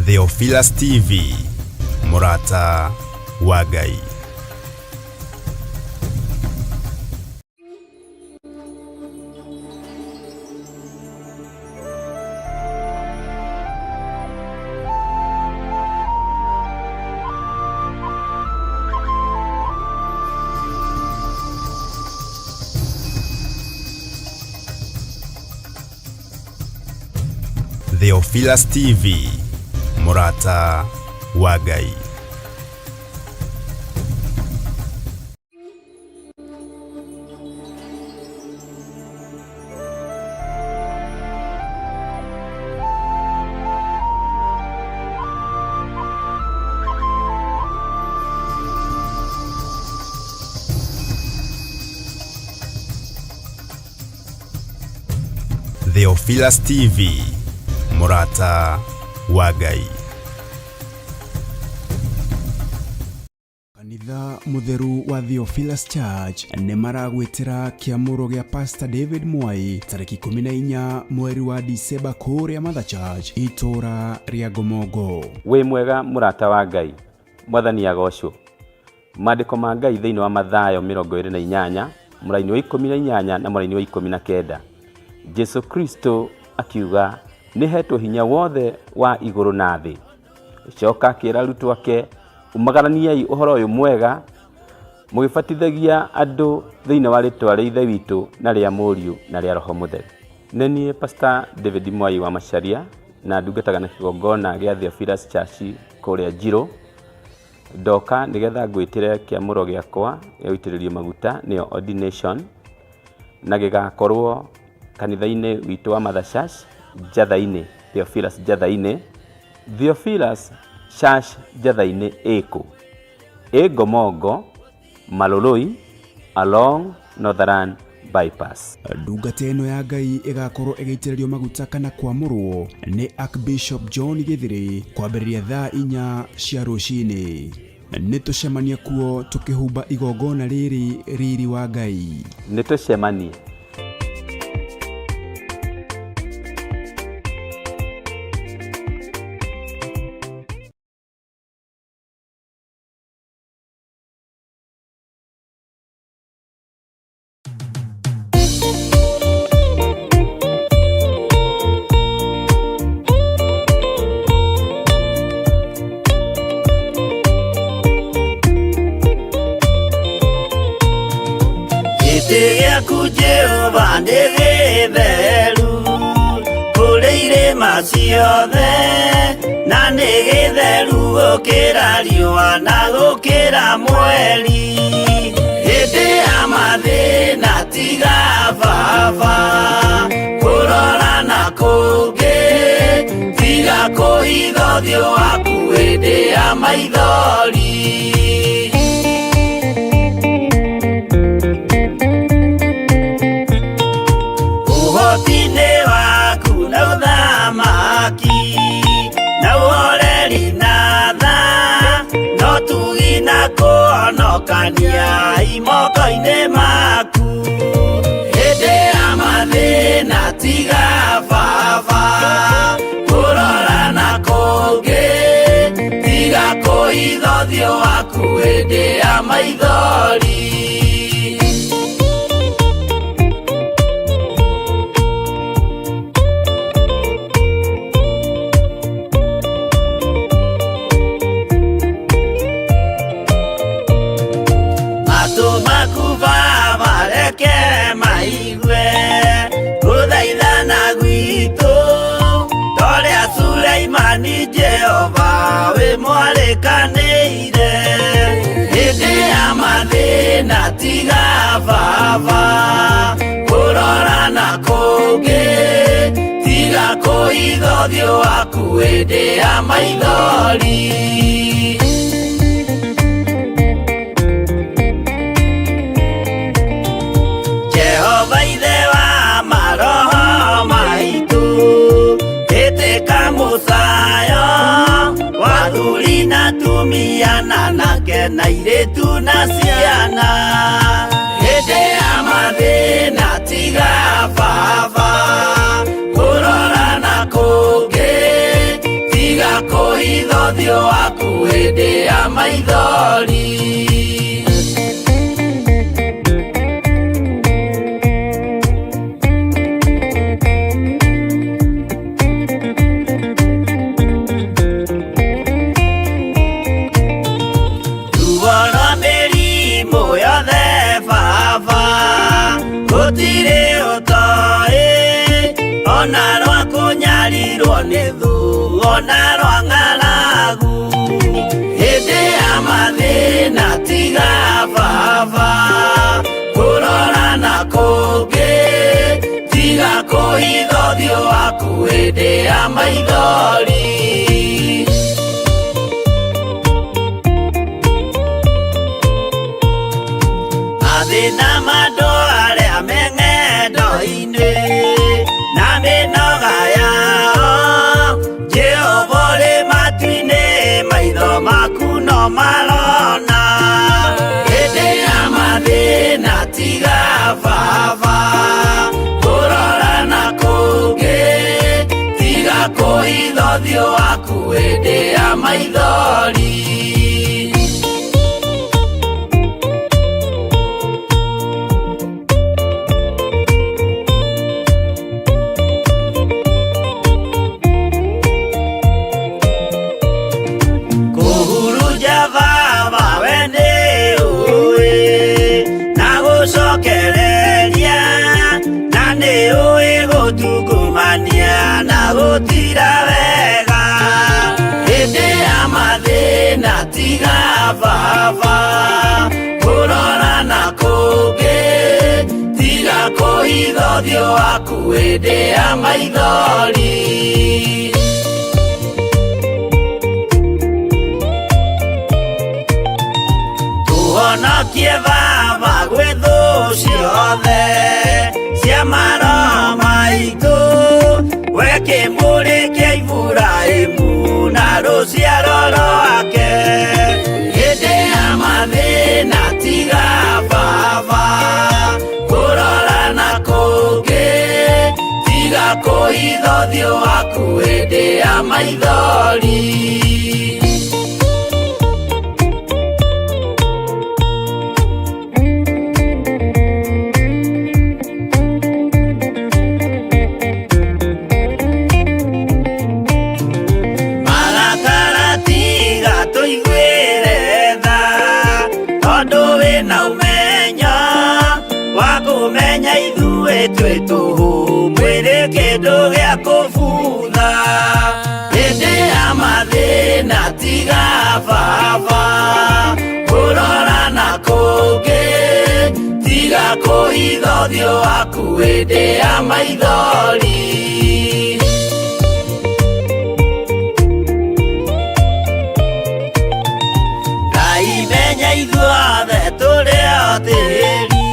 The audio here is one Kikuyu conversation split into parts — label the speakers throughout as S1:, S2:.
S1: Theophilus TV, Mũrata wa Ngai. Theophilus TV, Mũrata wa Ngai. Theophilus TV, Mũrata wa Ngai.
S2: Kanitha Mũtheru wa Theophilus Church nĩ maragwĩtĩra kĩamũro gĩa Pastor David Mwai tarĩki 14 mweri wa Dicemba kũrĩa Mother Church itũũra rĩa Ngomongo.
S3: Wĩ mwega mũrata wa Ngai, Mwathani agocwo. Maandĩko ma Ngai thĩinĩ wa Mathayo 28 mũraini wa 18 na mũraini wa 19. Jesu Kristo akiuga nĩ hetwo hinya wothe wa igũrũ na thĩ. Coka akĩra arutwo ake, umagaraniai ũhoro ũyũ mwega mũgĩbatithagia andũ thĩinĩ wa rĩtwa rĩa Ithe witũ na rĩa Mũriũ na rĩa Roho Mũtheru. Nĩ niĩ Pastor David Mwai wa Macharia na ndungataga na kĩgongona gĩa Theophilus Church kũrĩa Njirũ. Ndoka nĩgetha ngwĩtĩre kĩamũro gĩakwa gĩa gũitĩrĩrio maguta nĩyo ordination, na gĩgakorwo kanitha-inĩ witũ wa Mother Church Njatha-inĩ, Theophilus Njatha-inĩ. Theophilus Church Njatha-inĩ ĩ kũ? Ĩ Ngomongo, Maloloi, along Northern Bypass.
S2: Ndungata ĩno ya Ngai ĩgakorwo ĩgĩitĩrĩrio maguta kana kwamũrwo nĩ Archbishop John Gĩthĩrĩ kwambĩrĩria thaa 4 cia rũcinĩ. Nĩ tũcemanie kuo tũkĩhumba igongona rĩrĩ riri wa Ngai.
S3: Nĩ tũcemanie.
S4: Gĩtĩ gĩaku Jehova nĩ gĩtheru kũrĩ irĩma ciothe, na nĩ gĩtheru gũkĩra riũa na gũkĩra mweri. Hĩndĩ ya mathĩna tiga baba kũrora na kũngĩ, tiga kũhitha ũthiũ waku hĩndĩ ya maithori. Ũhoti-inĩ waku na ũthamaki na ũhoreri na tha, no tugi na kũhonokania imoko-inĩ maku. Hĩndĩ ya mathĩna tiga baba kũrora na kũngĩ, tiga kũhitha ũthiũ waku hĩndĩ ya maithori. Matũ maku baba reke maigue gũthaithana gwitũ, torĩa Suleimani Jehova wĩ mwarĩkanĩire. Hĩndĩ ya mathĩna tiga baba kũrora na kũngĩ, tiga kũhitha ũthiũ waku hĩndĩ ya maithori. Jehova ithe wa maroho maitũ, ĩtĩka mũcayo wa athuri na atumia na anake na airĩtu na ciana. Hĩndĩ ya mathĩna tiga baba kũrora na kũngĩ, tiga kũhitha kũhitha ũthiũ waku hĩndĩ ya maithori. Ruo rwa mĩrimũ yothe baba gũtirĩ ũtoĩ, ona rwa kũnyarirwo nĩ thũ, ona rwa ng'aragu. Hĩndĩ ya mathĩna tiga baba kũrora na kũngĩ, tiga kũhitha ũthiũ waku hĩndĩ ya maithori. Mathĩna ma andũ arĩa me ng'endo-inĩ na mĩnoga yao, Jehova ũrĩ matu-inĩ, maitho maku no marona. Hĩndĩ ya mathĩna tiga baba kũrora na kũngĩ, tiga kũhitha ũthiũ waku hĩndĩ ya maithori. Kũhurunja baba we nĩ ũĩ, na gũcokereria, na nĩ ũĩ gũtungumania na gũtira wega. Hĩndĩ ya mathĩna tiga baba kũrora na kũngĩ, tiga kũhitha ũthiũ waku hĩndĩ ya maithori. Tũhonokie baba gwĩ thũ ciothe cia maroho maitũ, we kĩmũrĩ kĩa Iburahĩmu na rũciaro rwake. Hĩndĩ ya mathĩna tiga baba kũrora na kũngĩ, tiga kũhitha ũthiũ waku hĩndĩ ya maithori. Marakara tiga tũiguĩre tha, tondũ wĩna ũmenyo wa kũmenya ithuĩ twĩ tũhũ, mwĩrĩ kĩndũ gĩa kũbutha. Hĩndĩ ya mathĩna tiga baba kũrora na kũngĩ, tiga kũhitha ũthiũ waku hĩndĩ ya maithori. Ngai menya ithuothe tũrĩ o tĩri,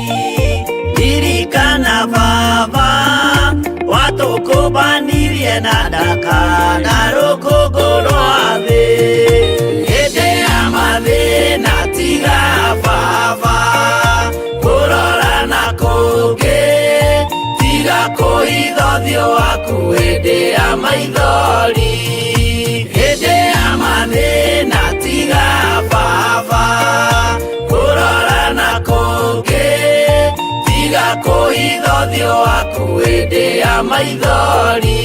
S4: ririkana baba watũkũmbanirie na ndaka na rũkũngũ rwa thĩ. Hĩndĩ ya mathĩna tiga baba kũrora na kũngĩ, tiga kũhitha ũthiũ waku hĩndĩ ya maithori. Hĩndĩ ya mathĩna tiga baba kũrora na kũngĩ, tiga kũhitha ũthiũ waku hĩndĩ ya maithori.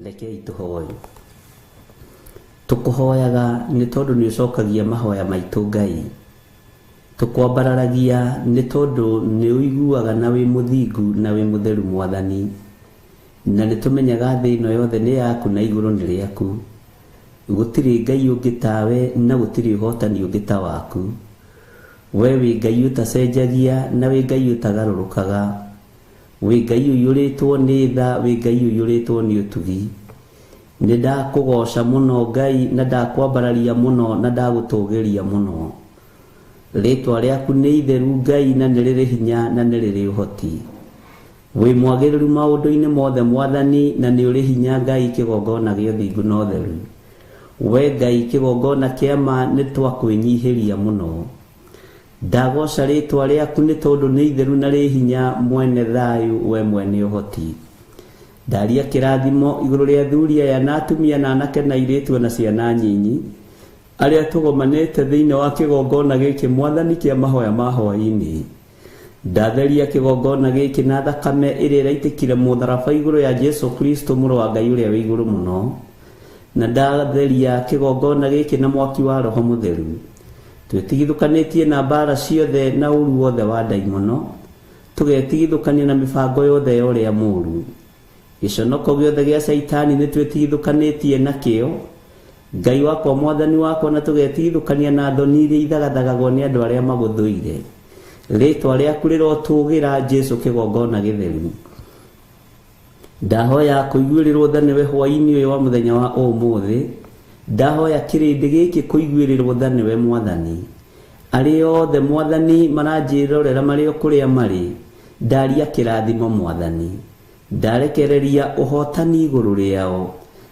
S5: Rekei tũhoe. Tũkũhoyaga nĩ tondũ nĩ ũcokagia mahoya maitũ Ngai. Tũkwambararagia nĩ tondũ nĩ ũiguaga na wĩ mũthingu na wĩ mũtheru Mwathani. Na nĩ tũmenyaga thĩ ĩno yothe nĩ yaku na igũrũ nĩ rĩaku. Gũtirĩ Ngai ũngĩ tawe na gũtirĩ ũhotani ũngĩ ta waku. We wĩ Ngai ũtacenjagia na wĩ Ngai ũtagarũrũkaga. Wĩ Ngai ũiyũrĩtwo nĩ tha, wĩ Ngai ũiyũrĩtwo nĩ ũtugi. Nĩ ndakũgooca mũno Ngai na ndakwambararia mũno na ndagũtũgĩria mũno. Rĩtwa rĩaku nĩ itheru Ngai na nĩ rĩrĩ hinya na nĩ rĩrĩ ũhoti. Wĩ mwagĩrĩru maũndũ-inĩ mothe Mwathani na nĩ ũrĩ hinya Ngai kĩgongona gĩa ũthingu na ũtheru. We Ngai kĩgongona kĩa ma nĩ twakwĩnyihĩria mũno. Ndagooca rĩtwa rĩaku nĩ tondũ nĩ itheru na rĩ hinya mwene thayũ we mwene ũhoti. Ndaria kĩrathimo igũrũ rĩa athuri aya na atumia na anake na airĩtu ona ciana nyinyi arĩa tũgomanĩte thĩinĩ wa kĩgongona gĩkĩ Mwathani kĩa mahoya ma hwaĩ-inĩ. Ndatheria kĩgongona gĩkĩ na thakame ĩrĩa ĩraitĩkire mũtharaba igũrũ ya Jesu Kristo mũrũ wa Ngai ũrĩa wĩ igũrũ mũno. Na ndatheria kĩgongona gĩkĩ na mwaki wa Roho Mũtheru. Twĩtigithũkanĩtie na mbaara ciothe na ũru wothe wa ndaimono, tũgetigithũkania na mĩbango yothe ya ũrĩa mũru. Gĩconoko gĩothe gĩa Caitani nĩ twĩtigithũkanĩtie nakĩo, Ngai wakwa Mwathani wakwa, na tũgetigithũkania na thoni iria ithagathagagwo nĩ andũ arĩa magũthũire. Rĩtwa rĩaku rĩrotũgĩra, Jesu kĩgongona gĩtheru. Ndahoya kũiguĩrĩrwo tha nĩwe hwaĩ-inĩ ũyũ wa mũthenya wa ũmũthĩ. Ndahoya kĩrĩndĩ gĩkĩ kũiguĩrĩrwo tha nĩwe Mwathani. Arĩa othe Mwathani maranjĩrorera marĩ o kũrĩa marĩ, ndaria kĩrathimo Mwathani. Ndarekereria ũhotani igũrũ rĩao.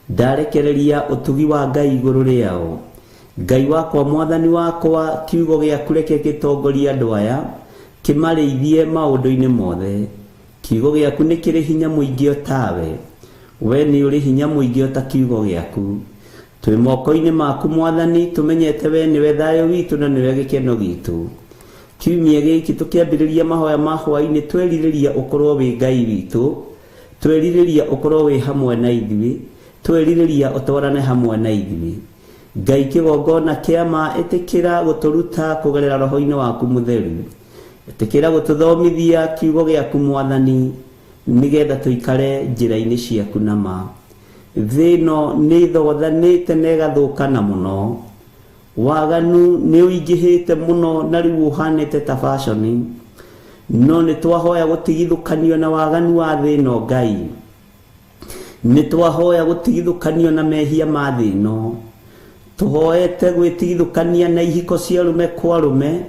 S5: Ndarekereria ũtugi wa Ngai igũrũ rĩao. Ngai wakwa Mwathani wakwa, kiugo gĩaku reke gĩtongorie andũ aya, kĩmarĩithie maũndũ-inĩ mothe. Kiugo gĩaku nĩ kĩrĩ hinya mũingĩ o tawe. We nĩ ũrĩ hinya mũingĩ o ta kiugo gĩaku. Twĩ moko-inĩ maku Mwathani, tũmenyete we nĩwe thayũ witũ na nĩwe gĩkeno gitũ. Kiumia gĩkĩ tũkĩambĩrĩria mahoya ma hwaĩ-inĩ twerirĩria ũkorwo wĩ Ngai witũ, twerirĩria ũkorwo wĩ hamwe na ithuĩ, twerirĩria ũtwarane hamwe na ithuĩ. Ngai kĩgongona kĩa ma ĩtĩkĩra gũtũruta kũgerera roho-inĩ waku mũtheru. Ĩtĩkĩra gũtũthomithia kiugo gĩaku Mwathani, nĩgetha tũikare njĩra-inĩ ciaku na ma. Thĩ ĩno nĩ ĩthogothanĩte na ĩgathũkana mũno. Waganu nĩ ũingĩhĩte mũno na rĩu ũhanĩte ta baconi. No nĩ twahoya gũtigithũkanio na waganu wa thĩ ĩno Ngai. Nĩ twahoya gũtigithũkanio na mehia ma thĩ ĩno. Tũhoete gwĩtigithũkania na ihiko cia arũme kwa arũme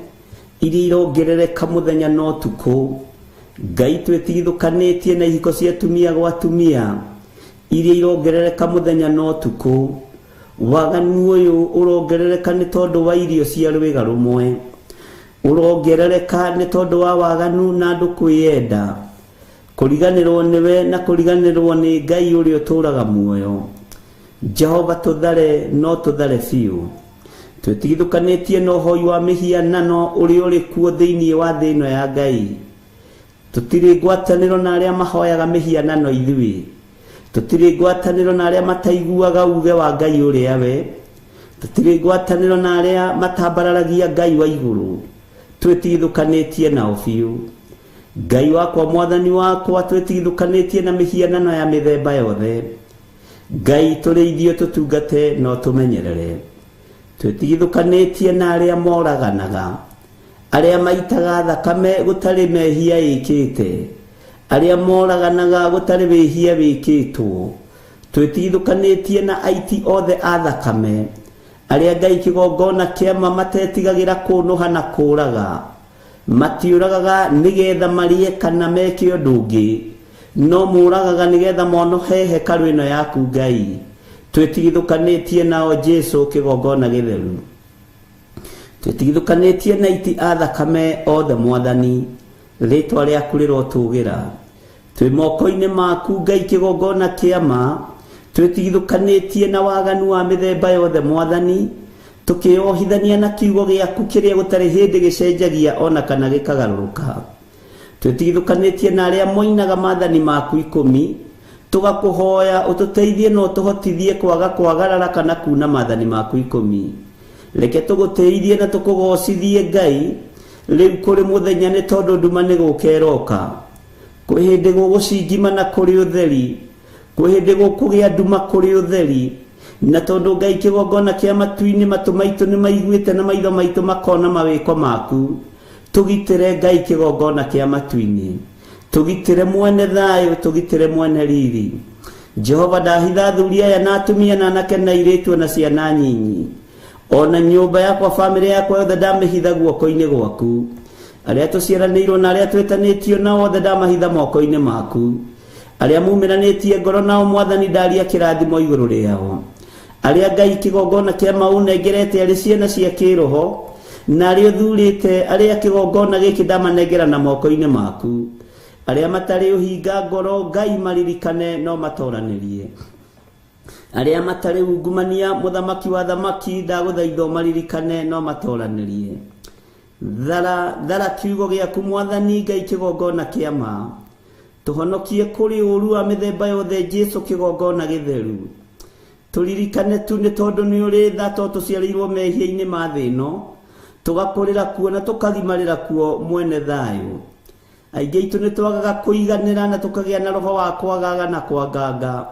S5: iria irongerereka mũthenya na ũtukũ. Ngai twĩtigithũkanĩtie na ihiko cia atumia gwa atumia iria irongerereka mũthenya na ũtukũ. Waganu ũyũ ũrongerereka nĩ tondũ wa irio cia rwĩga rũmwe. Ũrongerereka nĩ tondũ wa waganu na andũ kwĩyenda. Kũriganĩrwo nĩwe na kũriganĩrwo nĩ Ngai ũrĩa ũtũũraga muoyo. Jehova tũthare no tũthare biũ. Twĩtigithũkanĩtie na ũhoi wa mĩhianano ũrĩa ũrĩ kuo thĩinĩ wa thĩ ĩno ya Ngai. Tũtirĩ ngwatanĩro na arĩa mahoyaga mĩhianano ithuĩ. Tũtirĩ ngwatanĩro na arĩa mataiguaga uge wa Ngai ũrĩa we. Tũtirĩ ngwatanĩro na arĩa matambararagia Ngai wa igũrũ. Twĩtigithũkanĩtie nao biũ. Ngai wakwa Mwathani wakwa, twĩtigithũkanĩtie na mĩhianano ya mĩthemba yothe. Ngai tũrĩithio tũtungate no tũmenyerere. Twĩtigithũkanĩtie na arĩa moraganaga, arĩa maitaga thakame gũtarĩ mehia ĩkĩte, arĩa moraganaga gũtarĩ wĩhia wĩkĩtwo. Twĩtigithũkanĩtie na aiti othe a thakame, arĩa Ngai kĩgongona kĩa ma matetigagĩra kũnũha na kũũraga. Matiũragaga nĩgetha marĩe kana meke ũndũ ũngĩ, no mũragaga nĩgetha monohe hekarũ ĩno yaku Ngai. Twĩtigithũkanĩtie nao Jesu kĩgongona gĩtheru. Twĩtigithũkanĩtie na aiti a thakame othe Mwathani, rĩtwa rĩaku rĩrotũgĩra. Twĩ moko-inĩ maku Ngai kĩgongona kĩa ma, twĩtigithũkanĩtie na waganu wa mĩthemba yothe Mwathani, tũkĩohithania na kiugo gĩaku kĩrĩa gũtarĩ hĩndĩ gĩcenjagia ona kana gĩkagarũrũka. Twĩtigithũkanĩtie na arĩa moinaga maathani maku ikũmi, Tũgakũhoya ũtũteithie na ũtũhotithie kwaga kwagarara kana kuna maathani maku ikũmi. Reke tũgũtĩithie na tũkũgocithie Ngai rĩu kũrĩ mũthenya, nĩ tondũ nduma nĩ gũka ĩroka. Kwĩ hĩndĩ gũgũcingima na kũrĩ ũtheri, kwĩ hĩndĩ gũkũgĩa nduma kũrĩ ũtheri. Na tondũ Ngai kĩgongona kĩa matu-inĩ, matũ maitũ nĩ maiguĩte na maitho maitũ makona mawĩko maku. Tũgitĩre Ngai kĩgongona kĩa matu-inĩ, tũgitĩre mwene thayũ, tũgitĩre mwene riri. Jehova, ndahitha athuri aya na atumia na anake na airĩtu na ciana nyinyi, ona nyũmba yakwa, bamĩrĩ yakwa yothe ndamĩhitha guoko-inĩ gwaku. Arĩa tũciaranĩirwo na arĩa twĩtanĩtio nao othe ndamahitha moko-inĩ maku. Arĩa mumĩranĩtie ngoro nao Mwathani, ndaria kĩrathimo igũrũ rĩao. Arĩa Ngai kĩgongona kĩa maũnengerete arĩ ciana cia kĩroho na arĩa ũthurĩte, arĩa kĩgongona gĩkĩ ndamanengera na moko-inĩ maku. Arĩa matarĩ ũhinga ngoro, Ngai maririkane no matoranĩrie. Arĩa matarĩ ungumania, mũthamaki wa thamaki, ndagũthaitha ũmaririkane no matoranĩrie. Thara thara kiugo gĩaku Mwathani Ngai kĩgongona kĩa ma, tũhonokie kũrĩ ũũru wa mĩthemba yothe. Jesu kĩgongona gĩtheru, tũririkane tu, nĩ tondũ nĩ ũrĩ tha, to tũciarĩirwo mehia-inĩ ma thĩ ĩno, tũgakũrĩra kuo na tũkagimarĩra kuo. Mwene thayũ, aingĩ aitũ nĩ twagaga kũiganĩra na tũkagĩa na roho wa kwagaga na kwanganga,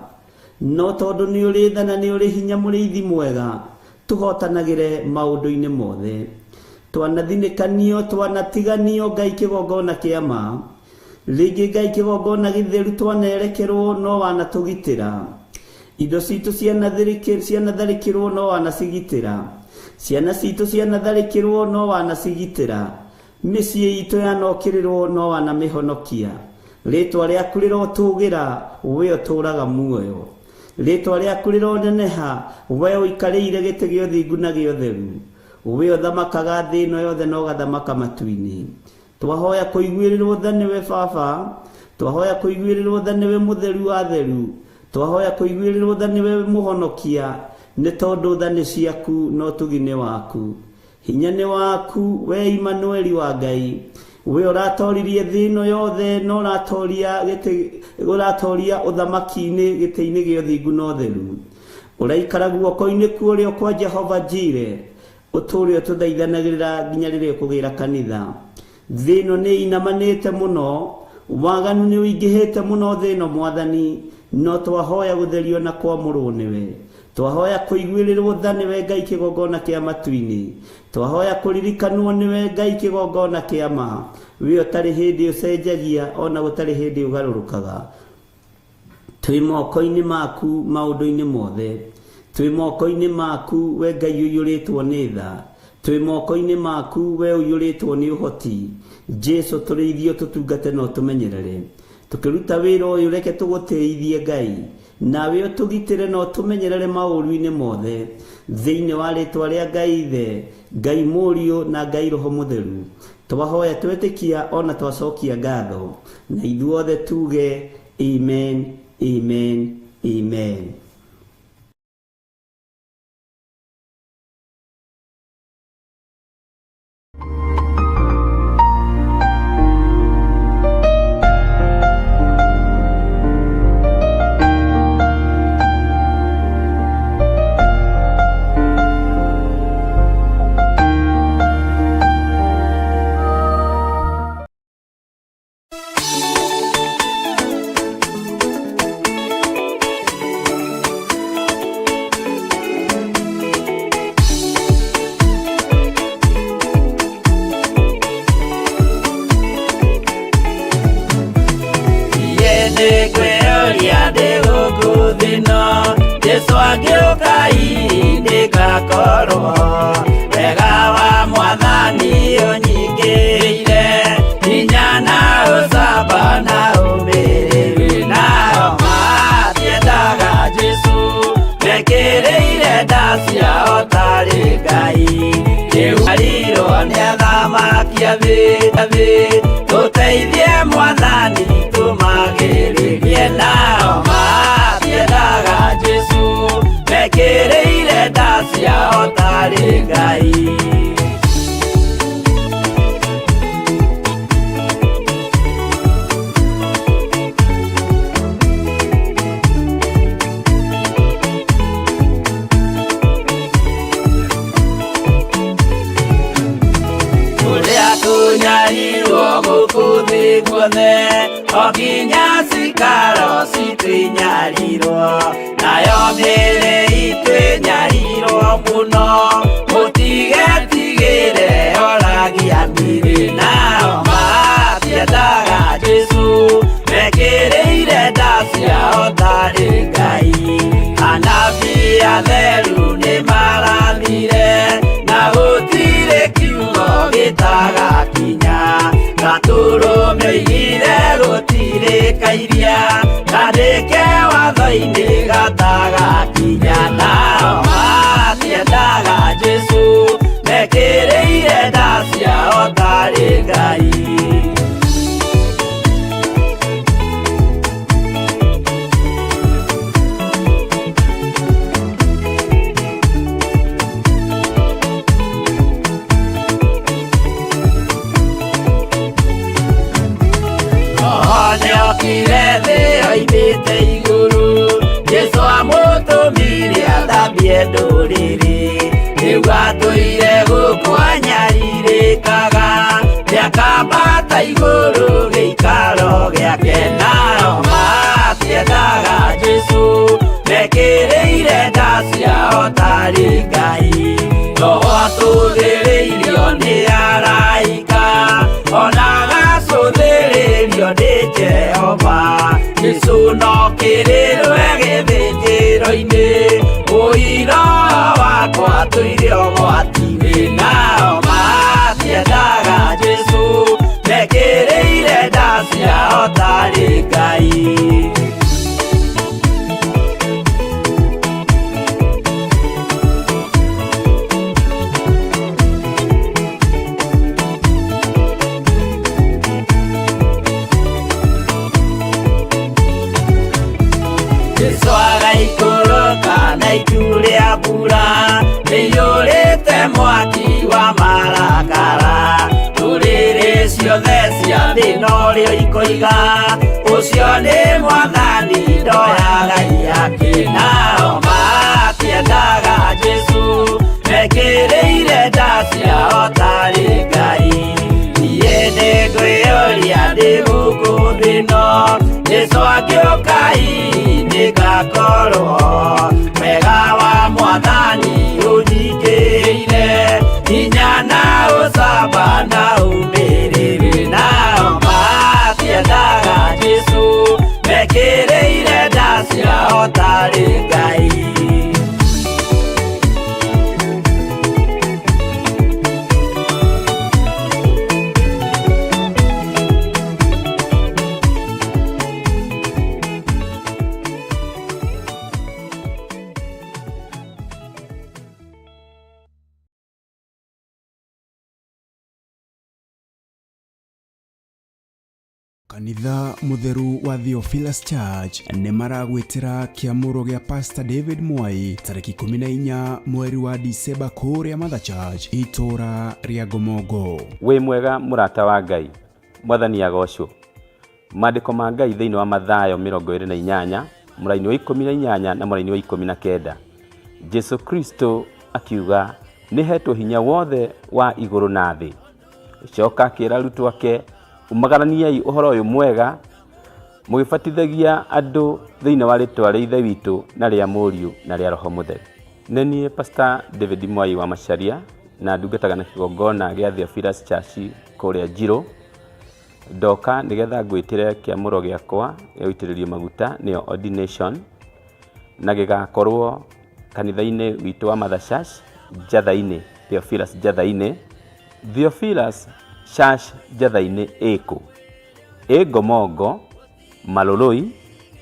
S5: no tondũ nĩ ũrĩ tha na nĩ ũrĩ hinya, mũrĩithi mwega, tũhotanagĩre maũndũ-inĩ mothe. Twanathinĩkanio, twanatiganio, Ngai kĩgongona kĩa ma, rĩngĩ Ngai kĩgongona gĩtheru, twanerekerwo no wanatũgitĩra. Indo citũ cianatharĩkĩrwo no wanacigitĩra. Ciana citũ cianatharĩkĩrwo no wanacigitĩra. Mĩciĩ itũ yanokĩrĩrwo no wanamĩhonokia. Rĩtwa rĩaku rĩrotũgĩra, we ũtũũraga muoyo. Rĩtwa rĩaku rĩroneneha, we ũikarĩire gĩtĩ gĩa ũthingu na gĩa ũtheru, we ũthamakaga thĩ ĩno yothe na ũgathamaka matu-inĩ. Twahoya kũiguĩrĩrwo tha nĩwe Baba, twahoya kũiguĩrĩrwo tha nĩwe mũtheru wa theru, twahoya kũiguĩrĩrwo tha nĩwe mũhonokia, nĩ tondũ tha nĩ ciaku na ũtugi nĩ waku, hinya nĩ waku, we Imanueli wa Ngai, we ũratoririe thĩ ĩno yothe na ũratoria gĩtĩ, ũratoria ũthamaki-inĩ gĩtĩ-inĩ gĩa ũthingu na ũtheru. Ũraikara guoko-inĩ kuo ũrĩo kwa Jehova Jire, ũtũũre ũtũthaithanagĩrĩra nginya rĩrĩa ũkũgĩra kanitha. Thĩ ĩno nĩ inamanĩte mũno, waganu nĩ ũingĩhĩte mũno thĩ ĩno Mwathani, no twahoya gũtherio na kwamũrwo nĩwe. Twahoya kũiguĩrĩrwo tha nĩwe Ngai kĩgongona kĩa matu-inĩ. Twahoya kũririkanwo nĩwe Ngai kĩgongona kĩa ma, we ũtarĩ hĩndĩ ũcenjagia ona gũtarĩ hĩndĩ ũgarũrũkaga. Twĩ moko-inĩ maku maũndũ-inĩ mothe, twĩ moko-inĩ maku we Ngai ũiyũrĩtwo nĩ tha, twĩ moko-inĩ maku we ũiyũrĩtwo nĩ ũhoti. Jesu, tũrĩithio, tũtungate na ũtũmenyerere tũkĩruta wĩra ũyũ. Reke tũgũtĩithie Ngai, nawe ũtũgitĩre na ũtũmenyerere maũru-inĩ mothe, thĩinĩ wa rĩtwa rĩa Ngai Ithe, Ngai Mũriũ na Ngai Roho Mũtheru. Twahoya twetĩkia ona twacokia ngatho, na ithuothe tuge amen, amen, amen.
S4: Nĩngwĩyũria ndĩ gũkũ thĩ-ĩno, Jesũ angĩũka hihi ndĩgakorwo. Wega wa Mwathani ũnyingĩrĩire, hinya na ũcamba na ũmĩrĩru. Nao matiendaga Jesũ, mekĩrĩire nda ciao tarĩ Ngai. Rĩu arirwo nĩ athamaki a thĩ, tũteithie Mwathani tũmagĩrĩrie. Nao matiendaga Jesũ, mekĩrĩire nda ciao tarĩ Ngai. guothe o nginya cikaro citũ inyarirwo nayo mĩĩrĩ itũ ĩnyarirwo mũno mũtigetigĩre oragia mĩrĩ nao matiendaga Jesũ mekĩrĩire nda ciao tarĩ Ngai anabii atheru nĩmarathire na gũtirĩ kiugo gĩtagakinya gatũrũme oigire gũtirĩ kairia kandĩke watho-inĩ gatagakinya nao matiendaga Jesũ mekĩrĩire nda ciao tarĩ Ngai. Nĩokire thĩ oimĩte igũrũ Jesũ amũtũmire athambie ndũrĩrĩ rĩu atũire gũkũ anyarirĩkaga nĩakambata igũrũ gĩikaro gĩake nao matiendaga Jesũ mekĩrĩire nda ciao tarĩ Ngai Roho atũthĩrĩirio nĩ araika ona agacũthĩrĩrio nĩ Jehova Jesũ no kĩrĩrwe gĩthĩnjĩro-inĩ ũira wakwa tũire ũgwati-inĩ nao matiendaga Jesũ mekĩrĩire nda ciao tarĩ Ngai. Jesũ agaikũrũka na itu rĩa mbura rĩiyũrĩte mwaki wa marakara ndũrĩrĩ ciothe cia thĩ norĩo ikoiga ũcio nĩ mwathani ndoyaga iyake nao matiendaga Jesũ mekĩrĩire nda ciao tarĩ Ngai niĩ nĩngwĩyũria ndĩ gũkũ thĩ ĩno Jesũ angĩũka hihi nĩngakorwo wega wa mwathani ũnyingĩrĩire hinya na ũcamba na ũmĩrĩru nao matiendaga Jesũ mekĩrĩire nda ciao tarĩ Ngai.
S2: Kanitha mutheru wa Theophilus Church nĩ maragwĩtĩra kĩamũro gĩa Pastor David Mwai tarĩki 14 mweri wa Dicemba kũrĩa Mother Church itũra rĩa Ngomongo.
S3: Wĩ mwega mũrata wa Ngai, mwathani agocwo. Maandĩko ma Ngai thĩinĩ wa Mathayo 28 mũraini wa 18 na mũraini wa 19. Jesu Kristo akiuga nĩhetwo hinya wothe wa igũrũ na thĩ. Coka akĩra arutwo ake umagaraniai ũhoro ũyũ mwega mũgĩbatithagia andũ thĩinĩ wa rĩtwa rĩa Ithe witũ na rĩa Mũriũ na rĩa Roho Mũtheru. Nĩ niĩ Pastor David Mwai wa Macharia na ndungataga na kĩgongona gĩa Theophilus Church kũrĩa Njirũ. Ndoka nĩgetha ngwĩtĩre kĩamũro gĩakwa gĩa gũitĩrĩrio maguta nĩyo ordination na gĩgakorwo kanitha-inĩ witũ wa Mother Church Njatha-inĩ, Theophilus Njatha-inĩ. Theophilus Church Njatha-inĩ ĩkũ? Ĩ Ngomongo, Maloloi,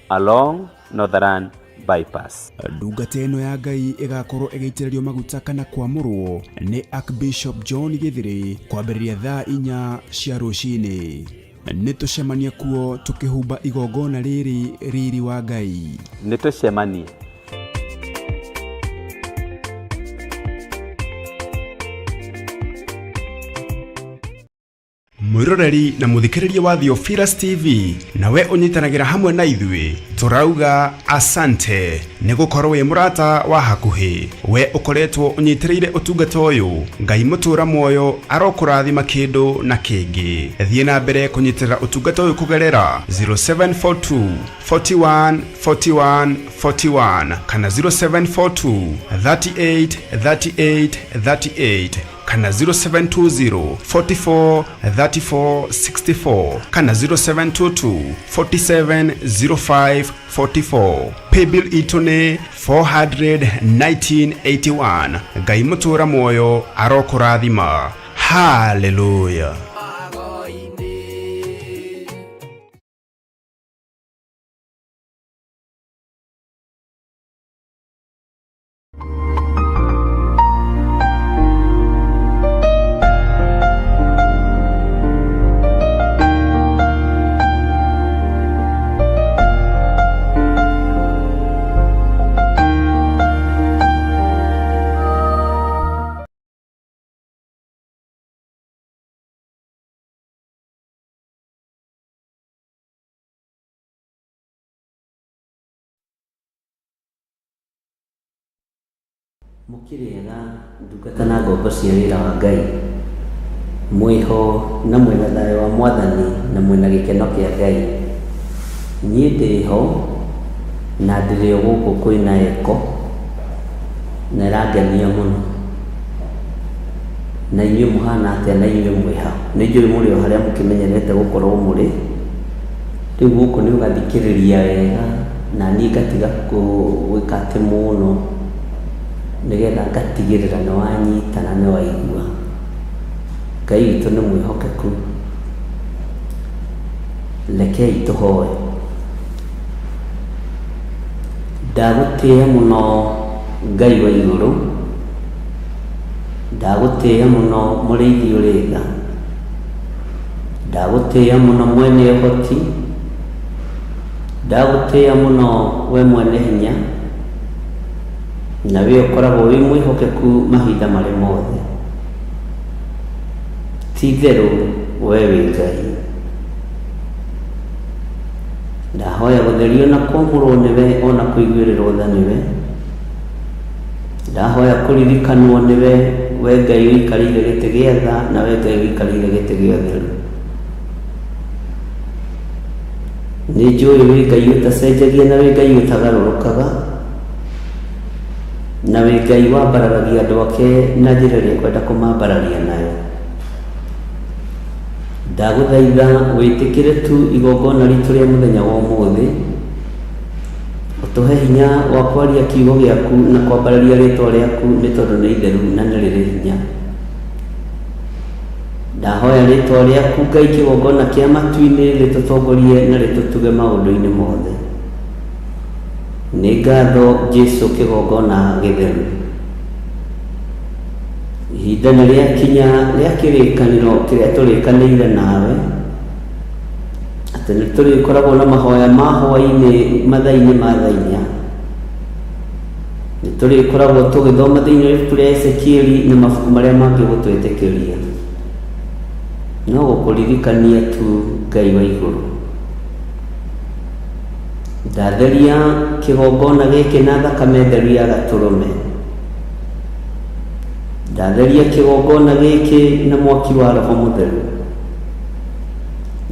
S3: along Northern Bypass.
S2: Ndungata ĩno ya Ngai ĩgakorwo ĩgĩitĩrĩrio maguta kana kwamũrwo nĩ Archbishop John Gĩthĩrĩ kwambĩrĩria thaa 4 cia rũcinĩ. Nĩ tũcemanie kuo tũkĩhumba igongona rĩrĩ riri wa Ngai.
S3: Nĩ tũcemanie.
S1: Mwĩroreri Mwĩroreri na mũthikĩrĩria wa Theophilus TV, nawe ũnyitanagĩra hamwe na ithuĩ, tũrauga asante nĩ gũkorwo wĩ mũrata wa hakuhĩ. We ũkoretwo ũnyitĩrĩire ũtungata ũyũ, Ngai mũtũra muoyo arokũrathima kĩndũ na kĩngĩ. Thiĩ na mbere kũnyitĩrĩra ũtungata ũyũ kũgerera 0742 41 41 41 kana 0742 38 38 38 kana 0720 44 34 64 kana 0722 47 05 44. Paybill itũ nĩ 41981. Ngai mũtũra muoyo arokũrathima. Haleluya.
S5: Mũkĩrĩega ndungata na ngombo cia wĩra wa Ngai, mwĩho na mwĩna thayũ wa Mwathani na mwĩna gĩkeno kĩa Ngai. Niĩ ndĩho na ndĩrĩ o gũkũ kwĩna eko na ĩrangenia mũno. Na inyuĩ mũhana atĩa na inyuĩ mwĩha? Nĩ njũĩ mũrĩ o harĩa mũkĩmenyerete gũkorwo mũrĩ. Rĩu gũkũ nĩ ũgathikĩrĩria wega na niĩ ngatiga gwĩka atĩ mũno nĩgetha ngatigĩrĩra nĩ wanyita na nĩ waigua. Ngai witũ nĩ mwĩhokeku. Rekei tũhoe. Ndagũtĩĩa mũno Ngai wa igũrũ, ndagũtĩĩa mũno mũrĩithi ũrĩ tha, ndagũtĩĩa mũno mwene ũhoti, ndagũtĩĩa mũno we mwene hinya, na we ũkoragwo wĩ mwĩhokeku mahinda marĩ mothe. Ti itherũ we wĩ Ngai. Ndahoya gũtherio na kwamũrwo nĩwe ona kũiguĩrĩrwo tha nĩwe. Ndahoya kũririkanwo nĩwe we Ngai ũikarĩire gĩtĩ gĩa tha na we Ngai ũikarĩire gĩtĩ gĩa ũtheru. Nĩ njũĩ wĩ Ngai ũtacenjagia na wĩ Ngai ũtagarũrũkaga na wĩ Ngai wambararagia andũ ake na njĩra ĩrĩa ekwenda kũmambararia nayo. Ndagũthaitha wĩtĩkĩre tu igongona ritũ rĩa mũthenya wa ũmũthĩ, ũtũhe hinya wa kwaria kiugo gĩaku na kwambararia rĩtwa rĩaku nĩ tondũ nĩ itheru na nĩ rĩrĩ hinya. Ndahoya rĩtwa rĩaku Ngai kĩgongona kĩa matu-inĩ rĩtũtongorie na rĩtũtuge maũndũ-inĩ mothe. Nĩ ngatho Jesu kĩgongona gĩtheru. Ihinda nĩ rĩakinya rĩa kĩrĩkanĩro kĩrĩa tũrĩkanĩire nawe, atĩ nĩ tũrĩkoragwo na mahoya ma hwaĩ-inĩ mathaa-inĩ ma thaa inya. Nĩ tũrĩkoragwo tũgĩthoma thĩinĩ wa ibuku rĩa Ezekieli na mabuku marĩa mangĩ gũtwĩtĩkĩria. No gũkũririkania tu Ngai wa igũrũ. Ndatheria kĩgongona gĩkĩ na thakame theru ya gatũrũme. Ndatheria kĩgongona gĩkĩ na mwaki wa Roho Mũtheru.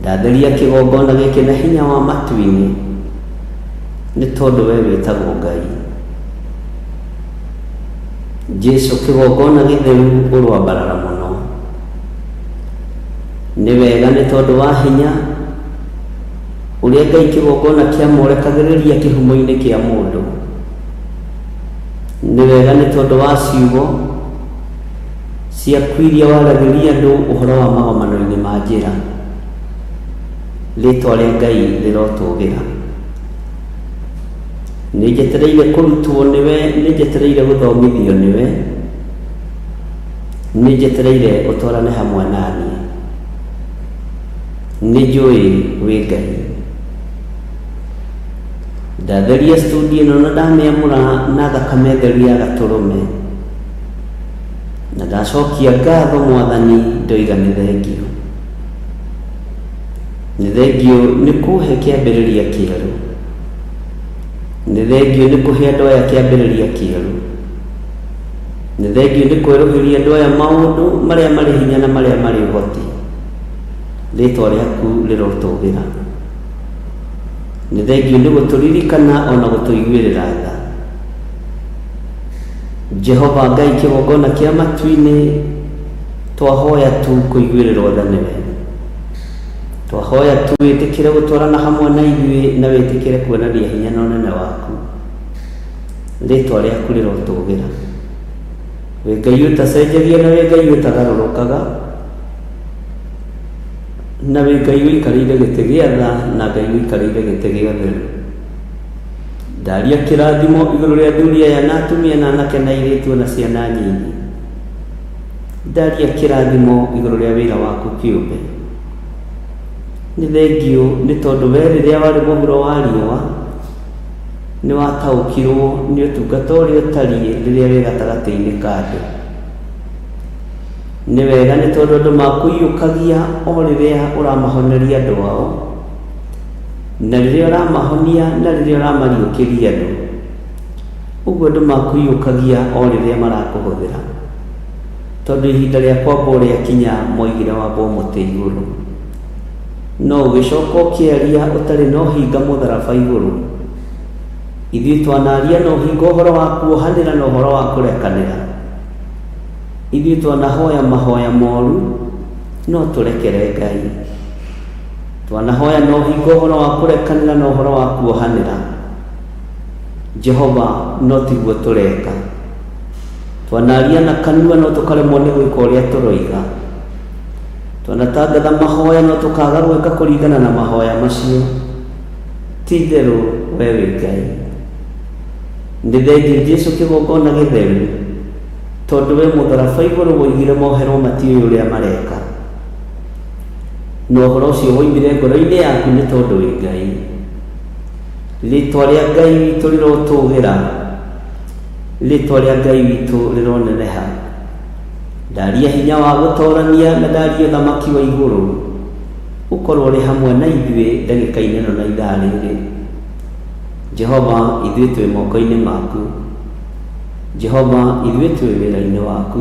S5: Ndatheria kĩgongona gĩkĩ na hinya wa matu-inĩ, nĩ tondũ we wĩtagwo Ngai. Jesu kĩgongona gĩtheru ũroambarara mũno. Nĩ wega nĩ tondũ wa hinya ũrĩa Ngai kĩgongona kĩamũrekagĩrĩria kĩhumo-inĩ kĩa mũndũ. Nĩ wega nĩ tondũ wa ciugo ciaku iria waragĩria andũ ũhoro wa magomano-inĩ ma njĩra. Rĩtwa rĩa Ngai rĩrotũgĩra. Nĩ njetereire kũrutwo nĩwe, nĩ njetereire gũthomithio nĩwe, nĩ njetereire ũtwarane hamwe naniĩ. Nĩ njũĩ wĩ Ngai. Ndatheria studio ĩno na ndamĩamũra na thakame theru ya gatũrũme, na ndacokia ngatho Mwathani ndoiga nĩ thengio. Nĩ thengiũ nĩ kũhe kĩambĩrĩria kĩerũ. Nĩ thengiũ nĩ kũhe andũ aya kĩambĩrĩria kĩerũ. Nĩ thengiũ nĩ kwerũhĩria andũ aya maũndũ marĩa marĩ hinya na marĩa marĩ ũhoti. Rĩtwa rĩaku rĩrotũgĩra. Nĩ thengiũ nĩ gũtũririkana ona gũtũiguĩrĩra tha. Jehova Ngai kĩgongona kĩa matu-inĩ, twahoya tu kũiguĩrĩrwo tha nĩwe. Twahoya tu wĩtĩkĩre gũtwarana hamwe na ithuĩ na wĩtĩkĩre kuonania hinya na ũnene waku. Rĩtwa rĩaku rĩrotũgĩra. Wĩ Ngai ũtacenjagia na wĩ Ngai ũtagarũrũkaga, na wĩ Ngai ũikarĩire gĩtĩ gĩa tha na Ngai ũikarĩire gĩtĩ gĩa ũtheru. Ndaria kĩrathimo igũrũ rĩa athuri aya na atumia na anake na airĩtu ona ciana nyinyi. Ndaria kĩrathimo igũrũ rĩa wĩra waku kĩũmbe. Nĩ thengiũ nĩ tondũ we rĩrĩa warĩ mũhuro wa riũa nĩ wataũkirwo nĩ ũtungata ũrĩa ũtariĩ rĩrĩa wĩ gatagatĩ-inĩ ka andũ. Nĩ wega nĩ tondũ andũ makũiyũkagia o rĩrĩa ũramahoneria andũ ao, na rĩrĩa ũramahonia na rĩrĩa ũramariũkĩria andũ. Ũguo andũ makũiyũkagia o rĩrĩa marakũhũthĩra. Tondũ ihinda rĩa kwambwo rĩakinya moigire wambwo mũtĩ igũrũ. No ũgĩcoka ũkĩaria ũtarĩ na ũhinga mũtharaba igũrũ. Ithuĩ twanaria na ũhinga ũhoro wa kuohanĩra na ũhoro wa kũrekanĩra. Ithuĩ twanahoya mahoya moru no tũrekere Ngai. Twanahoya na ũhinga ũhoro wa kũrekanĩra na ũhoro wa kuohanĩra. Jehova no tiguo tũreka. Twanaria na kanua no tũkaremwo nĩ gwĩka ũrĩa tũroiga. Twanatangatha mahoya no tũkaga gwĩka kũringana na mahoya macio. Ti itherũ we wĩ Ngai. Nĩ thengiũ Jesu kĩgongona gĩtheru, tondũ we mũtharaba igũrũ woigire moherwo matiũĩ ũrĩa mareka. Na ũhoro ũcio woimire ngoro-inĩ yaku nĩ tondũ wĩ Ngai. Rĩtwa rĩa Ngai witũ rĩrotũgĩra, rĩtwa rĩa Ngai witũ rĩroneneha. Ndaria hinya wa gũtorania na ndaria ũthamaki wa igũrũ ũkorwo ũrĩ hamwe na ithuĩ ndagĩka-inĩ ĩno na ithaa rĩrĩ. Jehova, ithuĩ twĩ moko-inĩ maku. Jehova, ithuĩ twĩ wĩra-inĩ waku.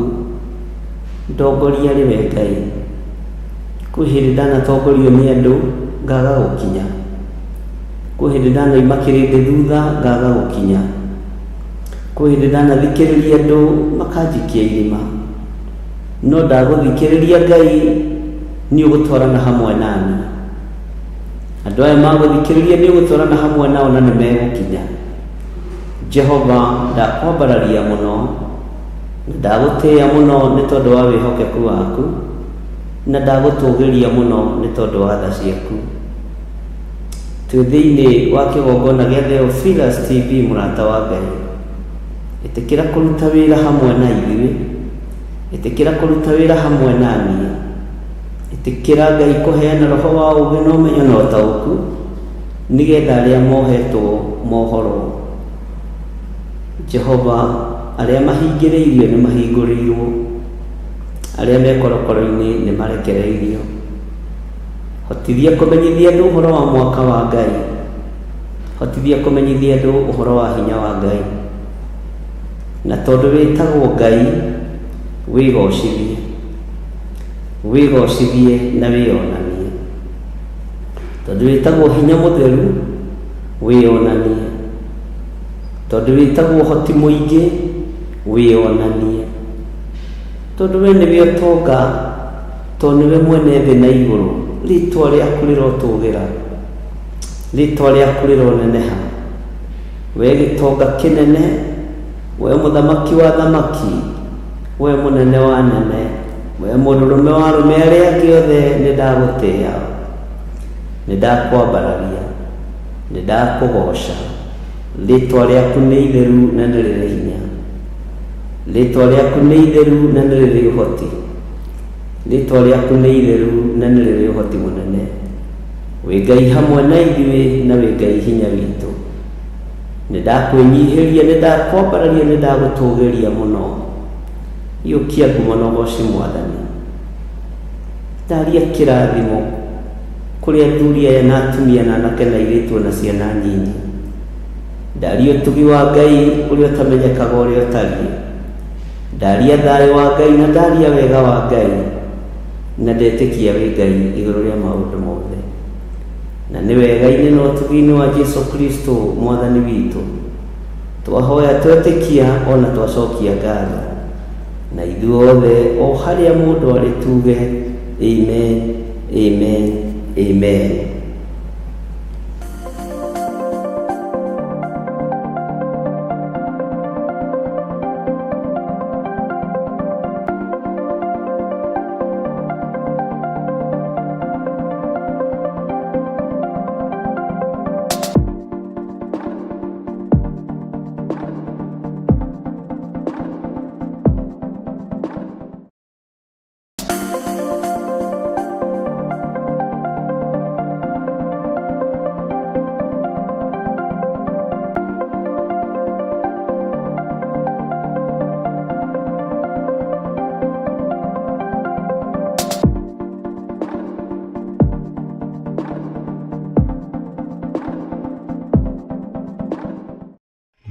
S5: Ndongoria arĩ we Ngai. Kwĩ hĩndĩ ndanatongorio nĩ andũ ngaga gũkinya. Kwĩ hĩndĩ ndanoima kĩrĩndĩ thutha ngaga gũkinya. Kwĩ hĩndĩ ndanathikĩrĩria andũ makanjikia irima. No ndagũthikĩrĩria Ngai nĩ ũgũtwarana hamwe nani. Andũ aya magũthikĩrĩria nĩ ũgũtwarana hamwe nao na nĩ megũkinya. Jehova, ndakwambararia mũno na ndagũtĩĩa mũno nĩ tondũ wa wĩhokeku waku, na ndagũtũgĩria mũno nĩ tondũ wa tha ciaku. Twĩ thĩinĩ wa kĩgongona gĩa Theophilus TV mũrata wa Ngai. Ĩtĩkĩra kũruta wĩra hamwe na ithuĩ. Ĩtĩkĩra kũruta wĩra hamwe na niĩ. Ĩtĩkĩra Ngai kũheana roho wa ũũgĩ na ũmenyo na ũtaũku, nĩgetha arĩa mohetwo mohorwo. Jehova, arĩa mahingĩrĩirio nĩ mahingũrĩirwo, arĩa me korokoro-inĩ nĩ marekereirio. Hotithia kũmenyithia andũ ũhoro wa mwaka wa Ngai. Hotithia kũmenyithia andũ ũhoro wa hinya wa Ngai. Na tondũ wĩtagwo Ngai, wĩgocithie. Wĩgocithie na wĩonanie. Tondũ wĩtagwo hinya mũtheru, wĩonanie. Tondũ wĩtagwo ũhoti mũingĩ, wĩonanie. Tondũ we nĩwe ũtonga, tondũ nĩwe mwene thĩ na igũrũ, rĩtwa rĩaku rĩrotũgĩra, rĩtwa rĩaku rĩroneneha. We gĩtonga kĩnene, we mũthamaki wa athamaki, we mũnene wa anene, we mũndũrũme wa arũme arĩa angĩ othe, nĩ ndagũtĩĩa, nĩ ndakwambararia, nĩ ndakũgooca. Rĩtwa rĩaku nĩ itheru na nĩ rĩrĩ hinya. Rĩtwa rĩaku nĩ itheru na nĩ rĩrĩ ũhoti. Rĩtwa rĩaku nĩ itheru na nĩ rĩrĩ ũhoti mũnene. Wĩ Ngai hamwe na ithuĩ na wĩ Ngai hinya witũ. Nĩ ndakwĩnyihĩria, nĩ ndakwambararia, nĩ ndagũtũgĩria mũno. Iyũkia ngumo na ũgooci Mwathani. Ndaria kĩrathimo. Kũrĩ athuri aya na atumia na anake na airĩtu o na ciana nyinyi. Ndaria ũtugi wa Ngai ũrĩa ũtamenyekaga ũrĩa ũtariĩ. Ndaria thayũ wa Ngai na ndaria wega wa Ngai na ndetĩkia wĩ Ngai igũrũ rĩa maũndũ mothe. Na nĩ wega-inĩ na ũtugi-inĩ wa Jesu Kristo Mwathani witũ twahoya twetĩkia o na twacokia ngatho. Na ithuothe o harĩa mũndũ arĩ tuge amen, amen, amen.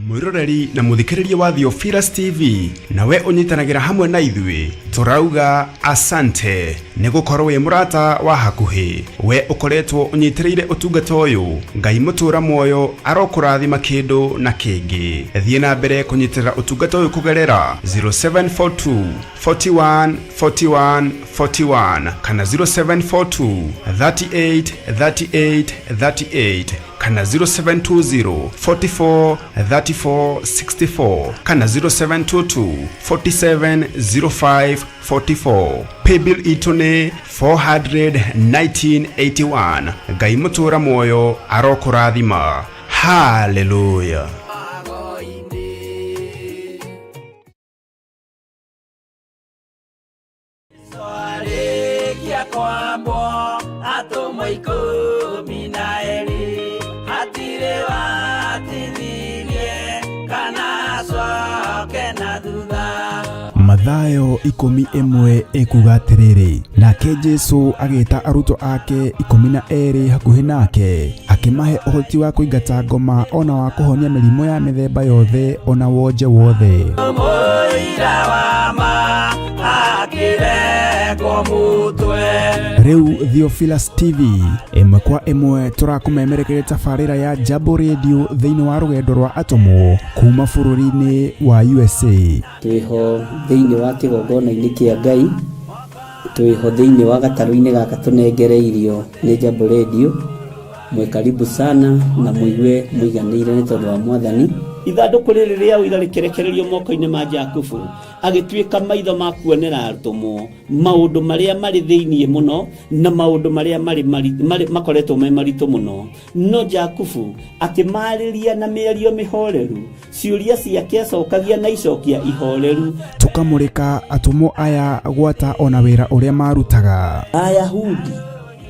S1: Mwiroreri na muthikiriria wa Theophilus TV nawe unyitanagĩra hamwe na ithuĩ tũrauga asante nĩ gũkorwo wĩ mũrata wa hakuhĩ we ũkoretwo ũnyitĩrĩire ũtungata ũyũ. Ngai mũtũra muoyo arokũrathima kĩndũ na kĩngĩ. Thiĩ na mbere kũnyitĩrĩra ũtungata ũyũ kũgerera 0742 41 41 41 kana 0742 38 38 38 kana 0720 44 34 64 kana 0722 47 05 44. Paybill itũ nĩ 41981. Ngai mũtũra muoyo arokũrathima. Haleluya.
S4: Arĩkia kwambwo atũmwo 12 hatirĩ watithirie kana acoke na thutha.
S2: Mathayo 11 ĩkuga atĩrĩrĩ, nake Jesu agĩta arutwo ake 12 hakuhĩ nake, akĩmahe ũhoti wa kũingata ngoma ona wa kũhonia mĩrimũ ya mĩthemba yothe ona wonje wothe.
S4: Mũira wa ma akĩrengwo mũtwe.
S2: Rĩu Theophilus TV ĩmwe kwa ĩmwe tũrakũmemerekeria tabarĩra ya Jambo Radio thĩinĩ wa rũgendo rwa atũmwo kuma bũrũri-inĩ wa USA.
S5: Twĩho thĩinĩ wa kĩgongona-inĩ kĩa Ngai, twĩho thĩinĩ wa gatarũ-inĩ gaka tũnengereirio nĩ Jambo Radio. Mwĩ karibu sana na mũigue mũiganĩire nĩ tondũ wa Mwathani. Ithandũkũ rĩrĩ rĩa ũira rĩkĩrekererio moko-inĩ ma Jakubu, agĩtuĩka maitho ma kuonera atũmwo maũndũ marĩa marĩ thĩinĩ mũno na maũndũ marĩa marĩ makoretwo me maritũ mũno. No Jakubu akĩmarĩria na mĩario mĩhoreru, ciũria ciake acokagia na icokia ihoreru.
S2: Tũkamũrĩka atũmwo aya gwata ona wĩra ũrĩa marutaga.
S5: Ayahudi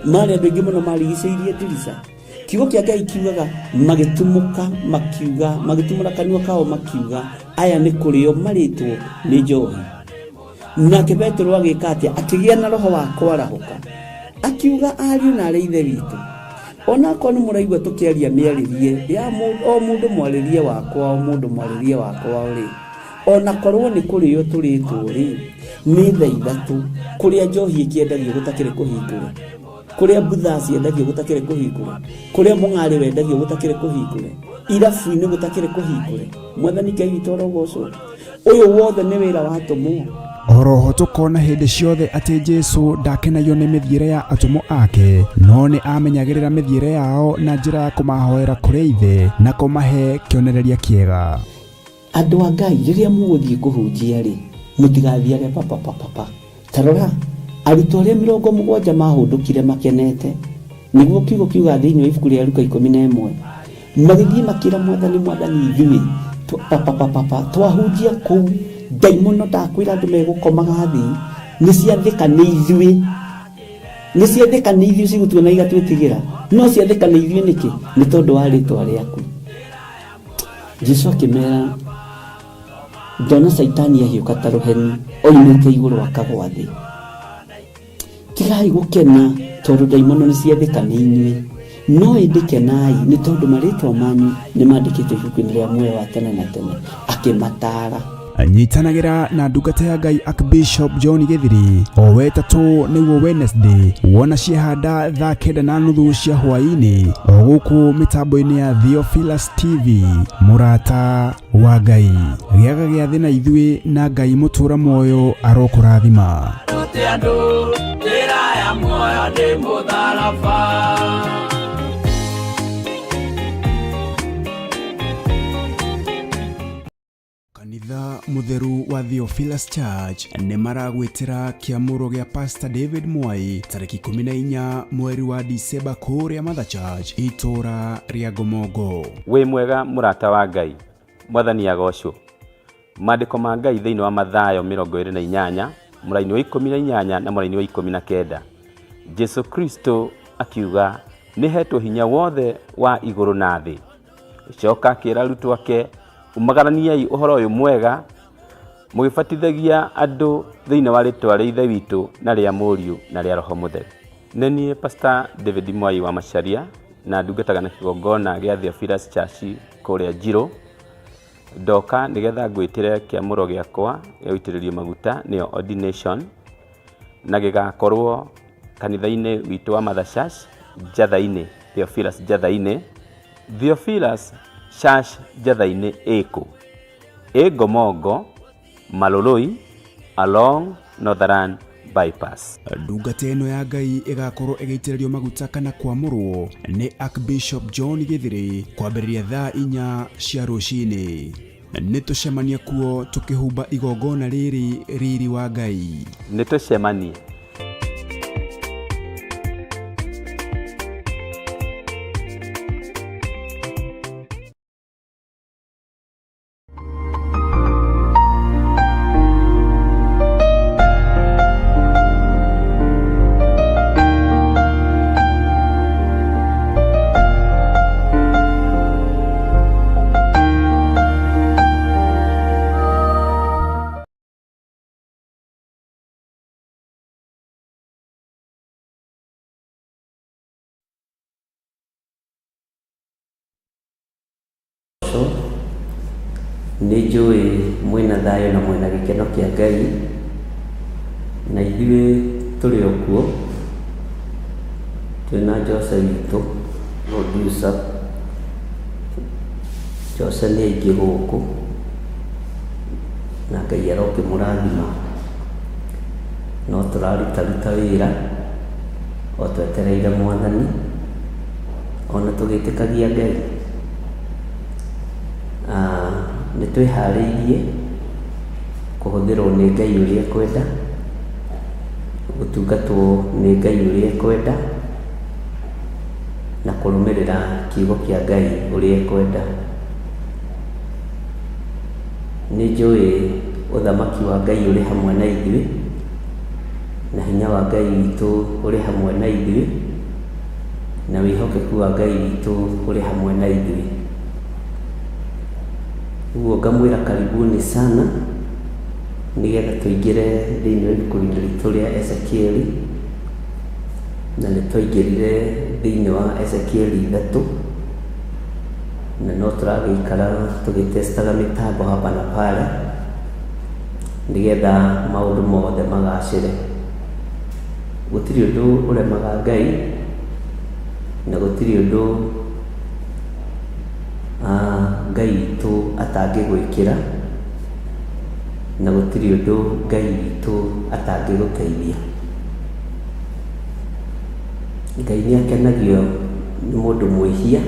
S5: marĩ andũ aingĩ mũno marigicĩirie ndirica. Kiugo kĩa Ngai kiugaga magĩtumũka makiuga, magĩtumũra kanua kao makiuga, aya nĩ kũrĩo marĩtwo nĩ njohi. Nake Petero agĩka atĩa? Akĩgĩa na roho wa kwarahũka, akiuga ariũ na arĩ ithe witũ, onakorwo nĩ mũraigua tũkĩaria mĩarĩrie ya o mũndũ mwarĩrie wakwa, o mũndũ mwarĩrie wakwa rĩ, onakorwo nĩ kũrĩo tũrĩtwo rĩ, nĩ thaa ithatũ kũrĩa njohi ĩkĩendagio gũtakĩrĩ kũhingũre, kũrĩa mbutha ciendagio gũtakĩrĩ kũhingũre, kũrĩa mũng'arĩ wendagio gũtakĩrĩ kũhingũre, irabu-inĩ gũtakĩrĩ kũhingũre. Mwathani Ngai witũ arogocwo. Ũyũ wothe nĩ wĩra wa atũmwo.
S2: Oroho tũkona hĩndĩ ciothe atĩ Jesu ndakenagio nĩ mĩthiĩre ya atũmwo ake, no nĩ amenyagĩrĩra mĩthiĩre yao na njĩra ya kũmahoera kũrĩ Ithe na kũmahe kĩonereria kĩega.
S5: Andũ a Ngai, rĩrĩa mũgũthiĩ kũhunjia rĩ, mũtigathiage papapapapa. Ta rora, arutwo arĩa 70 mahũndũkire makenete, nĩguo kiugo kiuga thĩinĩ wa ibuku rĩa Luka 11, magĩthiĩ makĩra Mwathani, Mwathani ithuĩ papapapapa twahunjia kũu, ndaimono ndakwĩra andũ megũkomaga thĩ, nĩ ciathĩka nĩ ithuĩ, nĩ ciathĩka nĩ ithuĩ cigũtuona igatwĩtigĩra, no ciathĩka nĩ ithuĩ nĩkĩ? Nĩ tondũ wa rĩtwa rĩaku. Jesu akĩmera, ndona Caitani ahiũka ta rũheni oimĩte igũrũ akagwa thĩ. Tigai gũkena Tondũ ndaimono nĩ ciathĩka nĩ inyuĩ. No ĩndĩ kenai nĩ tondũ marĩtwa manyu nĩ mandĩkĩtwo ibuku-inĩ rĩa muoyo wa tene na tene. Akĩmataara.
S2: Nyitanagĩra na ndungata ya Ngai Archbishop John Gĩthiri o wetatũ nĩguo Wednesday wona ciehanda thaa 9:30 cia hwaĩ-inĩ o gũkũ mĩtambo-inĩ ya Theophilus TV. Mũrata wa Ngai, gĩaga gĩathĩ na ithuĩ na Ngai mũtũra muoyo arokũrathima.
S4: Rute andũ njĩra ya muoyo nĩ mũtharaba.
S2: Kanitha mũtheru wa Theophilus Church nĩ maragwĩtĩra kĩamũro gĩa Pastor David Mwai tarĩki 14 mweri wa Dicemba kũrĩa Mother Church itũra rĩa Ngomongo.
S3: Wĩ mwega mũrata wa Ngai, Mwathani agocwo. Maandĩko ma Ngai thĩinĩ wa Mathayo 28 mũraini wa 18 na mũraini wa 19. Jesu Kristo akiuga nĩ hetwo hinya wothe wa igũrũ na thĩ. Coka akĩra arutwo ake, umagaraniai ũhoro ũyũ mwega mũgĩbatithagia andũ thĩinĩ wa rĩtwa rĩa Ithe witũ na rĩa Mũriũ na rĩa Roho Mũtheru. Nĩ niĩ Pastor David Mwai wa Macharia na ndungataga na kĩgongona gĩa Theophilus Church kũrĩa Njirũ. Ndoka nĩgetha ngwĩtĩre kĩamũro gĩakwa gĩa gũitĩrĩrio maguta nĩyo ordination, na gĩgakorwo kanitha-inĩ witũ wa Mother Church Njatha-inĩ, Theophilus Njatha-inĩ. Theophilus Church Njatha-inĩ ĩkũ? Ĩ Ngomongo, Maloloi, along Northern Bypass.
S2: Ndungata ĩno ya Ngai ĩgakorwo ĩgĩitĩrĩrio maguta kana kwamũrwo nĩ Archbishop John Gĩthiri kwambĩrĩria thaa 4 cia rũcinĩ. Nĩ tũcemanie kuo tũkĩhumba igongona rĩrĩ riri wa Ngai.
S3: Nĩ tũcemanie.
S5: Nĩ njũĩ mwĩna thayũ na mwĩna gĩkeno kĩa Ngai, na ithuĩ tũrĩ o kuo twĩna Jose witũ producer. Jose nĩ aingĩ gũkũ na Ngai arokĩmũrathima, no tũrarutaruta wĩra o twetereire Mwathani ona tũgĩtĩkagia Ngai. Nĩ twĩharĩirie kũhũthĩrwo nĩ Ngai ũrĩa ekwenda, gũtungatwo nĩ Ngai ũrĩa ekwenda, na kũrũmĩrĩra kiugo kĩa Ngai ũrĩa ekwenda. Nĩ njũĩ ũthamaki wa Ngai ũrĩ hamwe na ithuĩ, na hinya wa Ngai witũ ũrĩ hamwe na ithuĩ, na wĩhokeku wa Ngai witũ ũrĩ hamwe na ithuĩ. Ũguo ngamwĩra karibuni sana nĩgetha tũingĩre thĩinĩ wa ibuku-inĩ ritũ rĩa Ezekieli, na nĩ twaingĩrire thĩinĩ wa Ezekieli 3, na no tũragĩikara tũgĩtestaga mĩtambo hapa na pale nĩgetha maũndũ mothe magacĩre. Gũtirĩ ũndũ ũremaga Ngai, na gũtirĩ ũndũ Ngai witũ atangĩgwĩkĩra, na gũtirĩ ũndũ Ngai witũ atangĩgũteithia. Ngai nĩ akenagio nĩ mũndũ mwĩhia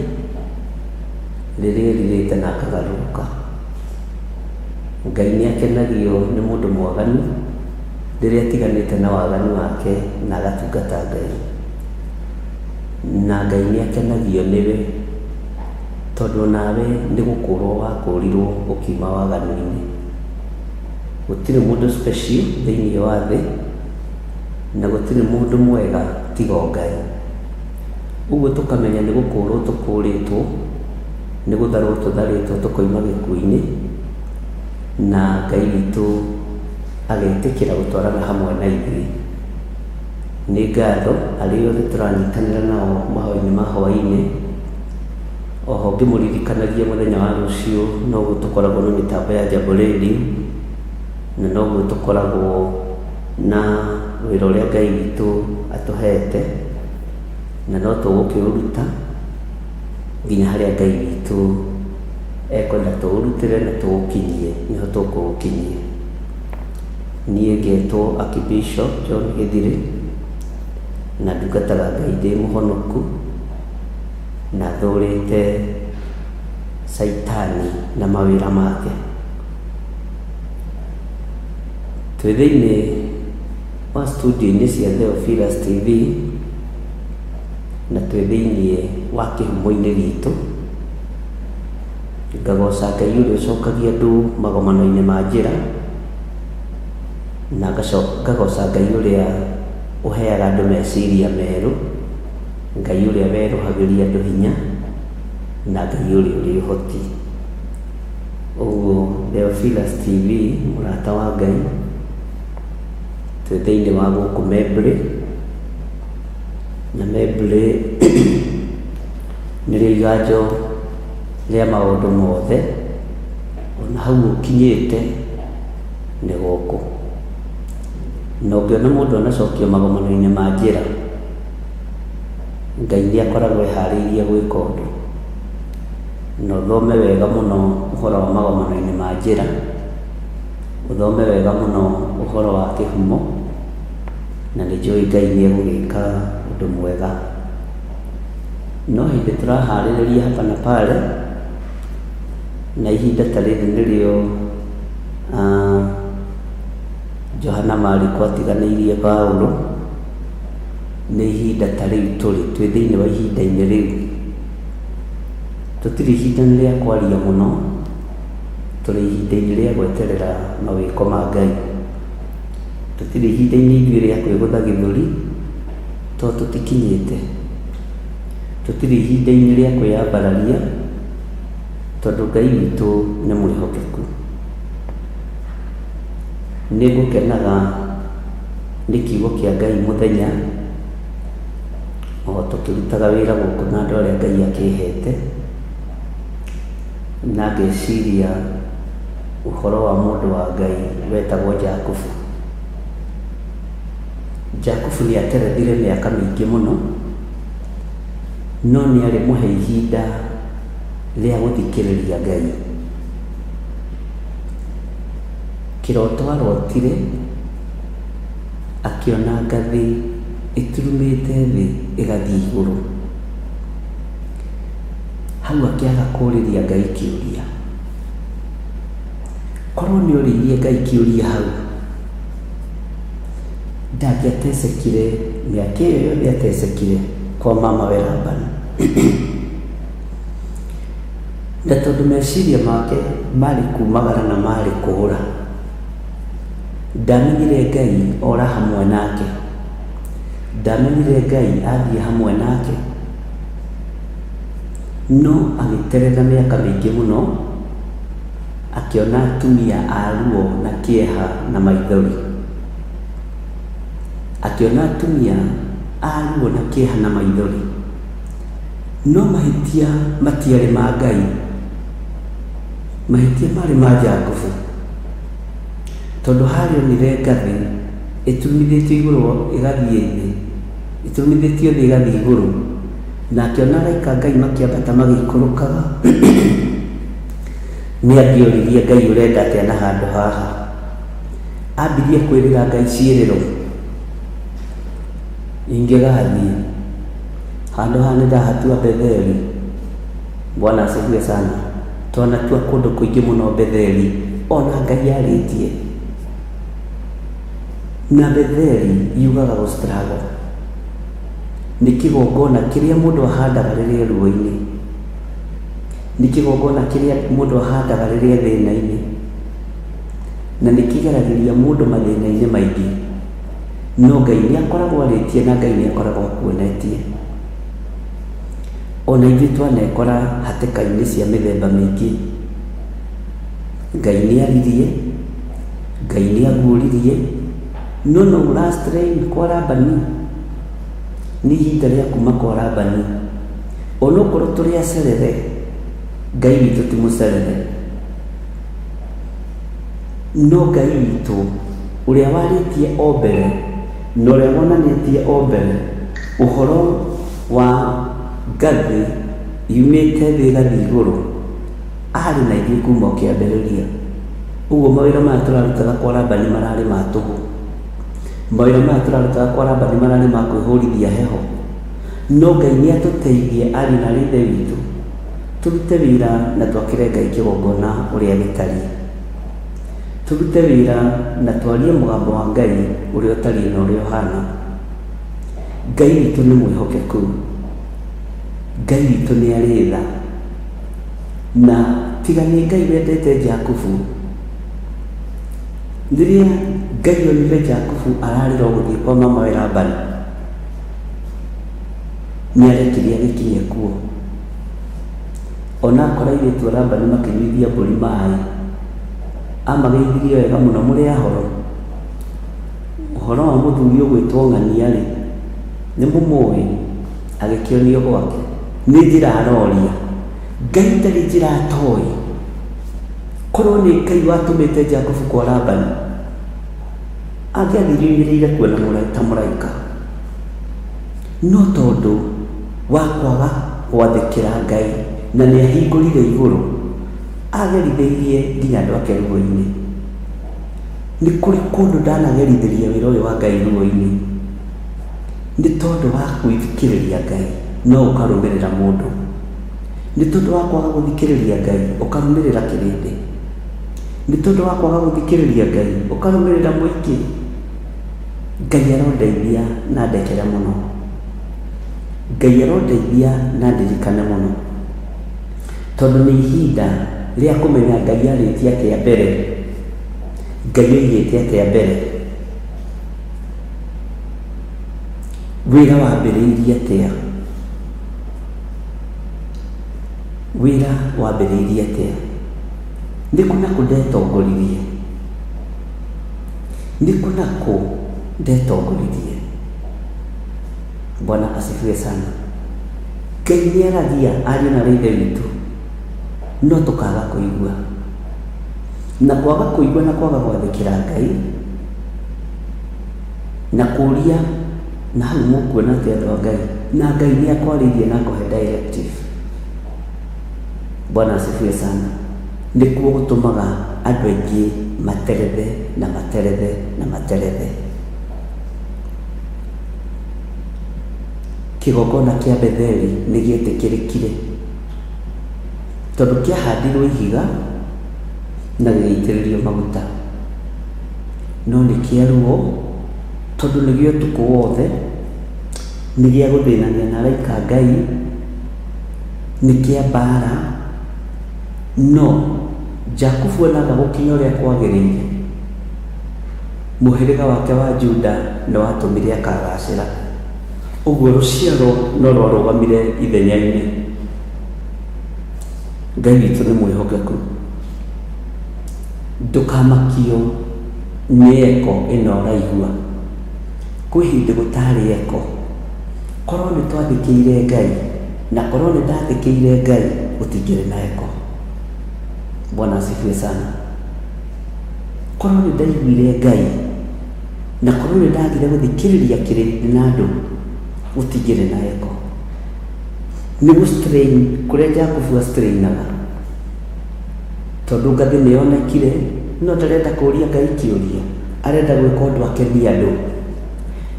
S5: rĩrĩa erirĩte na akagarũrũka. Ngai nĩ akenagio nĩ mũndũ mwaganu rĩrĩa atiganĩte na waganu wake na agatungata Ngai. Na Ngai nĩ akenagio nĩwe tondũ onawe nĩ gũkũrwo wakũrirwo ũkiuma waganu-inĩ. Gũtirĩ mũndũ special thĩinĩ wa thĩ, na gũtirĩ mũndũ mwega tiga o Ngai. Ũguo tũkamenya nĩ gũkũrwo tũkũrĩtwo, nĩ gũtharwo tũtharĩtwo tũkoima gĩkuũ-inĩ, na Ngai witũ agetĩkĩra gũtwarana hamwe na ithuĩ. Nĩ ngatho arĩa othe tũranyitanĩra nao mahoya-inĩ ma hwaĩ-inĩ. Oho ngĩmũririkanagia mũthenya wa rũciũ noguo tũkoragwo na mĩtambo ya Jambo Radio, na noguo tũkoragwo na wĩra ũrĩa Ngai witũ atũhete, na no tũgũkĩũruta nginya harĩa Ngai witũ ekwenda tũũrutĩre na tũũkinyie, nĩho tũkũũkinyia. Niĩ ngetwo Archbishop John Gĩthirĩ, na ndungataga Ngai ndĩ mũhonoku, na thũrĩte Caitani na mawĩra make. Twĩ thĩinĩ wa studio-inĩ cia Theophilus TV, na twĩ thĩinĩ wa kĩhumo-inĩ gitũ. Ngagoca Ngai ũrĩa ũcokagia andũ magomano-inĩ ma njĩra, na ngagoca Ngai ũrĩa ũheaga andũ meciria merũ, Ngai ũrĩa werũhagĩria andũ hinya, na Ngai ũrĩa ũrĩ ũhoti. Ũguo Theophilus TV, mũrata wa Ngai, twĩ thĩinĩ wa gũkũ Membley, na Membley nĩrĩo iganjo rĩa maũndũ mothe, ona hau ũkinyĩte nĩ gũkũ. Na ũngĩona mũndũ anacokio magomano-inĩ ma njĩra, Ngai nĩ akoragwo eharĩirie gwĩka ũndũ. Na ũthome wega mũno ũhoro wa magomano-inĩ ma njĩra, ũthome wega mũno ũhoro wa kĩhumo, na nĩ njũĩ Ngai nĩ egũgĩka ũndũ mwega. No hĩndĩ tũraharĩrĩria hapa na pale, na ihinda ta rĩrĩ nĩrĩo Johana Mariko atiganĩirie Paulo, nĩ ihinda ta rĩu tũrĩ, twĩ thĩinĩ wa ihinda-inĩ rĩu. Tũtirĩ ihinda-inĩ rĩa kwaria mũno, tũrĩ ihinda-inĩ rĩa gweterera mawĩko ma Ngai. Tũtirĩ ihinda-inĩ ithuĩ rĩa kwĩgũtha gĩthũri, tondũ tũtikinyĩte. Tũtirĩ ihinda-inĩ rĩa kwĩyambararia, tondũ Ngai witũ nĩ mwĩhokeku. Nĩ ngũkenaga nĩ kiugo kĩa Ngai mũthenya, o tũkĩrutaga wĩra gũkũ na andũ arĩa Ngai akĩhete, na ngeciria ũhoro wa mũndũ wa Ngai wetagwo Jakubu. Jakubu nĩ aterethire mĩaka mĩingĩ mũno, no nĩ arĩ mũhe ihinda rĩa gũthikĩrĩria Ngai. Kĩroto arotire, akĩona ngathĩ ĩturumĩte thĩ ĩgathiĩ igũrũ. Hau akĩaga kũrĩria Ngai kĩũria. Korwo nĩ orĩirie Ngai kĩũria hau, ndangĩatecekire mĩaka ĩyo yothe atecekire kwa mamawe Labani. Na tondũ meciria make marĩ kumagara na marĩ kũũra, ndamenyire Ngai ora hamwe nake, ndamenyire Ngai athiĩ hamwe nake, no agĩteretha mĩaka mĩingĩ mũno, akĩona atumia a ruo na kĩeha na maithori. Akĩona atumia a ruo na kĩeha na maithori. No mahĩtia matiarĩ ma Ngai, mahĩtia marĩ ma Jakubu, tondũ harĩa onire ngathĩ ĩturumithĩtio igũrũ ĩgathiĩ thĩ, ĩturumithĩtio thĩ ĩgathiĩ igũrũ, na akĩona araika a Ngai makĩambata magĩikũrũkaga, nĩ angĩoririe Ngai ũrenda atĩa na handũ haha. Ambirie kwĩrĩra Ngai ciĩrĩro, ingĩgathiĩ handũ haha nĩ ndahatua Betheli. Bwana asifiwe sana. Twanatua kũndũ kũingĩ mũno Betheli, ona Ngai arĩtie. Na Betheli yugaga gũ struggle. Nĩ kĩgongona kĩrĩa mũndũ ahandaga rĩrĩa e ruo-inĩ. Nĩ kĩgongona kĩrĩa mũndũ ahandaga rĩrĩa e thĩna-inĩ. Na nĩ kĩgeragĩria mũndũ mathĩna-inĩ maingĩ. No Ngai nĩ akoragwo arĩtie na Ngai nĩ akoragwo akuonetie. Ona ithuĩ twanekora hatĩka-inĩ cia mĩthemba mĩingĩ. Ngai nĩ aririe, Ngai nĩ aguũririe, no no ũra strain kwa Labani. Nĩ ihinda rĩa kuma kwa Labani. Onokorwo tũrĩ acerere, Ngai witũ ti mũcerere. No Ngai witũ ũrĩa warĩtie o mbere na ũrĩa wonanĩtie o mbere ũhoro wa ngathĩ yumĩte thĩ ĩgathiĩ igũrũ, arĩ na ithuĩ kuma o kĩambĩrĩria. Ũguo mawĩra maya tũrarutaga kwa Labani mararĩ ma tũhũ. Mawĩra maya tũrarutaga kwa Labani mararĩ ma kwĩhũrithia heho. No Ngai nĩ atũteithie ariũ na aarĩ a Ithe witũ, tũrute wĩra na twakĩre Ngai kĩgongona ũrĩa gĩtariĩ. Tũrute wĩra na twarie mũgambo wa Ngai ũrĩa ũtariĩ na ũrĩa ũhana. Ngai witũ nĩ mwĩhokeku. Ngai witũ nĩ arĩ tha. Na tiga nĩ Ngai wendete Jakubu, rĩrĩa Ngai onire Jakubu ararĩra o gũthiĩ kwa mamawe Labani, nĩ arekirie agĩkinye kuo. Ona akora airĩtu a Labani makĩnyuithia mbũri maĩ, amageithirie wega mũno, mũrĩ ahoro? Ũhoro wa mũthuri ũgwĩtwo ng'ania-rĩ, nĩ mũmũĩ? Agĩkĩonio gwake. Nĩ njĩra aroria. Ngai ndarĩ njĩra atoĩ. Korwo nĩ Ngai watũmĩte Jakubu kwa Labani, angĩathire oimĩrĩire kuo ta mũraika. No tondũ wa kwaga gwathĩkĩra Ngai na nĩ ahingũrire igũrũ, agerithĩirie nginya andũ ake ruo-inĩ. Nĩ kũrĩ kũndũ ndanagerithĩria wĩra ũyũ wa Ngai ruo-inĩ, nĩ tondũ wa gwĩthikĩrĩria Ngai no ũkarũmĩrĩra mũndũ. Nĩ tondũ wa kwaga gũthikĩrĩria Ngai ũkarũmĩrĩra kĩrĩndĩ. Nĩ tondũ wa kwaga gũthikĩrĩria Ngai ũkarũmĩrĩra mũingĩ. Ngai arondeithia na andekere mũno. Ngai arondeithia na andirikane mũno. Tondũ nĩ ihinda rĩa kũmenya Ngai arĩtie atĩa mbere. Ngai oigĩte atĩa mbere. Wĩra wambĩrĩirie atĩa? Wĩra wambĩrĩirie atĩa? Nĩ kũ na kũ ndetongoririe? Nĩ kũ na kũ ndetongoririe? Bwana asifiwe sana. Ngai nĩ aragia ariũ na aarĩ a Ithe witũ, no tũkaga kũigua. Na kwaga kũigua na kwaga gwathĩkĩra Ngai, na kũria, na hau mũkuona atĩ andũ a Ngai, na Ngai nĩ akwarĩirie na akũhe directive. Bwana asifiwe sana. Nĩkuo gũtũmaga andũ aingĩ materethe na materethe na materethe. Kĩgongona kĩa Betheli nĩ gĩetĩkĩrĩkire tondũ kĩahandirwo ihiga na gĩgĩitĩrĩrio maguta. No nĩ kĩa ruo tondũ nĩ gĩa ũtukũ wothe, nĩ gĩa gũthĩnania na araika a Ngai, nĩ kĩa mbara. No Jakubu onaga gũkinya ũrĩa kwagĩrĩire, mũhĩrĩga wake wa Juda nĩ watũmire akagacĩra. Ũguo rũciaro no rwarũgamire ithenya-inĩ. Ngai witũ nĩ mwĩhokeku. Ndũkamakio nĩ eko ĩno ũraigua. Kwĩ hĩndĩ gũtarĩ eko. Korwo nĩ twathĩkĩire Ngai, na korwo nĩ ndathĩkĩire Ngai, gũtingĩrĩ na eko. Bwana asifiwe sana. Korwo nĩ ndaiguire Ngai, na korwo nĩ ndagire gũthikĩrĩria kĩrĩndĩ na andũ, gũtingĩrĩ na eko. Nĩ gũ strain kũrĩa Jakubu a strainaga, tondũ ngathĩ nĩ yonekire, no ndarenda kũria Ngai kĩũria, arenda gwĩka ũndũ akenie andũ,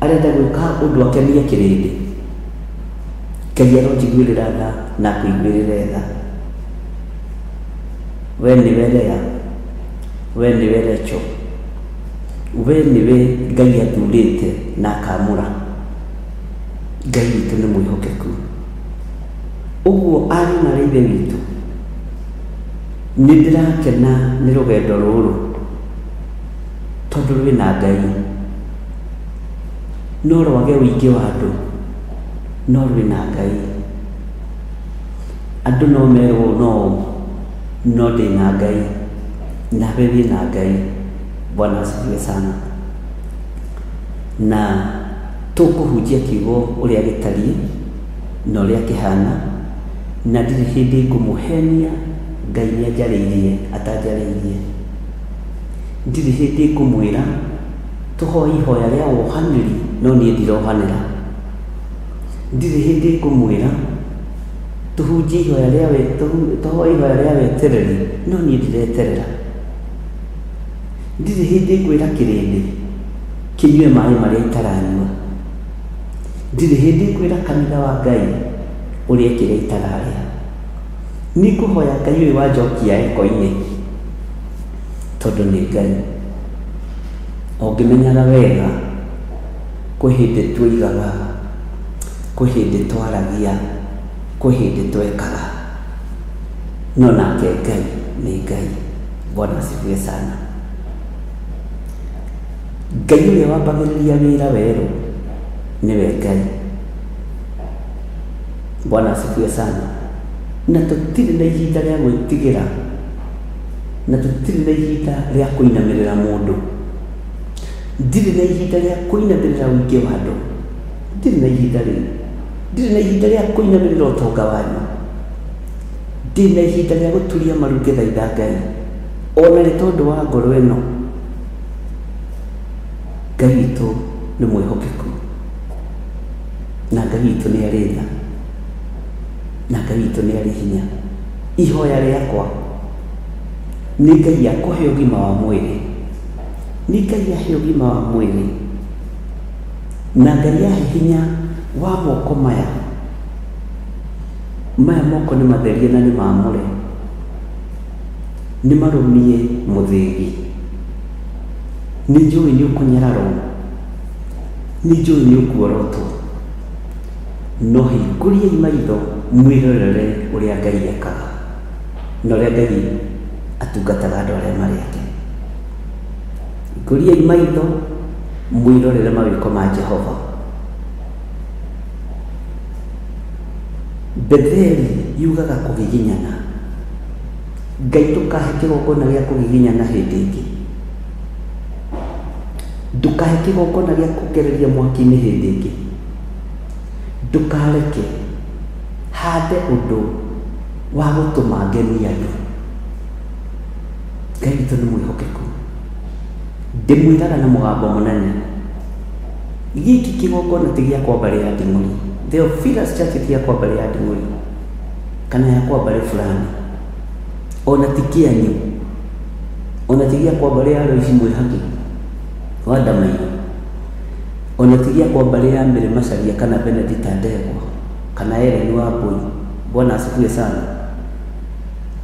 S5: arenda gwĩka ũndũ akenie kĩrĩndĩ. Ngai aronjiguĩrĩra tha na akũiguĩrĩre tha. We nĩwe Lea, we nĩwe Rachel, we nĩwe Ngai athurĩte na akamũra. Ngai witũ nĩ mwĩhokeku. Ũguo ariũ na aarĩ a Ithe witũ, nĩ ndĩrakena nĩ rũgendo rũrũ tondũ rwĩna Ngai. No rwage ũingĩ wa andũ, no rwĩna Ngai. Andũ no merwo ũũ na ũũ, no ndĩna Ngai, nawe wĩna Ngai. Bwana asifiwe sana. Na. Tũkũhunjia kiugo ũrĩa gĩtariĩ na ũrĩa kĩhana, na ndirĩ hĩndĩ ngũmũhenia. Ngai nĩ anjarĩirie atanjarĩirie. Ndirĩ hĩndĩ ngũmwĩra tũhoe ihoya rĩa wohanĩri no niĩ ndirohanĩra. Ndirĩ hĩndĩ ngũmwĩra tũhunjie ihoya rĩa tũhoe ihoya rĩa wetereri no niĩ ndireterera. Ndirĩ hĩndĩ ngwĩra kĩrĩndĩ kĩnyue maĩ marĩa itaranyua. Ndirĩ hĩndĩ ngwĩra kanitha wa Ngai ũrĩe kĩrĩa itararĩa. Nĩ ngũhoya Ngai ũyũ wanjokia eko-inĩ, tondũ nĩ Ngai. O ngĩmenyaga wega kwĩ hĩndĩ tuoigaga, kwĩ hĩndĩ twaragia, kwĩ hĩndĩ twekaga, no nake Ngai nĩ Ngai. Bwana asifiwe sana. Ngai ũrĩa wambagĩrĩria wĩra werũ nĩwe Ngai. Bwana asifiwe sana. Na tũtirĩ na ihinda rĩa gwĩtigĩra, na tũtirĩ na ihinda rĩa kũinamĩrĩra mũndũ. Ndirĩ na ihinda rĩa kũinamĩrĩra ũingĩ wa andũ, ndirĩ na ihinda rĩu. Ndirĩ na ihinda rĩa kũinamĩrĩra ũtonga wanyu. Ndĩ na ihinda rĩa gũturia maru ngĩthaitha Ngai, ona nĩ tondũ wa ngoro ĩno. Ngai witũ nĩ mwĩhokeku, na Ngai witũ nĩ arĩ tha, na Ngai witũ nĩ arĩ hinya. Ihoya rĩakwa nĩ Ngai akũhe ũgima wa mwĩrĩ, nĩ Ngai ahe ũgima wa mwĩrĩ, na Ngai ahe hinya wa moko maya. Maya moko nĩ matherie na nĩ maamũre, nĩ marũmie mũthĩgi. Nĩ njũĩ nĩ ũkũnyararwo, nĩ njũĩ nĩ ũkuorotwo, no hingũriai maitho mwĩrorere ũrĩa Ngai ekaga na ũrĩa Ngai atungataga andũ arĩa marĩ ake. Hingũriai maitho mwĩrorere mawĩko ma Jehova. Betheli yugaga kũgiginyana. Ngai ndũkahe kĩgongona gĩa kũgiginyana hĩndĩ ĩngĩ. Ndũkahe kĩgongona gĩa kũgereria mwaki-inĩ hĩndĩ ĩngĩ. Ndũkareke hande ũndũ wa gũtũma ngenie andũ. Ngai witũ nĩ mwĩhokeku. Ndĩmwĩraga na mũgambo mũnene, gĩkĩ kĩgongona ti gĩa kwa mbarĩ ya Nding'ũri. Theophilus Church ti ya kwa mbarĩ ya Nding'ũri kana ya kwa mbarĩ fulani, ona ti kĩanyu, ona ti gĩa kwa mbarĩ ya Loici Mwĩhaki wa Ndamaiyũ, ona ti gĩa kwa mbarĩ ya Mary Macharia kana Benedita Ndegwa kana Ellen Wambui. Bwana asifiwe sana.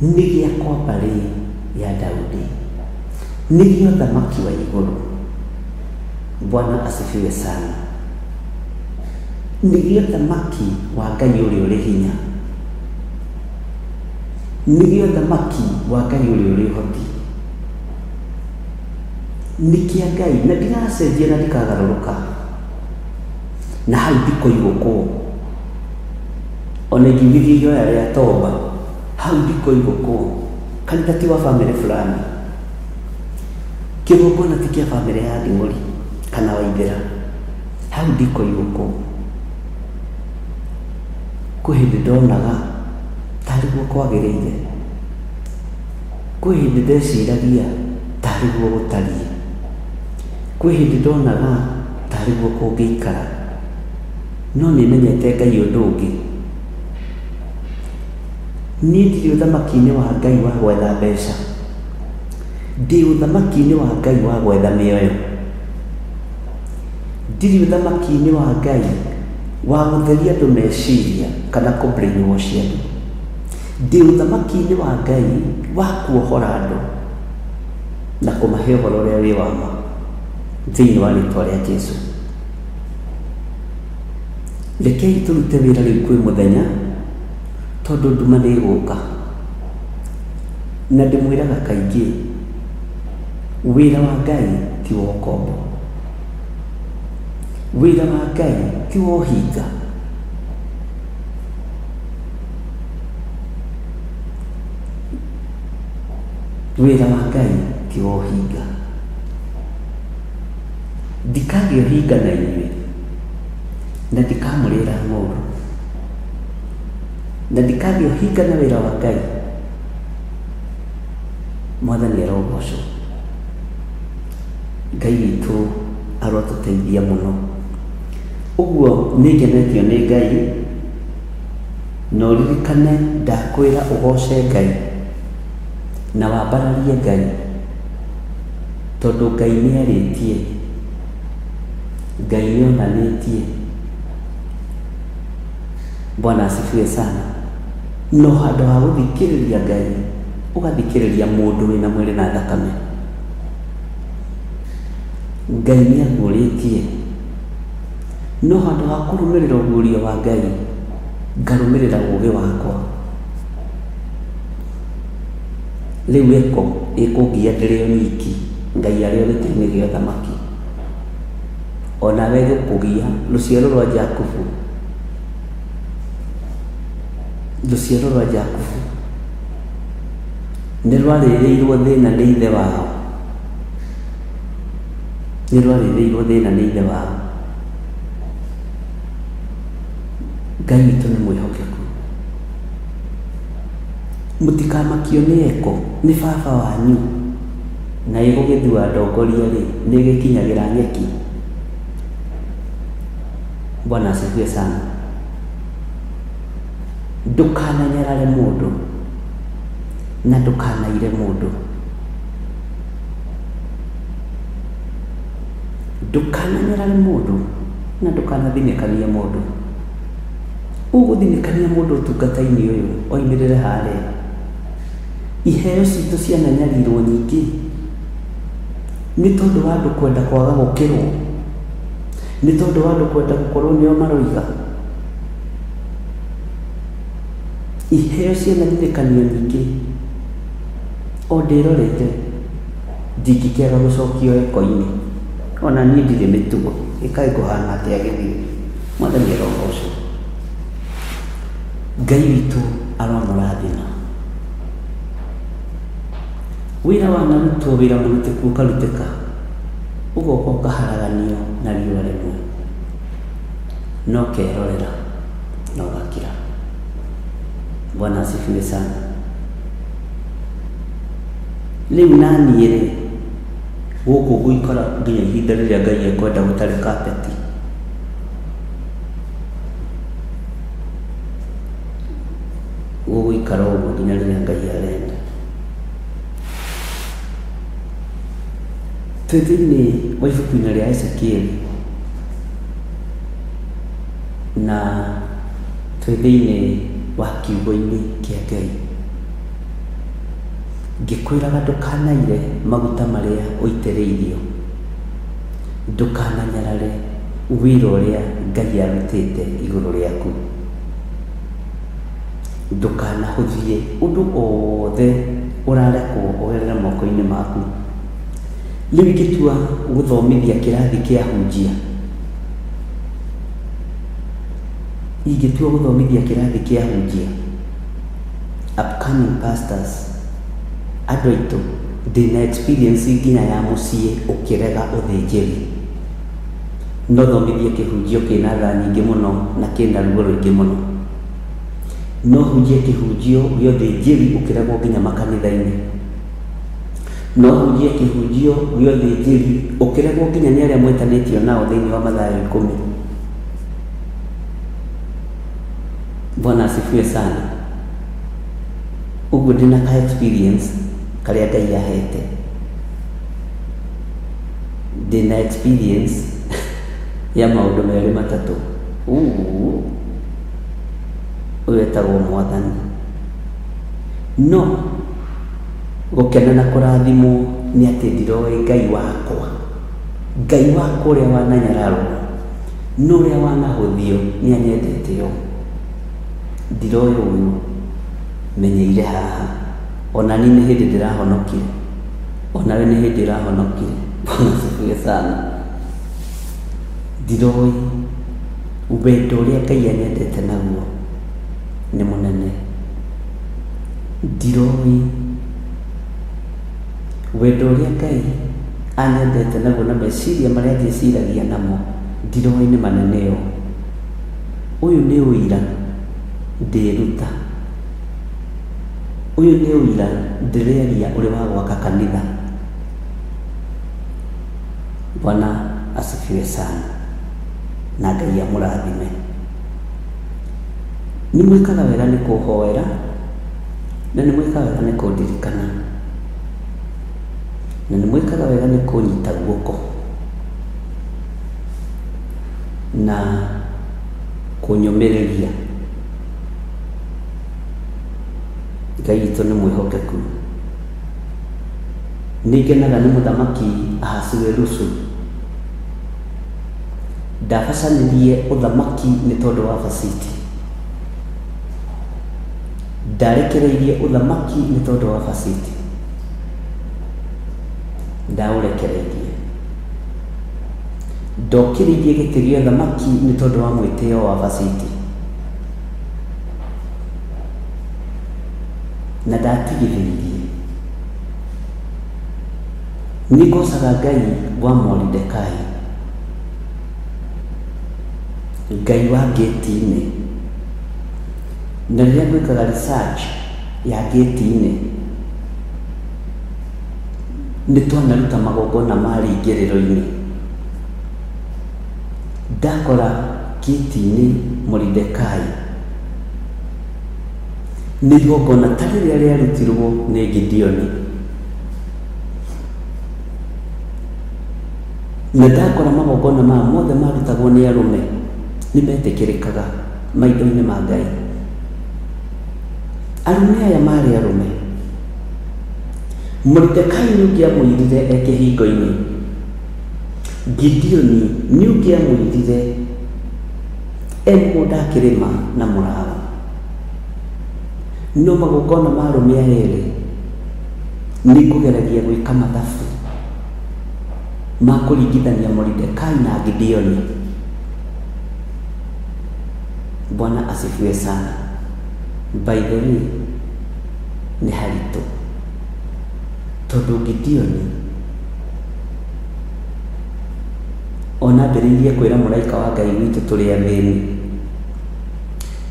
S5: Nĩ gĩa kwa mbarĩ ya Daudi, nĩ gĩa ũthamaki wa igũrũ. Bwana asifiwe sana. Nĩ gĩa ũthamaki wa Ngai ũrĩa ũrĩ hinya, nĩ gĩa ũthamaki wa Ngai ũrĩa ũrĩ ũhoti, nĩ kĩa Ngai na ndiracenjia na ndikagarũrũka, na hau ndikoigũkwo. Ona ingiugithia ihoya rĩa toba, hau ndikoigũkwo. Kanitha ti wa bamĩrĩ fulani, kĩgongona ti kĩa bamĩrĩ ya Nding'ũri kana Waithĩra, hau ndikoigũkwo. Kwĩ hĩndĩ ndonaga tarĩ guo kwagĩrĩire, kwĩ hĩndĩ ndeciragia tarĩ guo gũtariĩ, kwĩ hĩndĩ ndonaga tarĩ guo kũngĩikara, no nĩ menyete Ngai ũndũ ũngĩ. Niĩ ndirĩ ũthamaki-inĩ wa Ngai wa gwetha mbeca, ndĩ ũthamaki-inĩ wa Ngai wa gwetha mĩoyo. Ndirĩ ũthamaki-inĩ wa Ngai wa gũtheria andũ meciria kana kũ brainwash andũ. Ndĩ ũthamaki-inĩ wa Ngai wa kuohora andũ na kũmahe ũhoro ũrĩa wĩ wa ma thĩinĩ wa rĩtwa rĩa Jesu. Rekei tũrute wĩra rĩu kwĩ mũthenya, tondũ nduma nĩ ĩgũka. Na ndĩmwĩraga kaingĩ, wĩra wa Ngai ti wa ũkombo. Wĩra wa Ngai ti wa ũhinga. Wĩra wa Ngai ti wa ũhinga. Ndikagĩa ũhinga na inyuĩ. Na ndikamũrĩra ng'ũũrũ, na ndikagĩa ũhinga na wĩra wa Ngai. Mwathani arogocwo. Ngai witũ arotũteithia mũno. Ũguo nĩ ngenetio nĩ Ngai, na ũririkane ndakwĩra ũgoce Ngai na wambararie Ngai, tondũ Ngai nĩ arĩtie, Ngai nĩ onanĩtie. Bwana asifiwe sana. No handũ ha gũthikĩrĩria Ngai, ũgathikĩrĩria mũndũ wĩna mwĩrĩ na thakame. Ngai nĩ aguũrĩtie, no handũ ha kũrũmĩrĩra ũguũrio wa Ngai, ngarũmĩrĩra ũũgĩ wakwa. Rĩu eko ĩkũngia ndĩrĩ o nyiki, Ngai arĩ o gĩtĩ-inĩ gĩa ũthamaki. O nawe ĩgũkũgia, rũciaro rwa Jakubu, rũciaro rwa Jakubu nĩ rwarĩrĩirwo thĩna nĩ ithe wao, nĩ rwarĩrĩirwo thĩna nĩ ithe wao. Ngai witũ nĩ mwĩhokeku. Mũtikamakio nĩ eko, nĩ baba wanyu. Na ĩgũgĩthua ndongoria rĩ, nĩ ĩgĩkinyagĩra nyeki. Bwana asifiwe sana. Ndũkananyarare mũndũ na ndũkanaire mũndũ. Ndũkananyarare mũndũ na ndũkanathinĩkanie mũndũ. Ũgũthinĩkania mũndũ ũtungata-inĩ ũyũ oimĩrĩre harĩa. Iheo citũ ciananyarirwo nyingĩ nĩ tondũ wa andũ kwenda kwaga gũkĩrwo, nĩ tondũ wa andũ kwenda gũkorwo nĩo maroiga. Iheo cianathinĩkanio nyingĩ, o ndĩroreire ndingĩkĩaga gũcokio eko-inĩ. Ona niĩ ndirĩ mĩtugo, ĩkaĩ ngũhana atĩa gĩthiĩ. Mwathani arogocwo. Ngai witũ aromũrathima. Wĩra wanarutwo, wĩra mũrutĩku ũkarutĩka, ũgoka ũkaharaganio na riũa rĩmwe. No ũkerorera na ũgakira. Bwana asifiwe sana. Rĩu naniĩ rĩ, gũkũ ngũikara nginya ihinda rĩrĩa Ngai ekwenda gũtarĩ kapeti. Gũgũikara ũguo nginya rĩrĩa Ngai arenda. Twĩ thĩinĩ wa ibuku-inĩ rĩa Ezekieli na twĩ thĩinĩ wa kiugo-inĩ kĩa Ngai. Ngĩkwĩraga ndũkanaire maguta marĩa ũitĩrĩirio, ndũkananyarare wĩra ũrĩa Ngai arutĩte igũrũ rĩaku. Ndũkanahũthie ũndũ o wothe ũrarekwo ũgerere moko-inĩ maku. Rĩu ingĩtua gũthomithia kĩrathi kĩa hunjia, ingĩtua gũthomithia kĩrathi kĩa hunjia, upcoming pastors, andũ aitũ, ndĩna experience nginya ya mũciĩ ũkĩrega ũthĩnjĩri. No thomithie kĩhunjio kĩna tha nyingĩ mũno na kĩna ruo rũingĩ mũno. No hunjie kĩhunjio gĩa ũthĩnjĩri ũkĩregwo nginya makanitha-inĩ. No hunjie kĩhunjio gĩa ũthĩnjĩri ũkĩregwo nginya nĩ arĩa mwetanĩtio nao thĩinĩ wa Mathayo ikũmi. Bwana asifiwe sana. Ũguo ndĩna ka experience karĩa Ngai ahete. Ndĩna experience ya maũndũ merĩ matatũ. Ũyũ etagwo Mwathani. No gũkena na kũrathimwo nĩ atĩ ndiroĩ Ngai wakwa. Ngai wakwa ũrĩa wananyararwo na ũrĩa wanahũthio nĩ anyendete ũũ. Ndiroĩ ũyũ menyeire haha. Ona niĩ nĩ hĩndĩ ndĩrahonokire. Onawe nĩ hĩndĩ ũrahonokire. Bwana asifiwe sana. Ndiroĩ wendo ũrĩa Ngai anyendete naguo nĩ mũnene. Ndiroĩ wendo ũrĩa Ngai anyendete naguo na meciria marĩa anjĩciragia namo, ndiroĩ nĩ manene ũũ. Ũyũ nĩ ũira ndĩruta, ũyũ nĩ ũira ndĩreria ũrĩ wa gwaka kanitha. Bwana asifiwe sana na Ngai amũrathime. Nĩ mwĩkaga wega nĩ kũhoera na nĩ mwĩkaga wega nĩ kũndirikana na nĩ mwĩkaga wega nĩ kũnyita guoko na kũnyũmĩrĩria. Ngai witũ nĩ mwĩhokeku. Nĩ ngenaga nĩ mũthamaki Ahasuerusu. Ndabacanirie ũthamaki nĩ tondũ wa Vasiti. Ndarekereirie ũthamaki nĩ tondũ wa Vasiti. Ndaũrekereirie. Ndokĩrĩirie gĩtĩ gĩa ũthamaki nĩ tondũ wa mwĩtĩo wa Vasiti. Na ndatigithĩirie. Nĩ ngocaga Ngai wa Moridekai. Ngai wa ngĩti-inĩ. Na rĩrĩa ngwĩkaga research ya ngĩti-inĩ, nĩ twanaruta magongona ma rĩingĩrĩro-inĩ. Ndakora ngĩti-inĩ Moridekai nĩ igongona ta rĩrĩa rĩarutirwo nĩ Gideoni. Na ndakora magongona maya mothe marutagwo nĩ arũme nĩ metĩkĩrĩkaga maitho-inĩ ma Ngai. Arũme aya marĩ arũme. Moridekai nĩ ũngĩamũirire e kĩhingo-inĩ. Gideoni nĩ ũngĩamũirire e mũgũnda akĩrĩma na mũraũ. No magongona ma arũme aya erĩ nĩ ngũgeragia gwĩka mathabu ma kũringithania Moridekai na Gideoni. Bwana asifiwe sana. By the way, nĩ haritũ tondũ Gideoni ona ambĩrĩirie kwĩra mũraika wa Ngai witũ tũrĩ athĩni.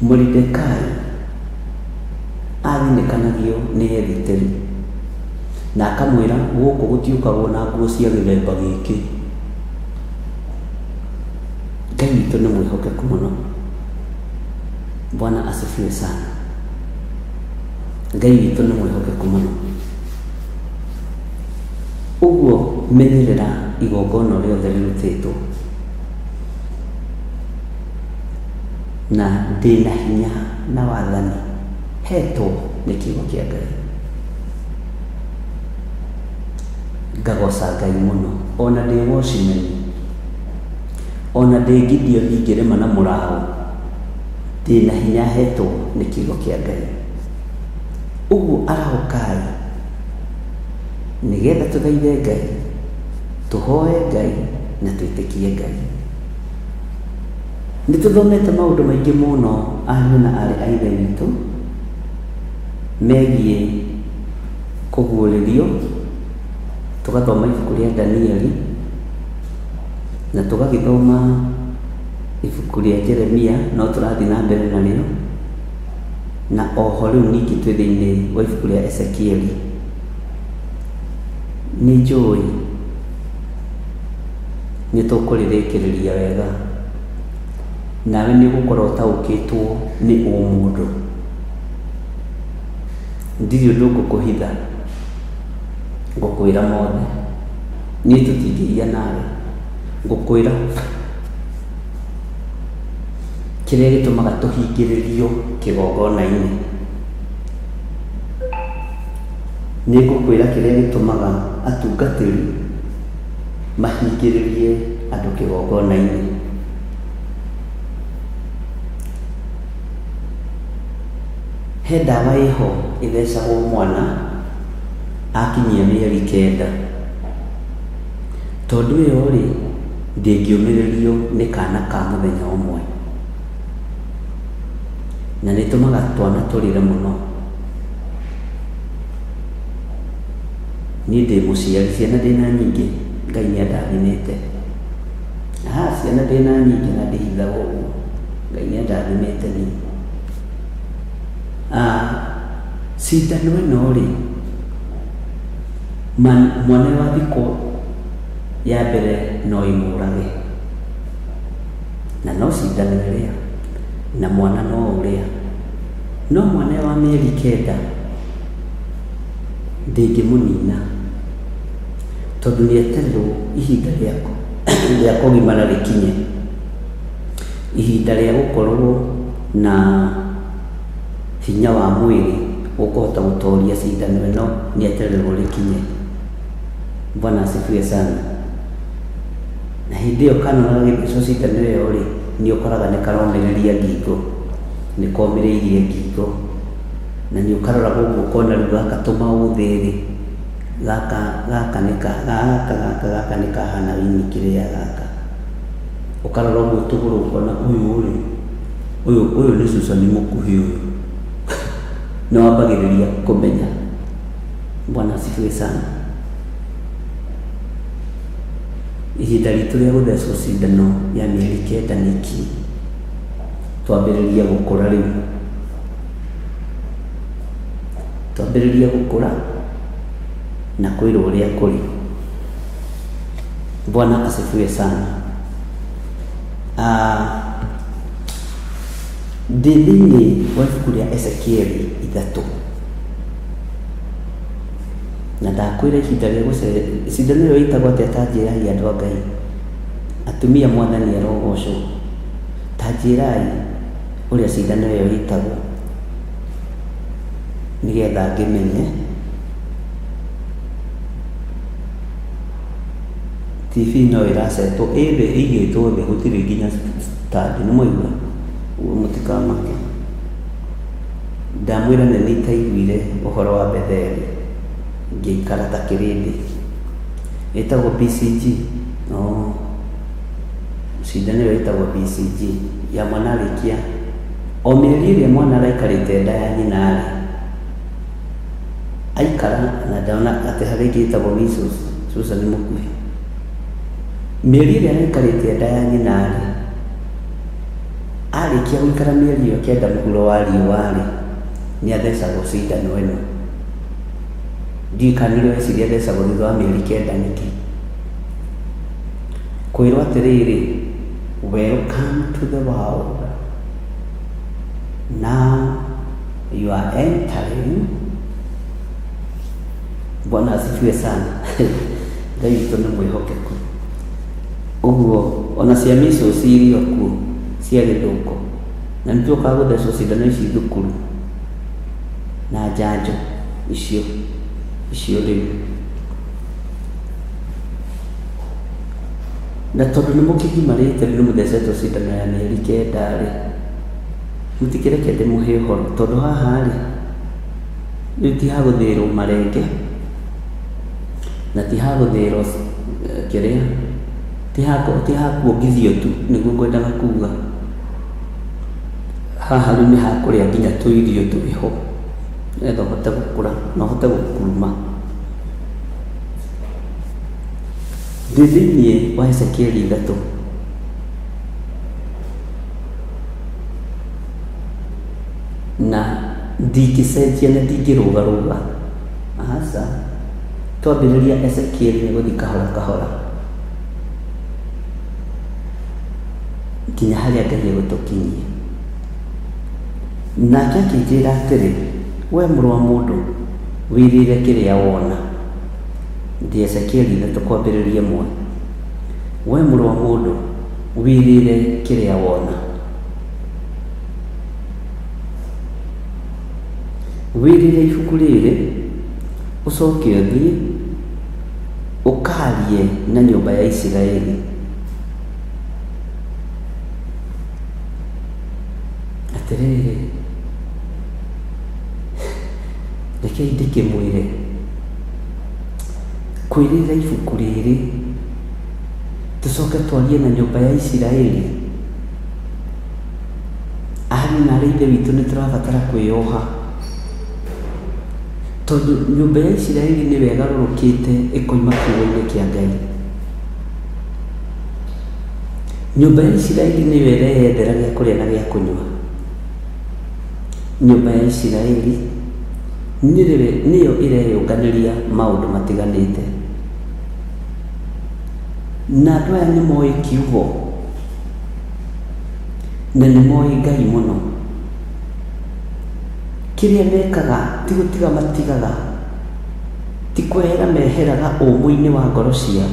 S5: Moridekai athinĩkanagio nĩ Ethiteri na akamwĩra gũkũ gũtiũkagwo na nguo cia gĩthemba gĩkĩ. Ngai witũ nĩ mwĩhokeku mũno. Bwana asifiwe sana. Ngai witũ nĩ mwĩhokeku mũno. Ũguo menyerera igongona rĩothe rĩrutĩtwo na ndĩna hinya na wathani hetwo nĩ kiugo kĩa Ngai. Ngagoca Ngai mũno ona ndĩ watchman, ona ndĩ Gideoni ngĩrĩma na mũraũ, ndĩna hinya hetwo nĩ kiugo kĩa Ngai. Ũguo arahũkai nĩgetha tũthaithe Ngai, tũhoe Ngai na twĩtĩkie Ngai. Nĩ tũthomete maũndũ maingĩ mũno ariũ na aarĩ a Ithe witũ megiĩ kũguũrĩrio, tũgathoma ibuku rĩa Danieli na tũgagĩthoma ibuku rĩa Jeremia, no tũrathiĩ na mbere narĩo, na oho rĩu ningĩ twĩ thĩinĩ wa ibuku rĩa Ezekieli. Nĩ njũĩ nĩ tũkũrĩrĩkĩrĩria wega, nawe nĩ ũgũkorwo ũtaũkĩtwo nĩ ũmũndũ. Ndirĩ ũndũ ngũkũhitha, ngũkwĩra mothe. Niĩ tũtingĩiya nawe, ngũkwĩra kĩrĩa gĩtũmaga tũhingĩrĩrio kĩgongona-inĩ. Nĩ ngũkwĩra kĩrĩa gĩtũmaga atungatĩri mahingĩrĩrie andũ kĩgongona-inĩ. He ndawa ĩho ĩthecagwo mwana akinyia mĩeri kenda. Tondũ ĩyo rĩ, ndĩngĩũmĩrĩrio nĩ kana ka mũthenya ũmwe. Na nĩ ĩtũmaga twana tũrĩre mũno. Niĩ ndĩ mũciari, ciana ndĩna nyingĩ, Ngai nĩ andathimĩte. Ciana ndĩna nyingĩ na ndihithaga ũguo. Ngai nĩ andathimĩte niĩ. Cindano ĩno rĩ, mwana wa thikũ ya mbere no ĩmũrage, na no cindano ĩrĩa, na mwana no ũrĩa, no mwana wa mĩeri 9 ndĩngĩmũnina, tondũ nĩ etererwo ihinda rĩa kũgimara rĩkinye, ihinda rĩa gũkorwo na hinya wa mwĩrĩ ũkũhota gũtoria cindano ĩno nĩ etererwo rĩkinye. Bwana asifiwe sana. Na hĩndĩ ĩyo kana gagĩthecwo cindano ĩyo rĩ, nĩ ũkoraga nĩ karomĩrĩria ngingo, nĩ komĩrĩirie ngingo, na nĩ ũkarora ũguo ũkona rĩu gaka tũmaũthĩ rĩ, gaka gaka nĩ ka gaka gaka gaka nĩ kahana wini kĩrĩa gaka, ũkarora ũguo tũgũrũ ũkona ũyũ rĩ, ũyũ nĩ Susan mũkuhĩ ũyũ. Nĩ wambagĩrĩria kũmenya. Bwana asifiwe sana. Ihinda ritũ rĩa gũthecwo cindano ya mĩeri 9 nĩ ikinyu, twambĩrĩrie gũkũra rĩu, twambĩrĩrie gũkũra na kwĩrwo ũrĩa kũrĩ. Bwana asifiwe sana. Ndĩ thĩinĩ wa ibuku rĩa Ezekieli 3, na ndakwĩra ihinda rĩa cindano ĩyo ĩtagwo atĩa? Ta njĩrai andũ a Ngai, atumia Mwathani arogocwo, ta njĩrai ũrĩa cindano ĩyo ĩtagwo nĩgetha ngĩmenye. TV no ĩracetwo ĩ thĩ, ĩigĩtwo thĩ, gũtirĩ nginya stand, nĩ mwaigua? Ũguo mũtikamake. Ndamwĩra nĩ nĩitaiguire ũhoro wa Betheli, ngĩikara ta kĩrĩndĩ. Ĩtagwo BCG. Oh, cindano ĩyo ĩtagwo BCG ya mwana arĩkia o mĩeri ĩrĩa mwana araikarĩte nda ya nyina rĩ, aikara na ndona atĩ harĩ ĩngĩ ĩtagwo measles, Susan mũkuhĩ. Mĩeri ĩrĩa araikarĩte nda ya nyina rĩ, arĩkia gũikara mĩeri ĩyo 9 mũhuro wa riũa rĩ, nĩ athecagwo cindano ĩno. Ndiũĩ kana nĩ ũrĩ weciria athecagwo thutha wa mĩeri 9 nĩkĩ. Kwĩrwo atĩrĩrĩ, welcome to the world. Now you are entering. Bwana asifiwe sana. Ngai witũ nĩ mwĩhokeku. Ũguo ona cia measles iria kuo cia gĩthũkũ, na nĩ tuokaga gũthecwo cindano ici thukuru na njanjo icio icio rĩu. Na tondũ nĩ mũkĩgimarĩte rĩu nĩ mũthecetwo cindano ya mĩeri 9 rĩ, mũtikĩreke ndĩmũhe ũhoro, tondũ haha rĩ, rĩu ti hagũthĩĩrwo marenge, na ti hagũthĩĩrwo kĩrĩa, ti hakuongithio tu, nĩguo ngwendaga kuga. Haha rĩu nĩ hakũrĩa nginya tũirio twĩho, nĩgetha ũhote gũkũra na ũhote gũkuruma. Ndĩ thĩinĩ wa Ezekieli 3. Na ndingĩcenjia na ndingĩrũgarũga. Aca, twambĩrĩria Ezekieli nĩ gũthiĩ kahora kahora nginya harĩa Ngai egũtũkinyia. Nake akĩnjĩra atĩrĩ, we mũrũ wa mũndũ, wĩrĩre kĩrĩa wona. Ndĩ Ezekieli 3 kwambĩrĩria 1. We mũrũ wa mũndũ, wĩrĩre kĩrĩa wona. Wĩrĩre ibuku rĩrĩ, ũcoke ũthiĩ ũkarie na nyũmba ya Isiraeli. Atĩrĩrĩ, rekei ndĩkĩmwĩre, kwĩrĩra ibuku rĩrĩ, tũcoke twarie na nyũmba ya Isiraeli. Ariũ na arĩ ithe witũ nĩ tũrabatara kwĩyoha, tondũ nyũmba ya Isiraeli nĩyo ĩgarũrũkĩte ĩkoima kiugo-inĩ kĩa Ngai. Nyũmba ya Isiraeli nĩyo ĩreyethera gĩa kũrĩa na gĩa kũnyua. Nyũmba ya Isiraeli nĩyo ĩreyũnganĩria maũndũ matiganĩte. Na andũ aya nĩ moĩ kiugo na nĩ moĩ Ngai mũno. Kĩrĩa mekaga ti gũtiga matigaga, ti kwehera meheraga ũmũ-inĩ wa ngoro ciao,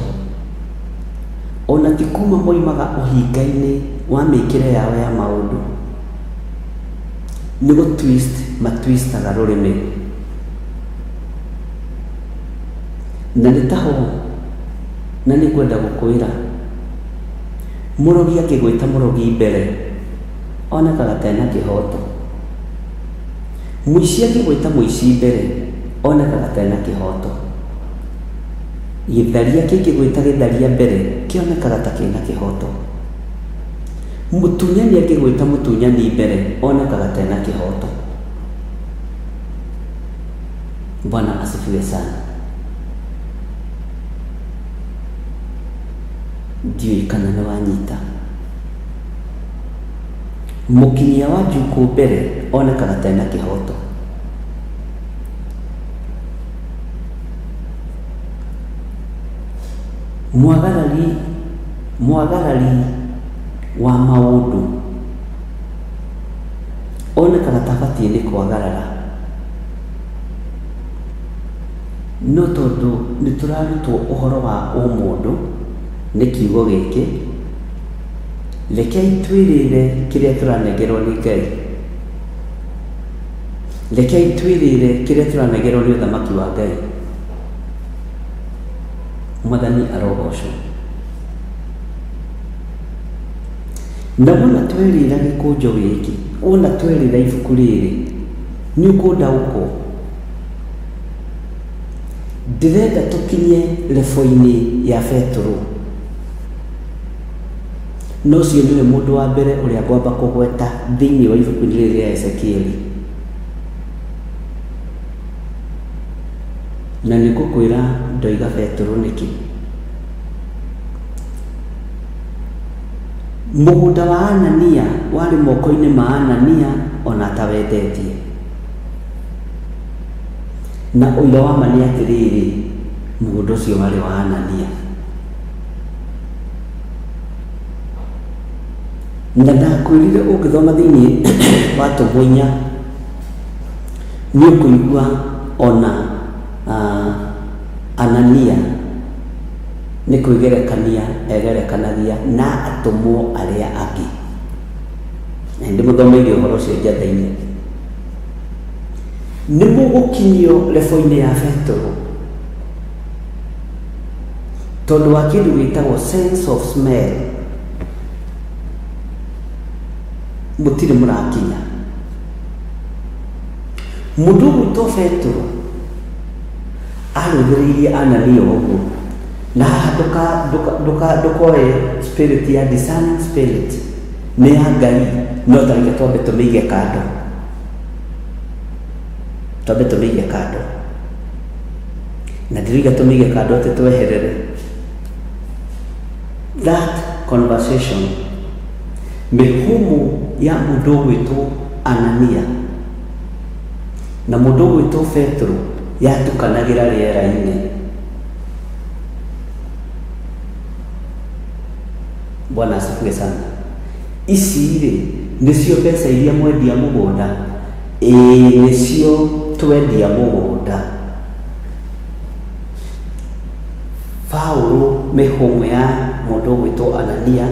S5: ona ti kuma moimaga ũhinga-inĩ wa mĩkĩre yao ya maũndũ. Nĩ gũ twist matwistaga rũrĩmĩ. Na nĩ taho na nĩ ngwenda gũkwĩra, mũrogi angĩgwĩta mũrogi mbere, onekaga ta ena kĩhoto. Mũici angĩgwĩta mũici mbere, onekaga ta ena kĩhoto. Gĩtharia kĩngĩgwĩta gĩtharia mbere, kĩonekaga ta kĩna kĩhoto. Mũtunyani angĩgwĩta mũtunyani mbere, onekaga ta ena kĩhoto. Bwana asifiwe sana. Ndiũĩ kana nĩ wanyita. Mũkinyia wa njukũ mbere onekaga ta ena kĩhoto. Mwagarari mwagarari wa maũndũ onekaga ta abatiĩ nĩ kwagarara. No tondũ nĩ tũrarutwo ũhoro wa ũmũndũ nĩ kiugo gĩkĩ, rekei twĩrĩre kĩrĩa tũranengerwo nĩ Ngai. Rekei twĩrĩre kĩrĩa tũranengerwo nĩ ũthamaki wa Ngai. Mwathani arogocwo. Na wona twerĩra gĩkũnjo gĩkĩ, wona twerĩra ibuku rĩrĩ, nĩ ũkũndaũkwo. Ndĩrenda tũkinye lebo-inĩ ya Betũrũ. Na ũcio nĩwe mũndũ wa mbere ũrĩa ngwamba kũgweta thĩinĩ wa ibuku-inĩ rĩrĩ rĩa Ezekieli. Na nĩ ngũkwĩra ndoiga Betũrũ nĩkĩ. Mũgũnda wa Anania warĩ moko-inĩ ma Anania ona atawendetie. Na ũira wa ma nĩ atĩrĩrĩ, mũgũnda ũcio warĩ wa Anania. Na ndakwĩrire ũngĩthoma thĩinĩ wa Atũmwo inya, nĩ ũkũigua ona Anania nĩ kwĩgerekania egerekanagia na atũmwo arĩa angĩ. Na nĩ ndĩmũthomeire ũhoro ũcio njatha-inĩ. Nĩ mũgũkinyio lebo-inĩ ya Betũrũ tondũ wa kĩndũ gĩtagwo sense of smell. Mũtirĩ mũrakinya. Mũndũ ũgwĩtwo Betũrũ arũthĩrĩirie Anania ũguo. Na haha ndũkoe spirit ya discerning spirit nĩ ya Ngai, no ta reke twambe tũmĩige kando. Twambe tũmĩige kando. Na ndĩroiga tũmĩige kando atĩ tweherere. That conversation, mĩhũmũ ya mũndũ ũgwĩtwo Anania na mũndũ ũgwĩtwo Petero yatukanagĩra rĩera-inĩ. Bwana asifiwe sana. Ici rĩ nĩcio mbeca iria mwendia mũgũnda? Ĩĩ nĩcio twendia mũgũnda. Paulo mĩhũmũ ya mũndũ ũgwĩtwo Anania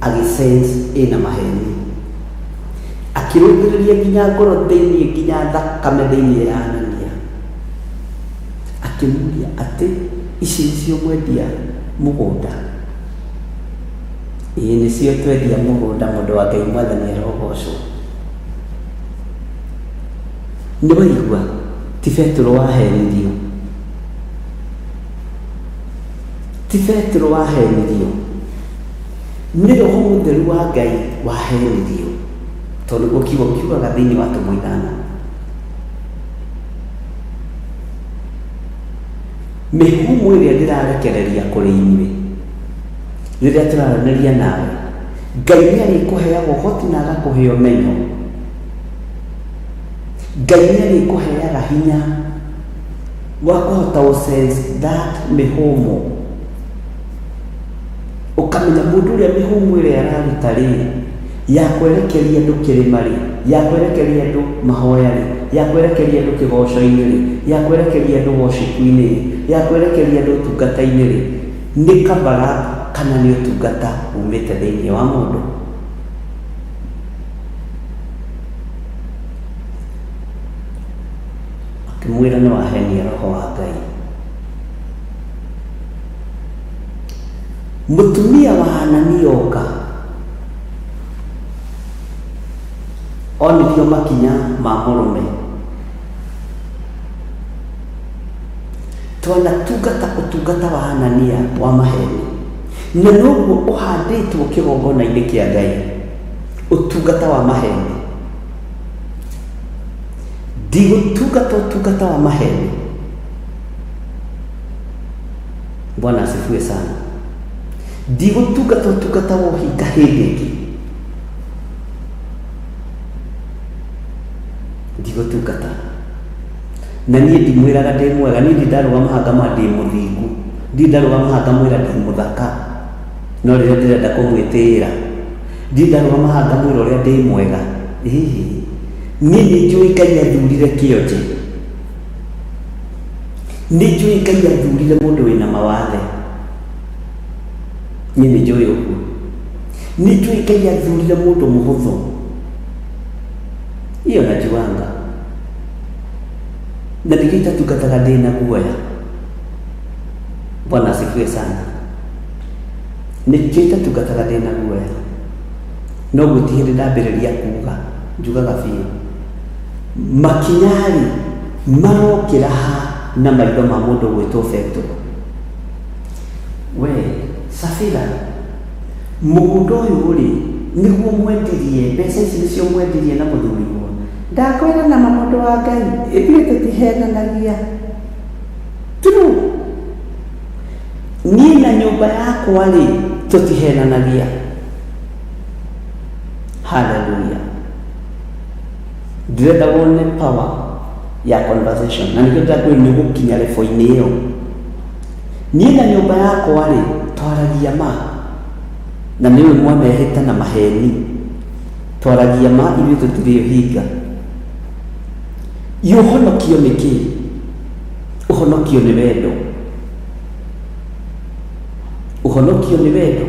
S5: agĩ sense ĩna maheni. Akĩrũthĩrĩria nginya ngoro thĩinĩ nginya thakame thĩinĩ ya Anania. Akĩmũria atĩ ici nĩcio mwendia mũgũnda? Ĩĩ nĩcio twendia mũgũnda mũndũ wa Ngai Mwathani arogocwo. Nĩ waigua ti Betũrũ wahenirio? Ti Betũrũ wahenirio, nĩ Roho Mũtheru wa Ngai wahenirio, tondũ nĩguo kiugo kiugaga thĩinĩ wa Atũmwo ithano. Mĩhũmũ ĩrĩa ndĩrarekereria kũrĩ inyuĩ rĩrĩa tũraranĩria nawe. Ngai nĩ arĩkũheaga ũhoti na agakũhe ũmenyo. Ngai nĩ arĩkũheaga hinya wa kũhota gũ sense that mĩhũmũ, ũkamenya mũndũ ũrĩa mĩhũmũ ĩrĩa araruta rĩ, ya kwerekeria andũ kĩrĩma rĩ, ya kwerekeria andũ mahoya rĩ, ya kwerekeria andũ kĩgoco-inĩ rĩ, ya kwerekeria andũ worship-inĩ rĩ, ya kwerekeria andũ ũtungata-inĩ rĩ, nĩ kabara kana nĩ ũtungata umĩte thĩinĩ wa mũndũ. Akĩmwĩra nĩ wahenia roho wa Ngai. Mũtumia wa Anania oka onirio makinya ma mũrũme. Twanatungata ũtungata wa Anania wa maheni, na noguo ũhandĩtwo kĩgongona-inĩ kĩa Ngai, ũtungata wa maheni. Ndigũtungata ũtungata wa maheni. Bwana asifiwe sana. Ndigũtungata ũtungata wa ũhinga hĩndĩ ĩngĩ. Ndigũtungata. Na niĩ ndimwĩraga ndĩ mwega, niĩ ndindarũgama haha ngamwĩra ndĩ mũthingu, ndindarũgama haha ngamwĩra ndĩ mũthaka, no rĩrĩa ndĩrenda kũmwĩtĩĩra, ndindarũgama haha ngamwĩra ũrĩa ndĩ mwega. Ĩĩ, niĩ nĩ njũĩ Ngai athurire kĩonje. Nĩ njũĩ Ngai athurire mũndũ wĩna mawathe. Niĩ nĩ njũĩ ũguo. Nĩ njũĩ Ngai athurire mũndũ mũhũthũ. Hiyo najuanga. Na nĩkĩo itatungataga ndĩ na guoya. Bwana asifiwe sana. Nĩkĩo itatungataga ndĩ na guoya. No gũtirĩ hĩndĩ ndambĩrĩria kuga, njugaga biũ. Makinya-rĩ, marokĩra ha na maitho ma mũndũ ũgwĩtwo Petero? We Safira, mũgũnda ũyũ-rĩ, nĩguo mwendirie, mbeca ici nĩcio mwendirie na mũthuriguo? Ndakwĩra nama mũndũ wa Ngai, ithuĩ tũtihenanagia. True. Niĩ na nyũmba yakwa-rĩ, tũtihenanagia. Hallelujah. Ndĩrenda wone power ya conversation na nĩkĩo ndĩrakwĩra nĩ gũkinya level-inĩ ĩyo. Niĩ na nyũmba yakwa-rĩ, twaragia ma, na nĩũĩ mwanehĩta na maheni. Twaragia ma ithuĩ tũtirĩ ũhinga. Ĩ ũhonokio nĩ kĩĩ? Ũhonokio nĩ wendo. Ũhonokio nĩ wendo.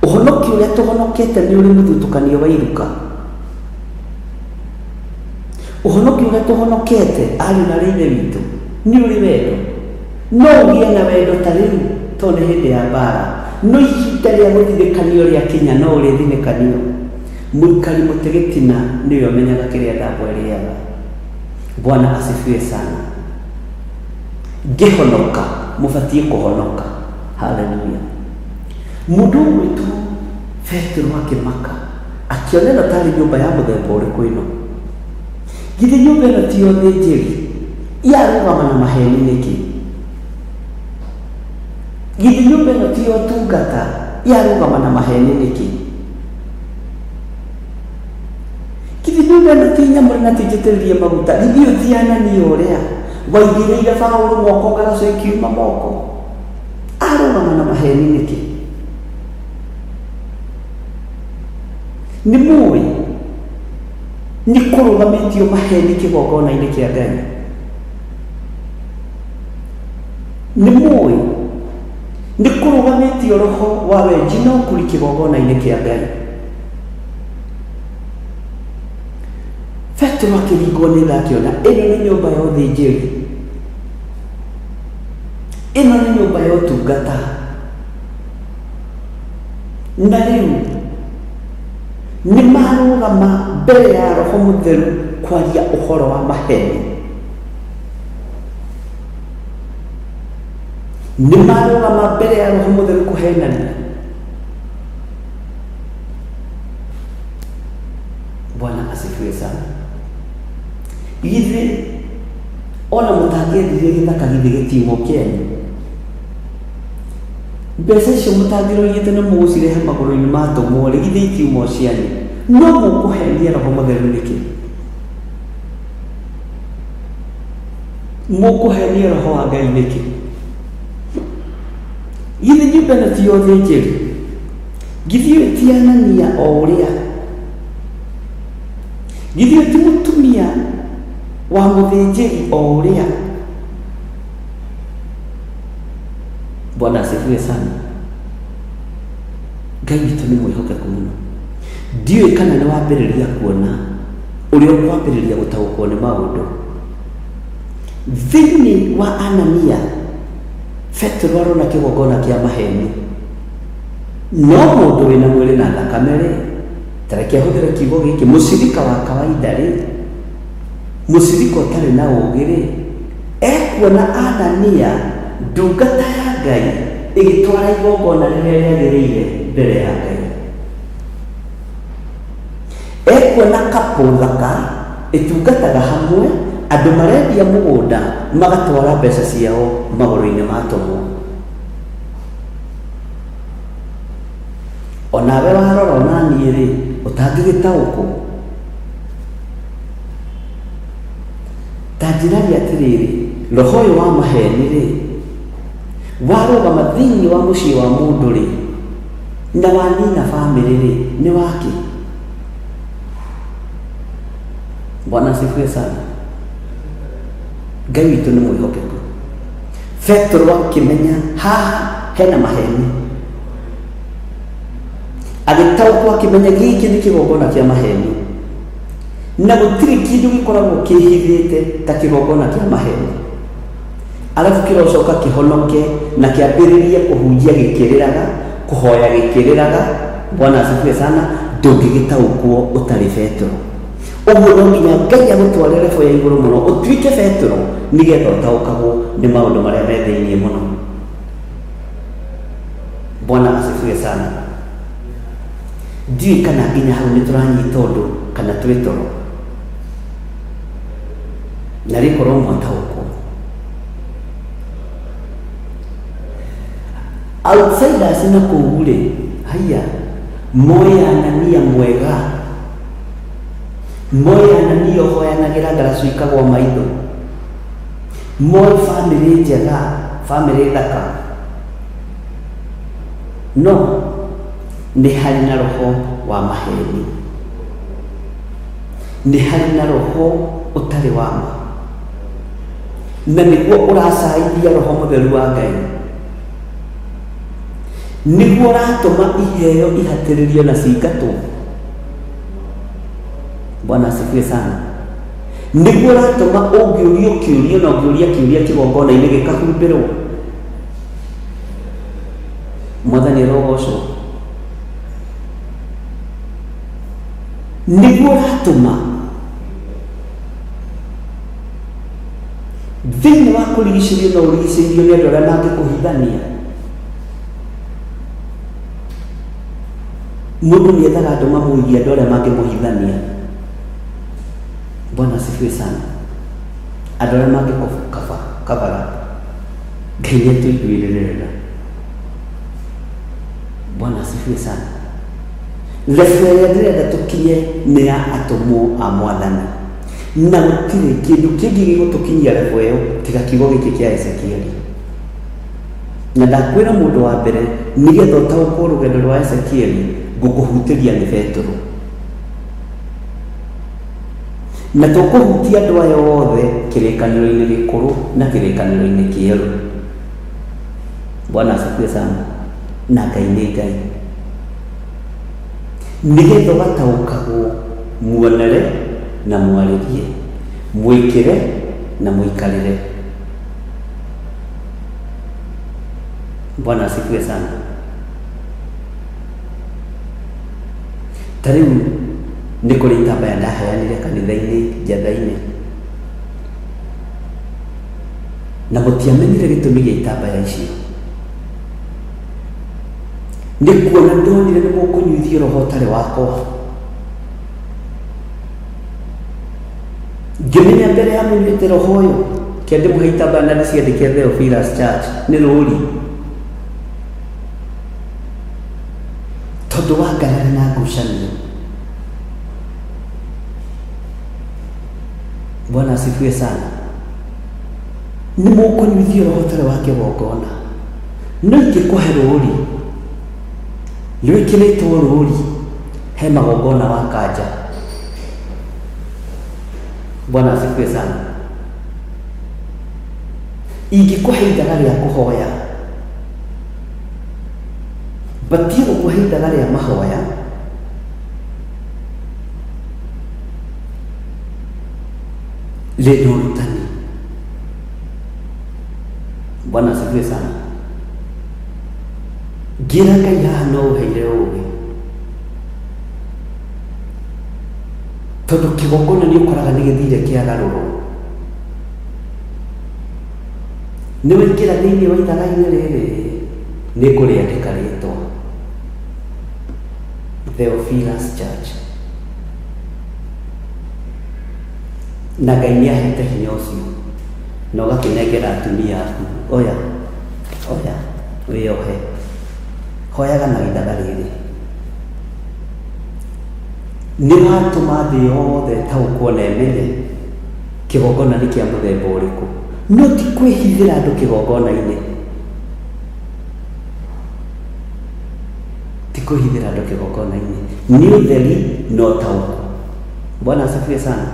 S5: Ũhonokio ũrĩa tũhonokete nĩ ũrĩ mũthutũkanio wa iruka. Ũhonokio ũrĩa tũhonokete ariũ na arĩ ithe witũ nĩ ũrĩ wendo. No ũgĩe na wendo ta rĩu tondũ nĩ hĩndĩ ya mbara, no ihinda rĩa gũthinĩkanio rĩakinya no ũrĩthinĩkanio. Mũikari mũtĩ gĩtina nĩwe ũmenyaga kĩrĩa ndambwa ĩrĩaga. Bwana asifiwe sana. Ngĩhonoka, mũbatiĩ kũhonoka. Haleluya. Mũndũ ũgwĩtwo Petero akĩmaka, akĩona ĩno tarĩ nyũmba ya mũthemba ũrĩkũ ĩno. Githĩ nyũmba ĩno ti ya ũthĩnjĩri? Yarũgama na maheni nĩkĩ? Githĩ nyũmba ĩno ti ya ũtungata? Yarũgama na maheni nĩkĩ? Githĩ nyũmba ĩno ti nyamũre na ti njitĩrĩrie maguta? Githĩ ũyũ ti Anania ũrĩa waigĩrĩire Paũlũ moko ngaraco ikiuma moko? Arũgama na maheni nĩkĩ? Nĩ mũĩ nĩ kũrũgamĩtio maheni kĩgongona-inĩ kĩa Ngai? Nĩ mũĩ nĩ kũrũgamĩtio roho wa wenji na ũkuri kĩgongona-inĩ kĩa Ngai? Petero akĩringwo nĩ tha akĩona ĩno nĩ nyũmba ya ũthĩnjĩri, ĩno nĩ nyũmba ya ũtungata, na rĩu nĩ marũgama mbere ya Roho Mũtheru kwaria ũhoro wa maheni. Nĩ marũgama mbere ya Roho Mũtheru kũhenania. Bwana asifiwe sana. Githĩ ona mũtangĩendirie gĩthaka githĩ gĩtiuma kĩanyu? Mbeca icio mũtangĩroigĩte nĩ mũgũcirehe magũrũ-inĩ ma atũmwo rĩ, githĩ itiuma o cianyu? No mũkũhenia Roho Mũtheru nĩkĩ? Mũkũhenia Roho wa Ngai nĩkĩ? Githĩ nyũmba ĩno ti ya ũthĩnjĩri? Githĩ ũyũ ti Anania o ũrĩa? Githĩ ũyũ ti mũtumia wa mũthĩnjĩri o ũrĩa? Bwana asifiwe sana. Ngai witũ nĩ mwĩhokeku mũno. Ndiũĩ kana nĩ wambĩrĩria kuona ũrĩa ũkwambĩrĩria gũtaũkwo nĩ maũndũ. Thĩinĩ wa Anania, Petero arona kĩgongona kĩa maheni. No mũndũ wĩna mwĩrĩ na thakame-rĩ, ta reke ahũthĩre kiugo gĩkĩ, mũcirika wa kawaida-rĩ, mũcirika ũtarĩ na ũũgĩ-rĩ, ekuona Anania, ndungata ya Ngai, ĩgĩtwara igongona rĩrĩa rĩagĩrĩire mbere ya Ngai. Ekuona couple thaka ĩtungataga hamwe, andũ marendia mũgũnda magatwara mbeca ciao magũrũ-inĩ ma atũmwo. O nawe warora o naniĩ-rĩ, ũtangĩgĩtaũkwo? Ta njĩrai atĩrĩrĩ, roho ũyũ wa maheni-rĩ, warũgama thĩinĩ wa mũciĩ wa mũndũ-rĩ, na wanina bamĩrĩ-rĩ, nĩ wakĩ? Bwana asifiwe sana. Ngai witũ nĩ mwĩhokeku. Petero akĩmenya haha hena maheni, agĩtaũkwo akĩmenya gĩkĩ nĩ kĩgongona kĩa maheni, na gũtirĩ kĩndũ gĩkoragwo kĩhithĩte ta kĩgongona kĩa maheni. Arabu kĩrocoka kĩhonoke na kĩambĩrĩrie kũhunjia gĩkĩrĩraga, kũhoya gĩkĩrĩraga. Bwana asifiwe sana. Ndũngĩgĩtaũkwo ũtarĩ Petero. Ũguo no nginya Ngai agũtware level ya igũrũ mũno ũtuĩke Petero nĩgetha ũtaũkagwo nĩ maũndũ marĩa me thĩinĩ mũno. Bwana asifiwe sana. Ndiũĩ kana nginya hau nĩ tũranyita ũndũ kana twĩ toro. Na rĩkorwo mwataũkwo. Outsiders na kũu rĩ, haiya, moĩ Anania mwega. Moĩ Anania ũhoyanagĩra ngaracu ikagwa maitho. Moĩ bamĩrĩ njega, bamĩrĩ thaka. No nĩ harĩ na roho wa maheni. Nĩ harĩ na roho ũtarĩ wa ma. Na nĩguo ũracaithia roho mũtheru wa Ngai. Nĩguo ũratũma iheo ihatĩrĩrio na cingatwo. Bwana asifiwe sana. Nĩguo ũratũma ũngĩũrio kĩũria na ũngĩũria kĩũria kĩgongona-inĩ gĩkahumbĩrwo. Mwathani arogocwo. Nĩguo ũratũma thĩinĩ wa kũrigicĩrio no ũrigicĩirio nĩ andũ arĩa mangĩkũhithania. Mũndũ nĩ ethaga andũ mamũigie andũ arĩa mangĩmũhithania. Bwana asifiwe sana. Andũ arĩa mangĩkũkaba kabara. Ngai nĩ atũiguĩrĩre. Bwana asifiwe sana. Level ĩrĩa ndĩrenda tũkinye nĩ ya atũmwo a Mwathani. Na gũtirĩ kĩndũ kĩngĩ gĩgũtũkinyia level ĩyo tiga kiugo gĩkĩ kĩa Ezekieli. Na ndakwĩra mũndũ wa mbere nĩgetha ũtaũkwo rũgendo rwa Ezekieli ngũkũhutĩria nĩ Petero. Na tũkũhutia andũ aya othe kĩrĩkanĩro-inĩ gĩkũrũ na kĩrĩkanĩro-inĩ kĩerũ. Bwana asifiwe sana. Na Ngai nĩ Ngai. Nĩgetha ũgataũkagwo muonere na mwarĩrie, mwĩkĩre na mũikarĩre. Bwana asifiwe sana. Ta rĩu nĩ kũrĩ itambaya ndaheanire kanitha-inĩ njatha-inĩ, na mũtiamenyire gĩtũmi gĩa itambaya icio. Nĩ kuona ndonire nĩ mũkũnyuithio roho ũtarĩ wakwa. Ngĩmenya mbere ya mũnyuĩte roho ũyũ, kĩa ndĩmũhe itambaya na ndĩciandĩke Theophilus Church, nĩ rũri. Tondũ wa ngarari na ngucanio. Bwana asifiwe sana. Nĩ mũkũnyuithio roho ũtarĩ wa kĩgongona. No ingĩkũhe rũri rwĩkĩrĩtwo rũri he magongona wa kanja. Bwana asifiwe sana. Ingĩkũhe ithaga rĩa kũhoya, batiĩ gũkũhe ithaga rĩa mahoya rĩna ũrutani. Bwana asifiwe sana. Ngĩra Ngai haha no ũheire ũgĩ, tondũ kĩgongona nĩ ũkoraga nĩ gĩthire kĩagarũrwo. Nĩ waingĩra thĩinĩ wa ithaga-inĩ rĩrĩ, nĩ ngũrĩandĩka rĩtwa Theophilus Church, na Ngai nĩ ahete hinya ũcio na ũgakĩnengera atumia aku, oya oya wĩyohe, hoyaga na ithaga rĩrĩ. Nĩ watũma thĩ yothe ĩtaũkwo na ĩmenye kĩgongona nĩ kĩa mũthemba ũrĩkũ, no ti kwĩhithĩra andũ kĩgongona-inĩ, ti kwĩhithĩra andũ kĩgongona-inĩ, nĩ ũtheri na ũtaũku. Bwana asifiwe sana.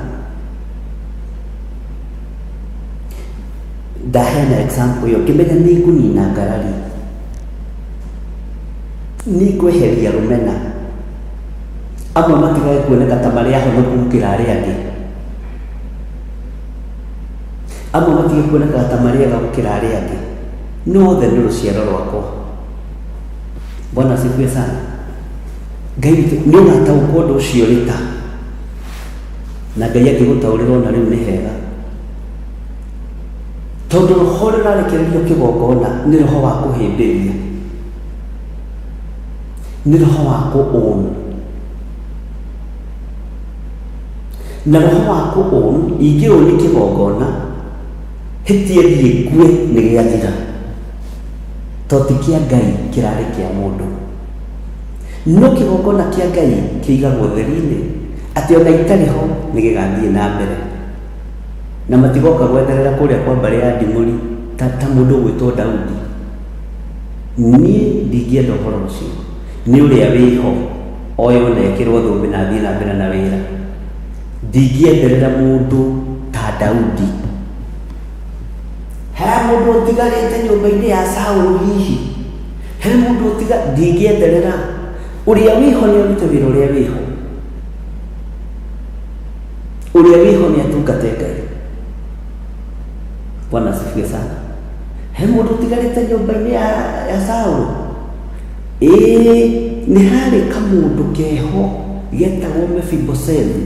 S5: Ndaheana example ĩyo ngĩmenya nĩ ngũnina ngarari, nĩ ngweheria rũmena, amwe matigage kuoneka ta marĩ ahonoku gũkĩra arĩa angĩ, amwe matige kuoneka ta marĩ ega gũkĩra arĩa angĩ, no othe nĩ rũciaro rwakwa. Bwana asifiwe sana. Ngai witũ nĩ ũgataũkwo ũndũ ũcio rĩta, na Ngai angĩgũtaũrĩra ona rĩu nĩ hega, tondũ roho ũrĩa ũrarekererio kĩgongona nĩ roho wa kũhĩmbĩria, nĩ roho wa kũ-own. Na roho wa kũ-own, ingĩ-own kĩgongona, hĩtie thiĩ ngue nĩ gĩathira, to ti kĩa Ngai, kĩrarĩ kĩa mũndũ. No kĩgongona kĩa Ngai kĩigagwo ũtheri-inĩ, atĩ ona itarĩ ho nĩ gĩgathiĩ na mbere, na matigoka gwetherera kũrĩa kwa mbarĩ ya Nding'ũri ta mũndũ ũgwĩtwo Daudi. Niĩ ndingĩenda ũhoro ũcio, nĩ ũrĩa wĩho oyo na ekĩrwo thũmbĩ na athiĩ na mbere na wĩra. Ndingĩetherera mũndũ ta Daudi. He mũndũ ũtigarĩte nyũmba-inĩ ya Saũlũ hihi? He mũndũ ũtiga, ndingĩetherera. Ũrĩa wĩho nĩ arute wĩra ũrĩa wĩho. Ũrĩa wĩho nĩ atungate Ngai. Bwana asifiwe sana. He mũndũ ũtigarĩte nyũmba-inĩ ya Saũlũ? Ĩĩ, nĩ harĩ kamũndũ keho getagwo Mephibosethu.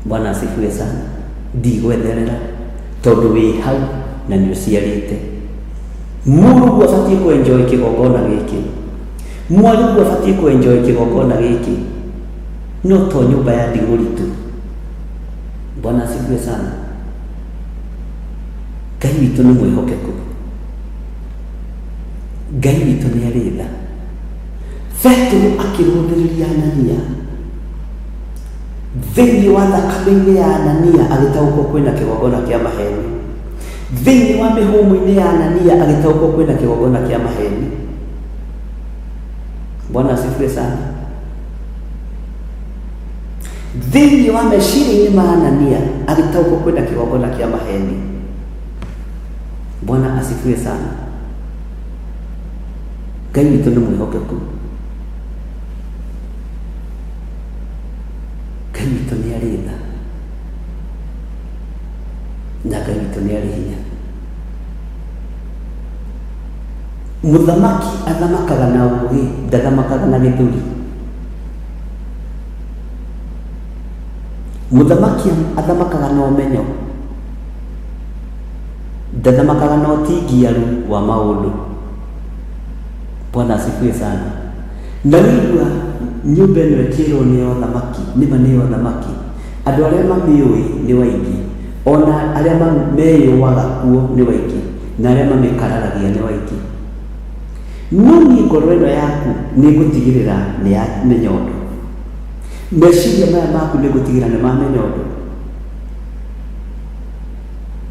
S5: Bwana asifiwe sana. Ndigwetherera tondũ wĩ hau na nĩ ũciarĩte. Mũrũguo abatiĩ kũ-enjoy kĩgongona gĩkĩ, mwarĩguo abatiĩ kũ-enjoy kĩgongona gĩkĩ, no to nyũmba ya Nding'ũri tu. Bwana asifiwe sana. Ngai witũ nĩ mwĩhokeku, Ngai witũ nĩ arĩ tha. Petero akĩrũthĩrĩria Anania, thĩinĩ wa thakame-inĩ ya Anania agĩtaũkwo kwĩna kĩgongona kĩa maheni, thĩinĩ wa mĩhũmũ-inĩ ya Anania agĩtaũkwo kwĩna kĩgongona kĩa maheni. Bwana asifiwe sana. Thĩinĩ wa meciria-inĩ ma Anania agĩtaũkwo kwĩna kĩgongona kĩa maheni. Bwana asifiwe sana. Ngai witũ nĩ mwĩhokeku, Ngai witũ nĩ arĩ tha, na Ngai witũ nĩ arĩ hinya. Mũthamaki athamakaga na ũũgĩ, ndathamakaga na gĩthũri. Mũthamaki athamakaga na ũmenyo, ndathamakaga na ũtingiaru wa maũndũ. Bwana asifiwe sana. Na wĩigua nyũmba ĩno ĩkĩrwo nĩ ya ũthamaki, nĩma nĩ ya ũthamaki. Andũ arĩa mamĩũĩ nĩ waingĩ, ona arĩa meyũaga kuo nĩ waingĩ, na arĩa mamĩkararagia nĩ waingĩ. No niĩ ngoro ĩno yaku nĩ ngũtigĩrĩra nĩ yamenya ũndũ, meciria maya maku nĩ ngũtigĩrĩra nĩ mamenya ũndũ,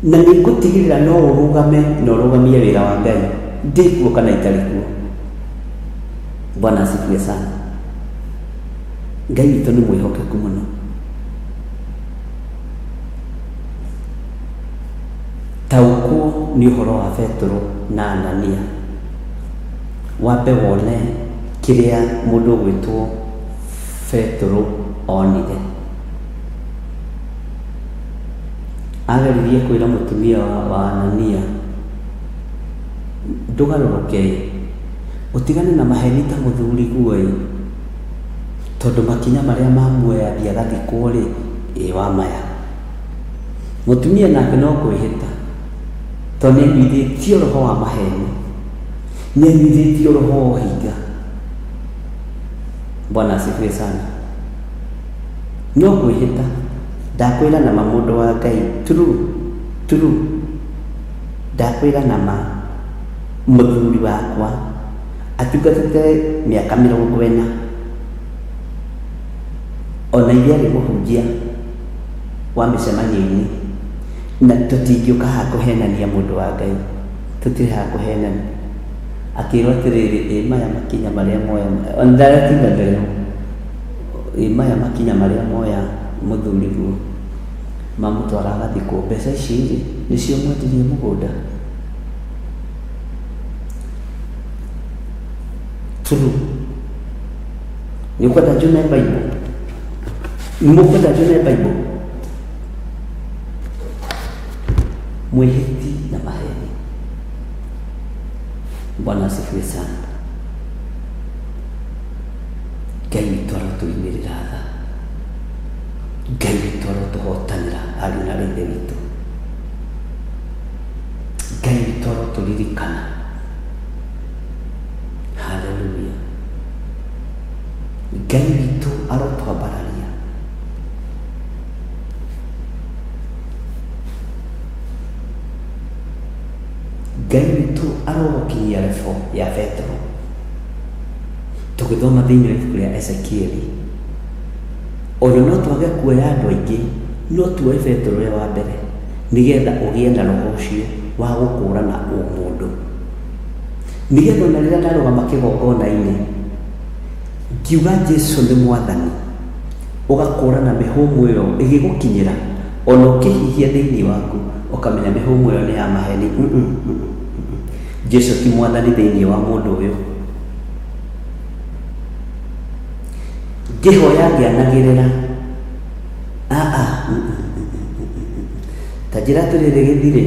S5: na nĩ ngũtigĩrĩra no ũrũgame na ũrũgamie wĩra wa Ngai ndĩ kuo kana itarĩ kuo. Bwana asifiwe sana. Ngai witũ nĩ mwĩhokeku mũno. Taũkwo nĩ ũhoro wa Betũrũ na Anania, wambe wone kĩrĩa mũndũ ũgwĩtwo Betũrũ onire. Ageririe kwĩra mũtumia wa Anania, ndũgarũrũke ĩ, ũtigane na maheni ta mũthuriguo ĩ, tondũ makinya marĩa ma muoyo athiĩ agathikwo rĩ, ĩ wa maya. Mũtumia nake no kwĩhĩta, tondũ nĩ anyuithĩtio roho wa maheni, nĩ anyuithĩtio roho wa ũhinga. Bwana asifiwe sana. No kwĩhĩta, ndakwĩra nama mũndũ wa Ngai, true, true, ndakwĩra nama mũthuri wakwa atungatĩte mĩaka 40, ona ithe arĩ mũhunjia wa mĩcemanio-inĩ, na tũtingĩũka haha kũhenania mũndũ wa Ngai, tũtirĩ haha kũhenania. Akĩrwo atĩrĩrĩ, ĩ maya makinya marĩa moya, ona ndaratinda mbere ho, ĩ maya makinya marĩa moya mũthuriguo mamũtwara agathikwo, mbeca ici rĩ nĩcio mwendirie mũgũnda. True. Nĩ ũkwenda njune Bible? Nĩ mũkwenda njune Bible? Mwĩhĩti na maheni. Bwana asifiwe sana. Ngai witũ arotũimĩrĩra tha, Ngai witũ arotũhotanĩra ariũ na aarĩ a Ithe witũ, Ngai witũ arotũririkana. Haleluya. Ngai witũ arotwambararia. Ngai witũ arogũkinyia rebo ya Petero. Tũgĩthoma thĩinĩ wa ibuku rĩa Ezekieli, ona no twage kuoya andũ aingĩ, no tuoe Petero ũrĩa wa mbere, nĩgetha ũgĩe na roho ũcio wa gũkũrana ũmũndũ. Nĩgetha ona rĩrĩa ndarũgama kĩgongona-inĩ, ngiuga Jesu nĩ Mwathani, ũgakũrana mĩhũmũ ĩyo ĩgĩgũkinyĩra, ona ũkĩhihia thĩinĩ waku, ũkamenya mĩhũmũ ĩyo nĩ ya maheni. Jesu ti Mwathani thĩinĩ wa mũndũ ũyũ. Ngĩhoya ngĩanagĩrĩra, aa, ta njĩra atĩrĩrĩ gĩthirĩ,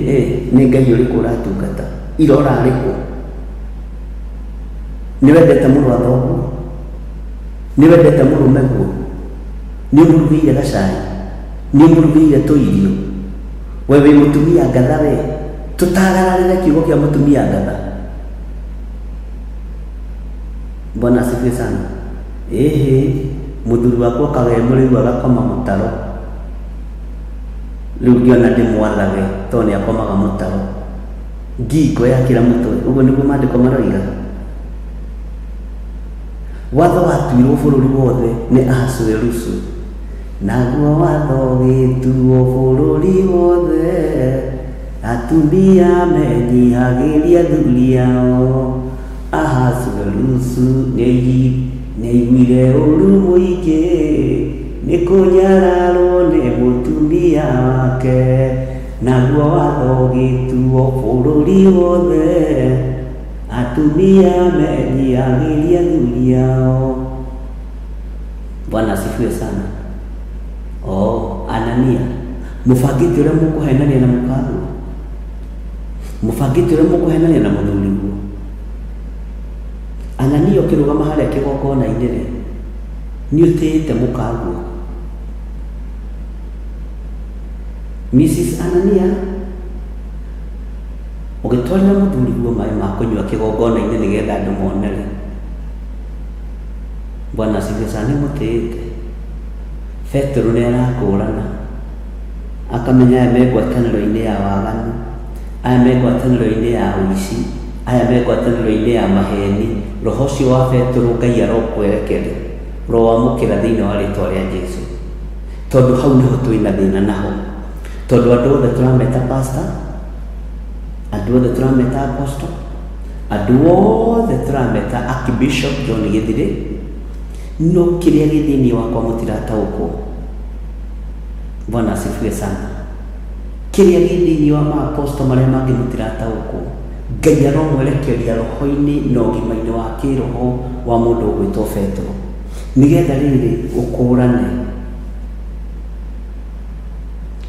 S5: nĩ Ngai ũrĩkũ ũratungata? Ira ũrarĩ kũ? Nĩ wendete mũrũ wa thoguo? Nĩ wendete mũrũmeguo? Nĩ ũmũrugĩire gacai? Nĩ ũmũrugĩire tũirio? We wĩ mũtumia ngatha we? Tũtagararĩre kiugo kĩa mũtumia ngatha. Bwana asifiwe sana. Ĩhĩ, mũthuri wakwa okaga e mũrĩu agakoma mũtaro. Rĩu ngĩona ndĩmwathage tondũ nĩ akomaga mũtaro. Ngingo yakĩra mũtwe, ũguo nĩguo maandĩko maroiga. Watho watuirwo bũrũri wothe nĩ Ahasuerusu. Naguo watho ũgĩtuo bũrũri wothe, atumia menyihagĩrie athuri ao. Ahasuerusu nĩaiguire ũru mũingĩ nĩ kũnyararwo nĩ mũtumia wake. Naguo watho ũgĩtuo bũrũri wothe, atumia menyihagĩrie athuri ao. Bwana asifiwe sana. Oh, Anania, mũbangĩte ũrĩa mũkũhenania na mũkaguo, mũbangĩte ũrĩa mũkũhenania na mũthuriguo. Anania ũkĩrũgama harĩa kĩgongona-inĩ rĩ, nĩ ũtĩĩte mũkaguo. Mrs. Anania, ũgĩtwarĩra mũthuriguo maĩ ma kũnyua kĩgongona-inĩ nĩgetha andũ mone rĩ, Bwana asifiwe sana, nĩ mũtĩĩte. Petero nĩ arakũrana, akamenya aya me ngwatanĩro-inĩ ya waganu, aya me ngwatanĩro-inĩ ya ũici, Aya me ngwatanĩro-inĩ ya maheni. Roho ũcio wa Betũrũ Ngai arokwerekeria, ũrowamũkĩra thĩinĩ wa rĩtwa rĩa Jesu. Tondũ hau nĩho twĩna thĩna naho. Tondũ andũ othe tũrameta pastor, andũ othe tũrameta apostle, andũ othe tũrameta Archbishop John Gĩthirĩ, no kĩrĩa gĩ thĩinĩ wakwa mũtirataũkwo. Bwana asifiwe sana. Kĩrĩa gĩ thĩinĩ wa maaposto marĩa mangĩ mũtirataũkwo. Ngai aromwerekeria roho-inĩ na ũgima-inĩ wa kĩroho wa mũndũ ũgwĩtwo Petero. Nĩgetha rĩrĩ ũkũrane.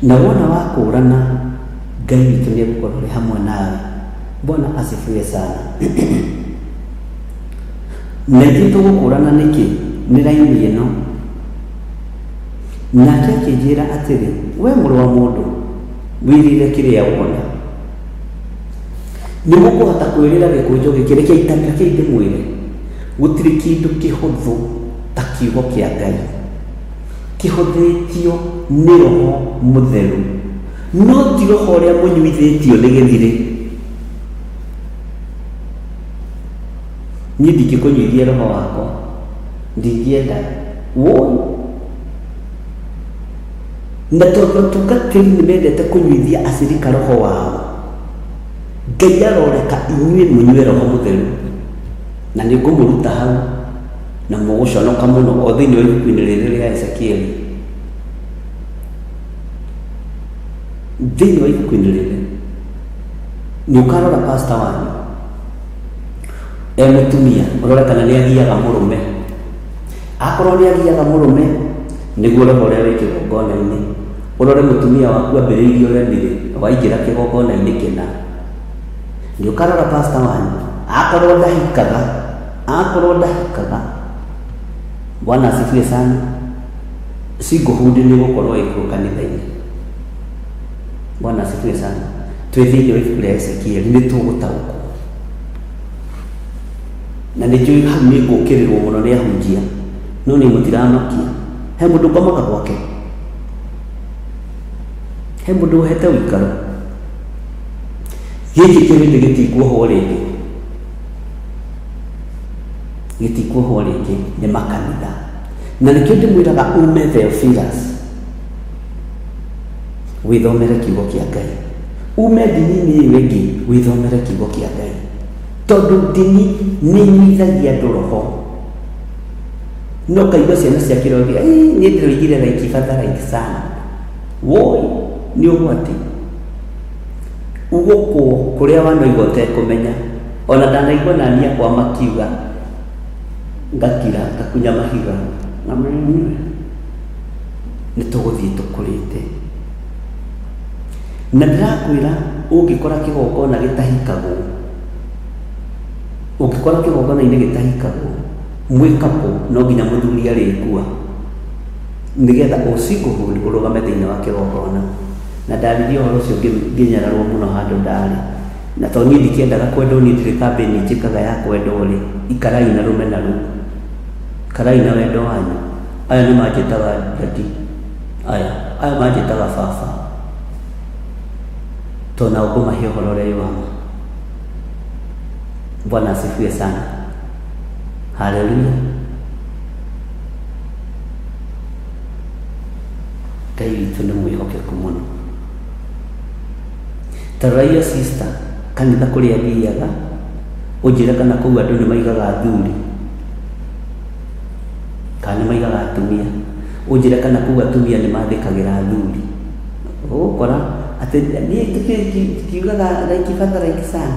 S5: Na wona wakũrana, Ngai witũ nĩ egũkorwo arĩ hamwe nawe. Bwana asifiwe sana. Na ithuĩ tũgũkũrana nĩkĩ? Nĩ raini ĩno. Nake akĩnjĩra atĩrĩ, we mũrũ wa mũndũ, wĩrire kĩrĩa wona. Nĩ mũkũhota kwĩrĩra gĩkũnjo gĩkĩ, rekei ndĩmwĩre, gũtirĩ kĩndũ kĩhũthũ ta kiugo kĩa Ngai. Kĩhũthĩtio nĩ Roho Mũtheru, no ti roho ũrĩa mũnyuithĩtio nĩ gĩthirĩ. Niĩ ndingĩkũnyuithia roho wakwa, ndingĩenda. Woi! Na tondũ atungatĩri nĩ mendete kũnyuithia acirika roho wao, Ngai aroreka inyuĩ mũnyue Roho Mũtheru. Na nĩ ngũmũruta hau, na mũgũconoka mũno o thĩinĩ wa ibuku-inĩ rĩrĩ rĩa Ezekieli. Thĩinĩ wa ibuku-inĩ rĩrĩ, nĩ ũkarora pastor wanyu e mũtumia, ũrore kana nĩ agiaga mũrũme. Akorwo nĩ agiaga mũrũme, nĩguo roho ũrĩa wĩ kĩgongona-inĩ. Ũrore mũtumia waku ambĩrĩirie ũremi-rĩ, waingĩra kĩgongona-inĩ kĩna. Nĩ ũkarora pastor wanyu, akorwo ndahikaga, akorwo ndahikaga, Bwana asifiwe sana, singlehood nĩ ĩgũkorwo ĩkuo kanitha-inĩ. Bwana asifiwe sana. Twĩ thĩinĩ wa ibuku rĩa Ezekieli nĩ tũgũtaũkwo. Na nĩ njũĩ hau nĩ ngũkĩrĩrwo mũno nĩ ahunjia, no niĩ mũtiramakia. He mũndũ ngomaga gwake? He mũndũ ũhete ũikaro? Gĩkĩ kĩrĩndĩ gĩtikuohwo rĩngĩ. Gĩtikuohwo rĩngĩ nĩ makanitha. Na nĩkĩo ndĩmwĩraga ume Theophilus, wĩthomere kiugo kĩa Ngai. Ume ndini-inĩ ĩyo ĩngĩ, wĩthomere kiugo kĩa Ngai. Tondũ ndini nĩ inyuithagia andũ roho. No kaigua ciana cia kĩroho ikiuga, "Ĩĩ, niĩ ndĩroigire like father like son." Woi, nĩ ũgwati. Ũgũkwo kũrĩa wanoiga ũtekũmenya. Ona ndanaigua nani akwa makiuga, ngakira, ngakunya mahiga. Nĩ tũgũthiĩ tũkũrĩte. Na ndĩrakwĩra ũngĩkora kĩgongona gĩtahikagwo, ũngĩkora kĩgongona-inĩ gĩtahikagwo, mwĩ couple no nginya mũthuri arĩkua nĩgetha ũ singlehood ũrũgame thĩinĩ wa kĩgongona. Na ndaririe ũhoro ũcio ngĩnyararwo mũno handũ ndarĩ. Na tondũ niĩ ndikĩendaga kwendwo, niĩ ndirĩ kambĩni njĩkaga ya kwendwo rĩ, ikarai na rũmena rũu. Ikarai na wendo wanyu. Aya nĩ manjĩtaga daddy, aya, aya manjĩtaga baba. Tondũ nao ngũmahe ũhoro ũrĩa wĩ wa ma. Bwana asifiwe sana. Haleluya. Ngai witũ nĩ mwĩhokeku mũno. Ta rora iyo sister kanitha kũrĩa athiaga, ũnjĩre kana kũu andũ nĩ maigaga athuri kana nĩ maigaga atumia. Ũnjĩre kana kũu atumia nĩ mathĩkagĩra athuri. Ũgũkora atĩ niĩ tũkiugaga like father like son,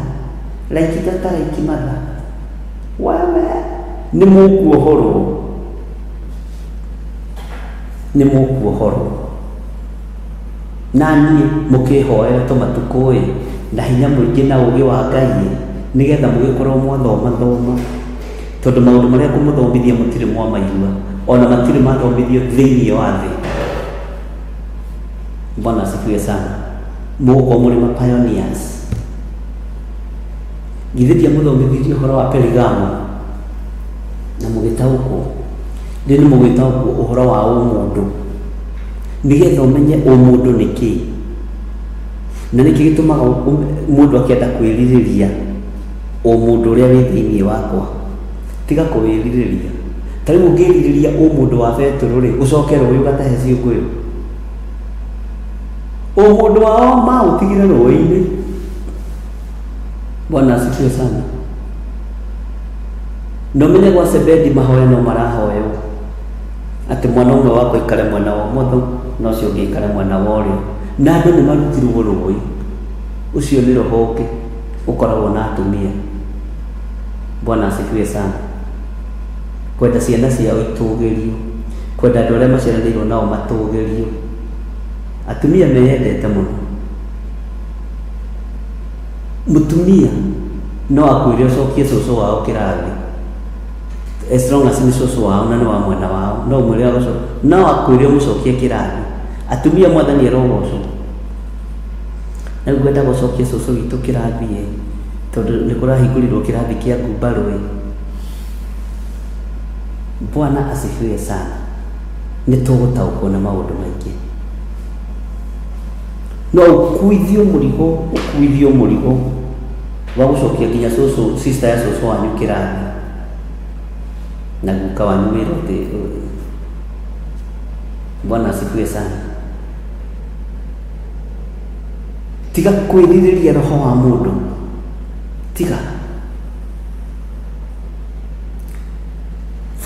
S5: like daughter like mother. Wewe nĩ mũkuohorwo, nĩ mũkuohorwo. Na niĩ mũkĩhoere tũmatukũ-ĩ, na hinya mũingĩ na ũũgĩ wa Ngai-ĩ, nĩgetha mũgĩkorwo mwathoma thoma, tondũ maũndũ marĩa ngũmũthomithia mũtirĩ mwamaigua, o na matirĩ mathomithio thĩinĩ wa thĩ. Bwana asifiwe sana. Mũgũkorwo mũrĩ ma pioneers. Githĩ ndiamũthomithirie ũhoro wa Perigamo na mũgĩtaũkwo? Rĩu nĩ mũgwĩtaũkwo ũhoro wa ũmũndũ, nĩgetha ũmenye ũmũndũ nĩ kĩĩ, na nĩkĩ gĩtũmaga mũndũ akĩenda kwĩrirĩria. Ũmũndũ ũrĩa wĩ thĩinĩ wakwa tiga kũwĩrirĩria. Ta rĩu ũngĩrirĩria ũmũndũ wa Betũrũ rĩ, ũcoke rũĩ ũgatahe ciũngũyũ. Ũmũndũ wao maũtigire rũĩ-inĩ. Bwana asifiwe sana. Na ũmenye gwa Sebedi mahoya no marahoywo atĩ mwana ũmwe wakwa aikare mwena wa ũmotho na ũcio ũngĩ aikare mwena wa ũrĩo, na andũ nĩ marutirwo rũĩ. Ũcio nĩ roho ũngĩ ũkoragwo na atumia. Bwana asifiwe sana. Kwenda ciana ciao itũgĩrio, kwenda andũ arĩa maciaranĩirwo nao matũgĩrio. Atumia meyendete mũno. Mũtumia no akwĩre ũcokie cũcũ wao kĩrathi, as long as nĩ cũcũ wao na nĩ wa mwena wao, no ũmwĩre no akwĩre ũmũcokie kĩrathi. Atumia Mwathani arogocwo. Na rĩu ngwenda gũcokia cũcũ witũ kĩrathi ĩ, tondũ nĩ kũrahingũrirwo kĩrathi kĩa ngumbarũ ĩ. Bwana asifiwe sana. Nĩ tũgũtaũkwo nĩ maũndũ maingĩ. No ũkuithio mũrigo, ũkuithio mũrigo wa gũcokia nginya cũcũ, sister ya cũcũ wanyu kĩrathi, na guka wanyu wĩra atĩ. Bwana asifiwe sana. Tiga kwĩrirĩria roho wa mũndũ, tiga.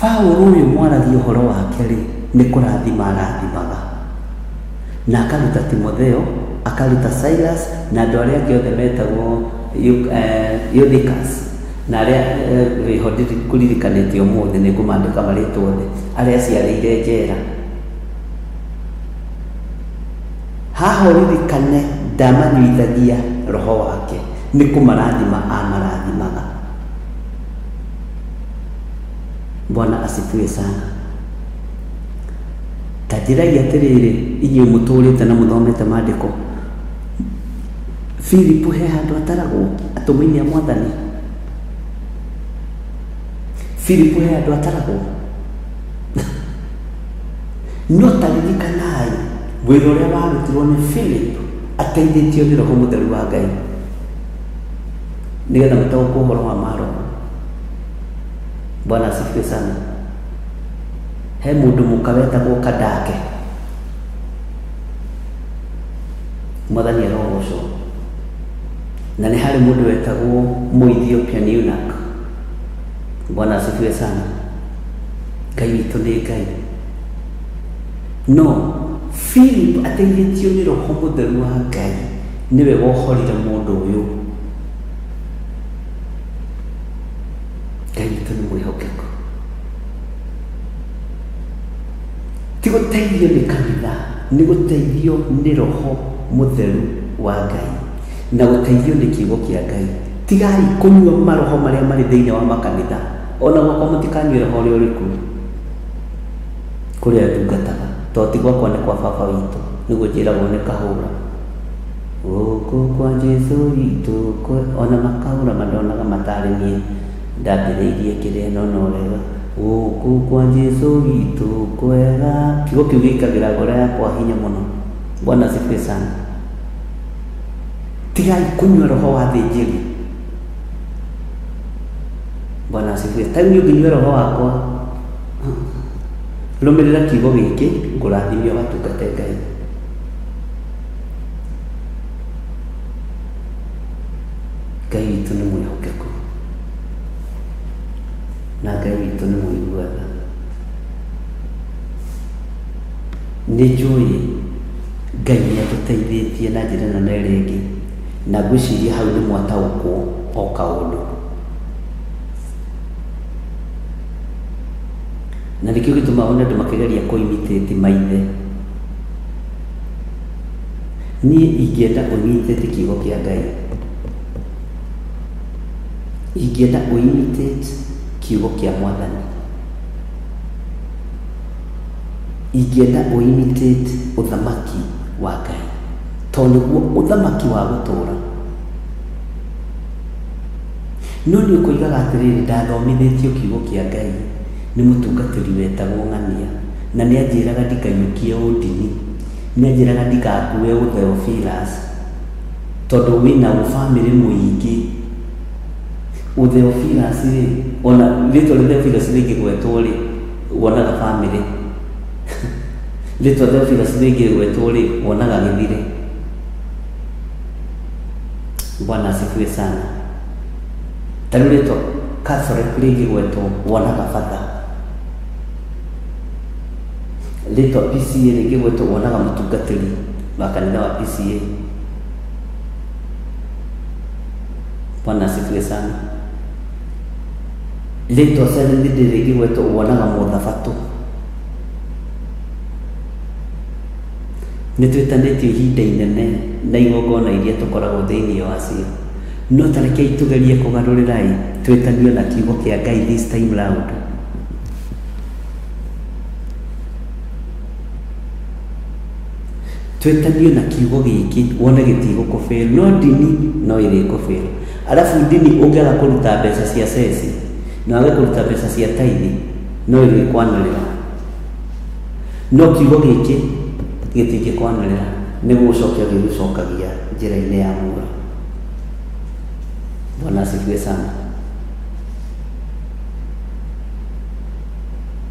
S5: Paũlũ ũyũ mwaragia ũhoro wake rĩ, nĩ kũrathima arathimaga, na akaruta Timotheo, akaruta Silas na andũ arĩa angĩ othe metagwo Eutychus, na arĩa wĩho ngũririkanĩte ũmũthĩ nĩ ngũmandĩka marĩtwa othe, arĩa aciarĩire njera. Haha ũririkane ndamanyuithagia roho wake, nĩ kũmarathima amarathimaga. Bwana asifiwe sana. Ta njĩrai atĩrĩrĩ, inyuĩ mũtũrĩte na mũthomete maandĩko, Philip he handũ ataragwo atũmwo-inĩ a Mwathani? Philip he handũ ataragwo? No ta ririkanai wĩra ũrĩa warutirwo nĩ Philip ateithĩtio nĩ Roho Mũtheru wa Ngai, nĩgetha mũtaũkwo ũhoro wa maroho. Bwana asifiwe sana. He mũndũ mũka wetagwo Kandake. Mwathani arogocwo. Na nĩ harĩ mũndũ wetagwo Mũethiopian eunuch. Bwana asifiwe sana. Ngai witũ nĩ Ngai. No Philip ateithĩtio nĩ Roho Mũtheru wa Ngai nĩwe wohorire mũndũ ũyũ. Ngai witũ nĩ mwĩhokeku. Ti gũteithio nĩ kanitha, nĩ gũteithio nĩ Roho Mũtheru wa Ngai na gũteithio nĩ kiugo kĩa Ngai. Tigai kũnyua maroho marĩa marĩ thĩinĩ wa makanitha, ona gwakwa mũtikanyue roho ũrĩa ũrĩ kuo kũrĩa ndungataga, tondũ ti gwakwa nĩ kwa baba witũ, nĩguo njĩragwo nĩ kahũra. Gũkũ kwa Jesu witũ, ona makahũra mandonaga matarĩ niĩ ndambĩrĩirie kĩrĩa, no no wega. Gũkũ kwa Jesu witũ kwega. Kiugo kĩu gĩkagĩra ngoro yakwa hinya mũno. Bwana asifiwe sana. Tigai kũnyua roho wa thĩnjĩri. Bwana asifiwe. Ta rĩu niĩ ũngĩnyua roho wakwa, rũmĩrĩra kiugo gĩkĩ, ngũrathime ũgatungate Ngai. Ngai witũ nĩ mwĩhokeku, na Ngai witũ nĩ mũigua tha. Nĩ njũĩ Ngai nĩ atũteithĩtie na njĩra ĩno na ĩrĩa ĩngĩ, na ngwĩciria hau nĩ mwataũkwo o kaũndũ. Na nĩkĩo gĩtũmaga wone andũ makĩgeria kũ imitate maithe. Niĩ ingĩenda ũ imitate kiugo kĩa Ngai. Ingĩenda ũ imitate kiugo kĩa Mwathani. Ingĩenda ũ imitate ũthamaki wa Ngai, tondũ nĩguo ũthamaki wa gũtũũra. No nĩ ũkoigaga atĩrĩrĩ, ndathomithĩtio kiugo kĩa Ngai nĩ mũtungatĩri wetagwo Ng'ania, na nĩ anjĩraga ndikaiyũkie ũndini, nĩ anjĩraga ndigakue ũ Theophilus, tondũ wĩna ũbamĩrĩ mũingĩ. Theophilus rĩ, ona rĩtwa rĩa Theophilus rĩngĩgwetwo rĩ, wonaga bamĩrĩ. Rĩtwa Theophilus rĩngĩgwetwo rĩ, wonaga gĩthire. Bwana asifiwe sana. Ta rĩu rĩtwa Catholic rĩngĩgwetwo, wonaga batha. Rĩtwa PCA rĩngĩgwetwo, wonaga mũtungatĩri wa kanitha wa PCA. Bwana asifiwe sana. Rĩtwa Seventh Day rĩngĩgwetwo, wonaga mũthabatũ. Nĩ twĩtanĩtio ihinda inene na igongona iria tũkoragwo thĩinĩ wacio, no ta rekei tũgerie kũgarũrĩra ĩ, twĩtanio na kiugo kĩa Ngai this time round. Twĩtanio na kiugo gĩkĩ wone gĩtigũkũbĩrũ, no ndini no ĩrĩkũbĩrũ. Arabu ndini ũngĩaga kũruta mbeca cia ceci na wage kũruta mbeca cia taithi, no ĩrĩkwanĩrĩra, no kiugo gĩkĩ gĩtingĩkwanĩrĩra, nĩ gũgũcokia gĩgũcokagia njĩra-inĩ ya muoyo. Bwana asifiwe sana.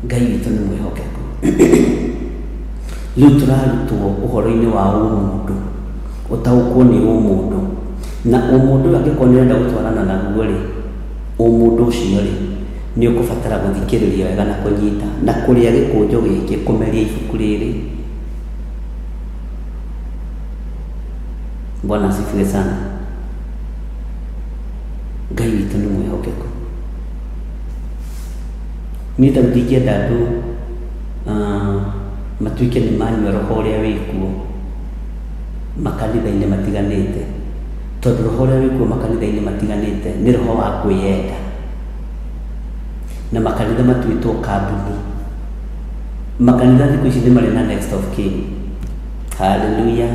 S5: Ngai witũ nĩ mwĩhokeku. Rĩu tũrarutwo ũhoro-inĩ wa ũmũndũ, ũtaũkwo nĩ ũmũndũ, na ũmũndũ ũyũ angĩkorwo nĩ ũrenda gũtwarana naguo rĩ, ũmũndũ ũcio rĩ, nĩ ũkũbatara gũthikĩrĩria wega na kũnyita na kũrĩa gĩkũnjo gĩkĩ, kũmeria ibuku rĩrĩ. Bwana asifiwe sana. Ngai witũ nĩ mwĩhokeku. Niĩ ta ndingĩenda andũ matuĩke nĩ manyua roho ũrĩa wĩkuo makanitha-inĩ matiganĩte, tondũ roho ũrĩa wĩkuo makanitha-inĩ matiganĩte nĩ roho wa kwĩyenda, na makanitha matuĩtwo kambuni. Makanitha thikũ ici nĩ marĩ na next of kin. Haleluya!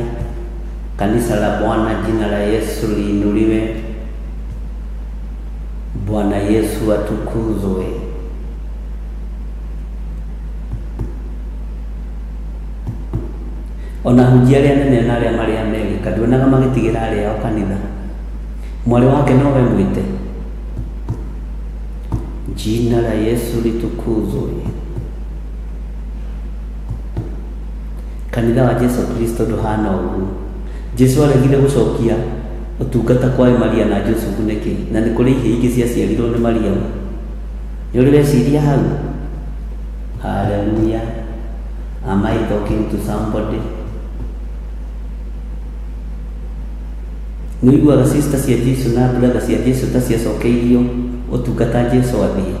S5: Kanisa la Bwana, jina la Yesu liinuliwe. Bwana Yesu atukuzwe. Ona hunjia arĩa nene na arĩa marĩ Amerika, nduonaga magĩtigĩra arĩa ao kanitha. Mwarĩ wake nowe mwĩte. Jina la Yesu litukuzwe. Kanitha wa Jesu Kristo ndũhana ũguo. Jesu aregire gũcokia ũtungata kwa Maria na Jusufu nĩkĩ? Na nĩ kũrĩ ihĩĩ ingĩ ciaciarirwo nĩ Mariamu. Nĩ ũrĩ weciria hau? Hallelujah. Am I talking to somebody? Nĩ ũiguaga sister cia Jesu na brother cia Jesu ta ciacokeirio ũtungata Jesu athiĩ?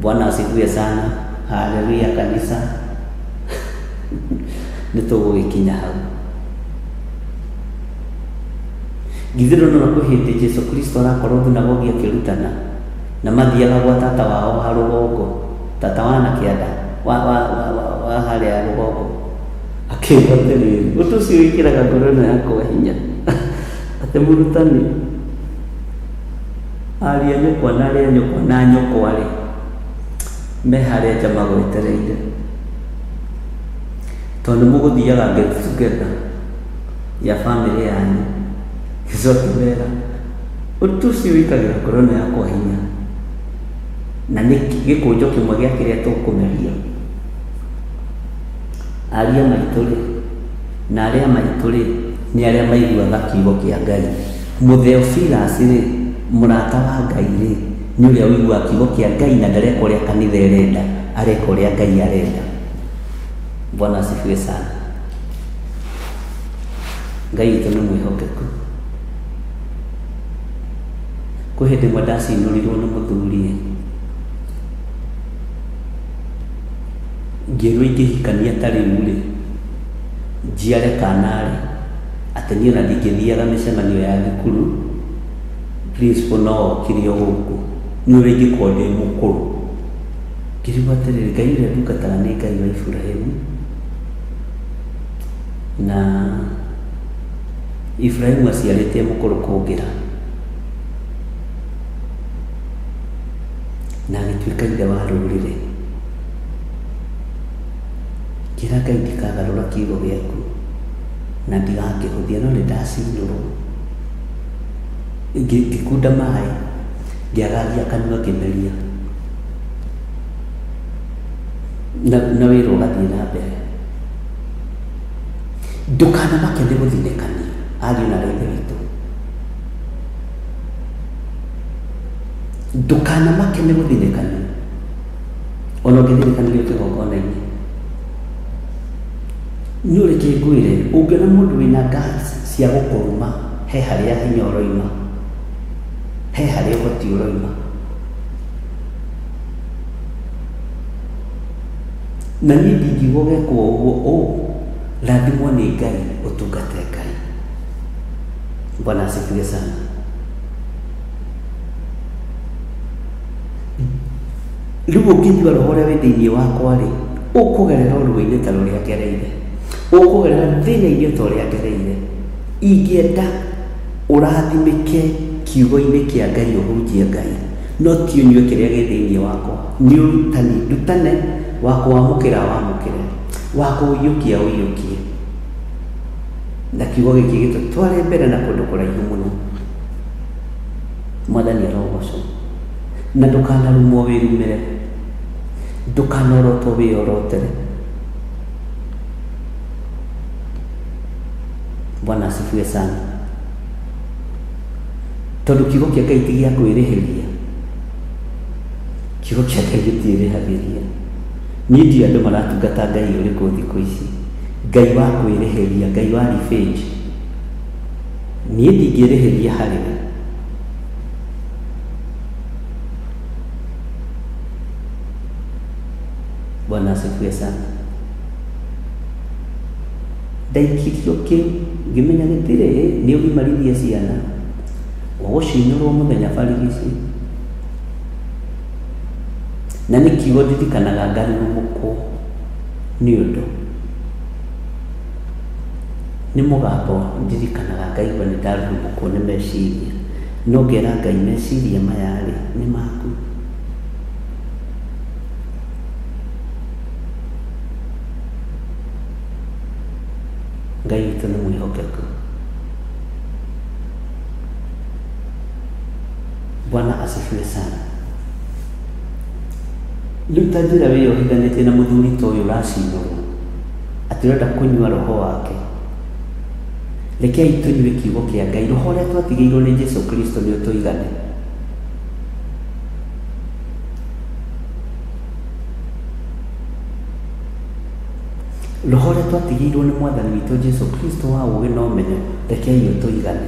S5: Bwana asifiwe sana. Hallelujah kanisa. Nĩ tũgũgĩkinya hau. Githĩ ndũnona kwĩ hĩndĩ Jesu Kristo arakorwo thunagogi akĩrutana, na mathiaga gwa tata wao wa rũgongo, tata wa na kĩanda wa harĩa rũgongo, akĩuga atĩrĩrĩ, ũndũ ũcio wĩkĩraga ngoro ĩno yakwa hinya, atĩ mũrutani, ariũ a nyũkwa na arĩa a nyũkwa na nyũkwa rĩ, me harĩa nja magwetereire, tondũ nĩ mũgũthiaga get together ya bamĩrĩ yanyu. Jesu akĩmera, ũndũ ũcio wĩkagĩra ngoro ĩno yakwa hinya, na nĩ gĩkũnjo kĩmwe gĩa kĩrĩa tũkũmeria. Aria maitũ rĩ, na arĩa maitũ rĩ, nĩ arĩa maiguaga kiugo kĩa Ngai. Mũtheophilus rĩ, mũrata wa Ngai rĩ, nĩ ũrĩa ũiguaga kiugo kĩa Ngai na ndareka ũrĩa kanitha ĩrenda, areka ũrĩa Ngai arenda. Bwana asifiwe sana. Ngai witũ nĩ mwĩhokeku. Kwĩ hĩndĩ ĩmwe ndacinũrirwo nĩ mũthuri, ngĩrwo ingĩhikania ta rĩu rĩ, njiare kana rĩ, atĩ niĩ ona ndingĩthiaga mĩcemanio ya thukuru, principal no okire o gũkũ, nĩ ũrĩa ingĩkorwo ndĩ mũkũrũ. Ngĩrigwo atĩrĩrĩ, Ngai ũrĩa ndungataga nĩ Ngai wa Iburahĩmu, na Iburahĩmu aciarĩte mũkũrũ kũngĩra, na agĩtuĩka ithe wa rũrĩrĩ. Ngĩra Ngai ndikagarũra kiugo gĩaku na ndigakĩhũthia, no nĩ ndacinũrwo. Ngĩkunda maĩ. Ngĩagagia kanua ngĩmeria. Na wĩra ũgathiĩ na mbere. Ndũkanamake nĩ gũthinĩkanio, ariũ na aarĩ a Ithe witũ. Ndũkanamake nĩ gũthinĩkanio, ona ũngĩthinĩkanĩrio kĩgongona-inĩ. No reke ngwĩre, ũngĩona mũndũ wĩna guts cia gũkũruma, he harĩa hinya ũroima, he harĩa ũhoti ũroima. Na niĩ ndingiuga ũgekwo ũguo, ũ, rathimwo nĩ Ngai, ũtungate Ngai. Bwana asifiwe sana. Rĩu ũngĩnyua roho ũrĩa wĩ thĩinĩ wakwa-rĩ, ũkũgerera o ruo-inĩ ta rũrĩa ngereire, ũkũgerera thĩna-inĩ o ta ũrĩa ngereire. Ingĩenda ũrathimĩke kiugo-inĩ kĩa Ngai ũhunjie Ngai, no ti ũnyue kĩrĩa gĩ thĩinĩ wakwa. Nĩ ũrutani ndutane, wa kũwamũkĩra wamũkĩre, wa kũũiyũkia ũiyũkie. Na kiugo gĩkĩ gĩtũtware mbere na kũndũ kũraihu mũno. Mwathani arogocwo. Na ndũkanarumwo wĩrumĩre, ndũkanorotwo wĩyorotere. Bwana asifiwe sana. Tondũ kiugo kĩa Ngai ti gĩa kwĩrĩhĩria. Kiugo kĩa Ngai gĩtiĩrĩhagĩria. Niĩ ndiũĩ andũ maratungata Ngai ũrĩkũ thikũ ici. Ngai wa kwĩrĩhĩria, Ngai wa revenge. Niĩ ndingĩrĩhĩria harĩ we. Bwana asifiwe sana. Ndaikirio kĩu ngĩmenya gĩtirĩ nĩ ũgimarithie ciana ũgũcinũrwo mũthenya barigici. Na nĩ kiugo ndirikanaga ngarurumũkwo nĩ ũndũ nĩ mũgambo ndirikanaga ngaigua nĩ ndarurumũkwo nĩ meciria. No ngera Ngai meciria maya-rĩ nĩ maku. Ngai witũ nĩ mwĩhokeku. Bwana asifiwe sana. Rĩu ta njĩra wĩyohithanĩtie na mũthuri ta ũyũ ũracinũrwo atĩ ũrenda kũnyua roho wake. Rekei tũnyue kiugo kĩa Ngai, roho ũrĩa twatigĩirwo nĩ Jesu Kristo nĩ ũtũigane. Roho ũrĩa twatigĩirwo nĩ Mwathani witũ Jesu Kristo wa ũũgĩ na ũmenyo, rekei ũtũigane.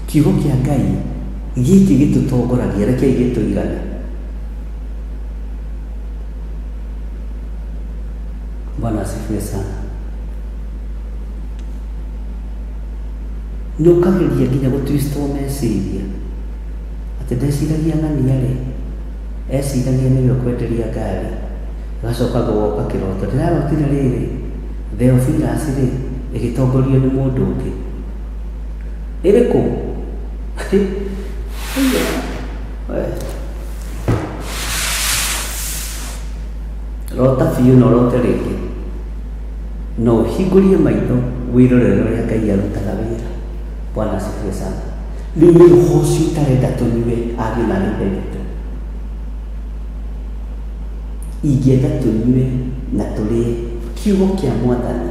S5: Kiugo kĩa Ngai gĩkĩ gĩtũtongoragia, rekei gĩtũigane. Bwana asifiwe sana. Nĩ ũkageria nginya gũtwistwo meciria atĩ ndeciragia ng'ania rĩ, eciragia nĩwe ũkwenderia ngari, agacoka gũgoka kĩroto, ndĩrarotire rĩrĩ, Theophilus rĩ, ĩgĩtongorio nĩ mũndũ ũngĩ. Ĩrĩkũ? Rota biũ na ũrote rĩngĩ. Na ũhingũrie maitho wĩrorere ũrĩa Ngai arutaga wĩra. Bwana asifiwe sana. Rĩu nĩ roho ũcio ũtarenda tũnyue ariũ na aarĩ a Ithe witũ. Ingĩenda tũnyue na tũrĩe kiugo kĩa Mwathani.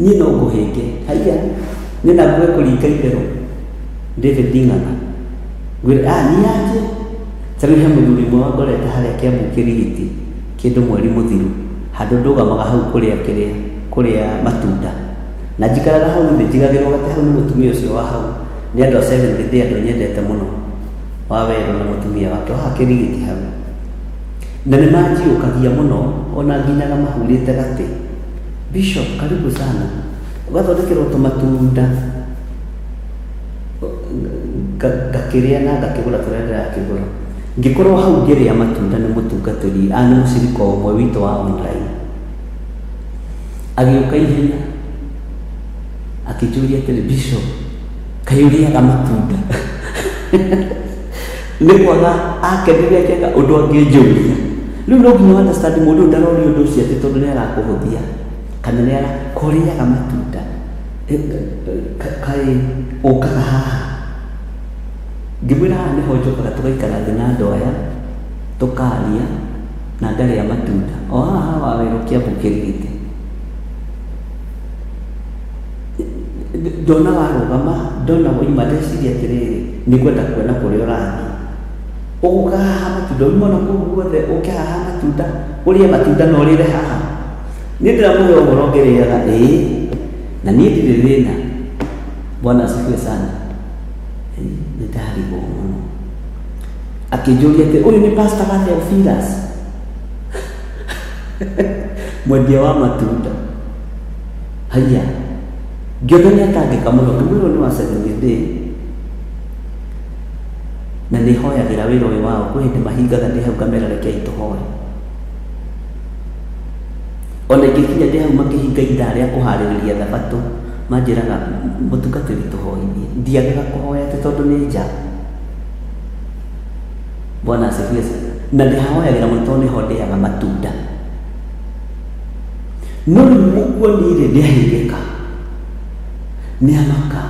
S5: Niĩ no ngũhĩnge. Haiya, niĩ na nguge kũringa itherũ. David Ng'ang'a. Ngwĩre, ah, niĩ anjĩ. Ta rĩu he mũthuri ũmwe wangorete harĩa Kĩambu Kĩrigiti kĩndũ mweri mũthiru, handũ ndũgamaga hau kũrĩa kĩrĩa, kũrĩa matunda. Na njikaraga hau thĩ njigagĩrwo gatĩ hau nĩ mũtumia ũcio wa hau, nĩ andũ a Seventh Day andũ nyendete mũno, wa Werũ na mũtumia wake, wa haha Kĩrigiti hau. Na nĩ manjiyũkagia mũno, ona nginyaga mahurĩte gatĩ. Bishop, karibu sana. Ũgathondekerwo tũmatunda. Ngakĩrĩa na ngakĩgũra tũrĩa ndĩrakĩgũra. Ngĩkorwo hau ngĩrĩa matunda nĩ mũtungatĩri, a nĩ mũcirika ũmwe witũ wa online. Agĩũka ihenya, akĩnjũria atĩrĩ, Bishop, kaĩ ũrĩaga matunda? Nĩ kwaga akenire akĩaga ũndũ angĩnjũria. Rĩu no nginya understand mũndũ ũyũ ndaroria ũndũ ũcio atĩ tondũ nĩ arakũhũthia, kana nĩ ara, ko ũrĩaga matunda? Kaĩ ũkaga haha? Ngĩmwĩra haha nĩho njũkaga tũgaikara thĩ na andũ aya tũkaria na ngarĩa matunda o haha Wawerũ Kĩambu Kĩrigiti. Ndona warũgama, ndona wauma, ndeciria atĩrĩrĩ, nĩ ngwenda kuona kũrĩa ũrathiĩ. Ũgũka haha matunda, ume ona kũu guothe ũke haha matunda, ũrĩe matunda na ũrĩre haha. Niĩ ndĩramũhe ũhoro ngĩrĩaga, ĩĩ, na niĩ ndirĩ thĩna. Bwana asifiwe sana. Nĩ ndarigwo mũno. Akĩnjũria atĩ ũyũ nĩ pastor wa Theophilus? Mwendia wa matunda. Haiya. Ngĩona nĩ atangĩka mũno, ngĩmwĩra ũyũ nĩ wa Seventh Day na nĩ hoyagĩra wĩra ũyũ wao, kwĩ hĩndĩ mahingaga ndĩ hau ngamera rekei tũhoe. Ona ingĩkinya ndĩ hau makĩhinga ithaa rĩa kũharĩrĩria thabatũ, manjĩraga mũtungatĩri tũhoithie. Ndiagaga kũhoya atĩ tondũ nĩ nja. Bwana asifiwe sana. Na ndĩhahoyagĩra mũno tondũ nĩho ndĩaga matunda. No rĩu mũkuoni-rĩ nĩahĩngĩka, nĩamaka,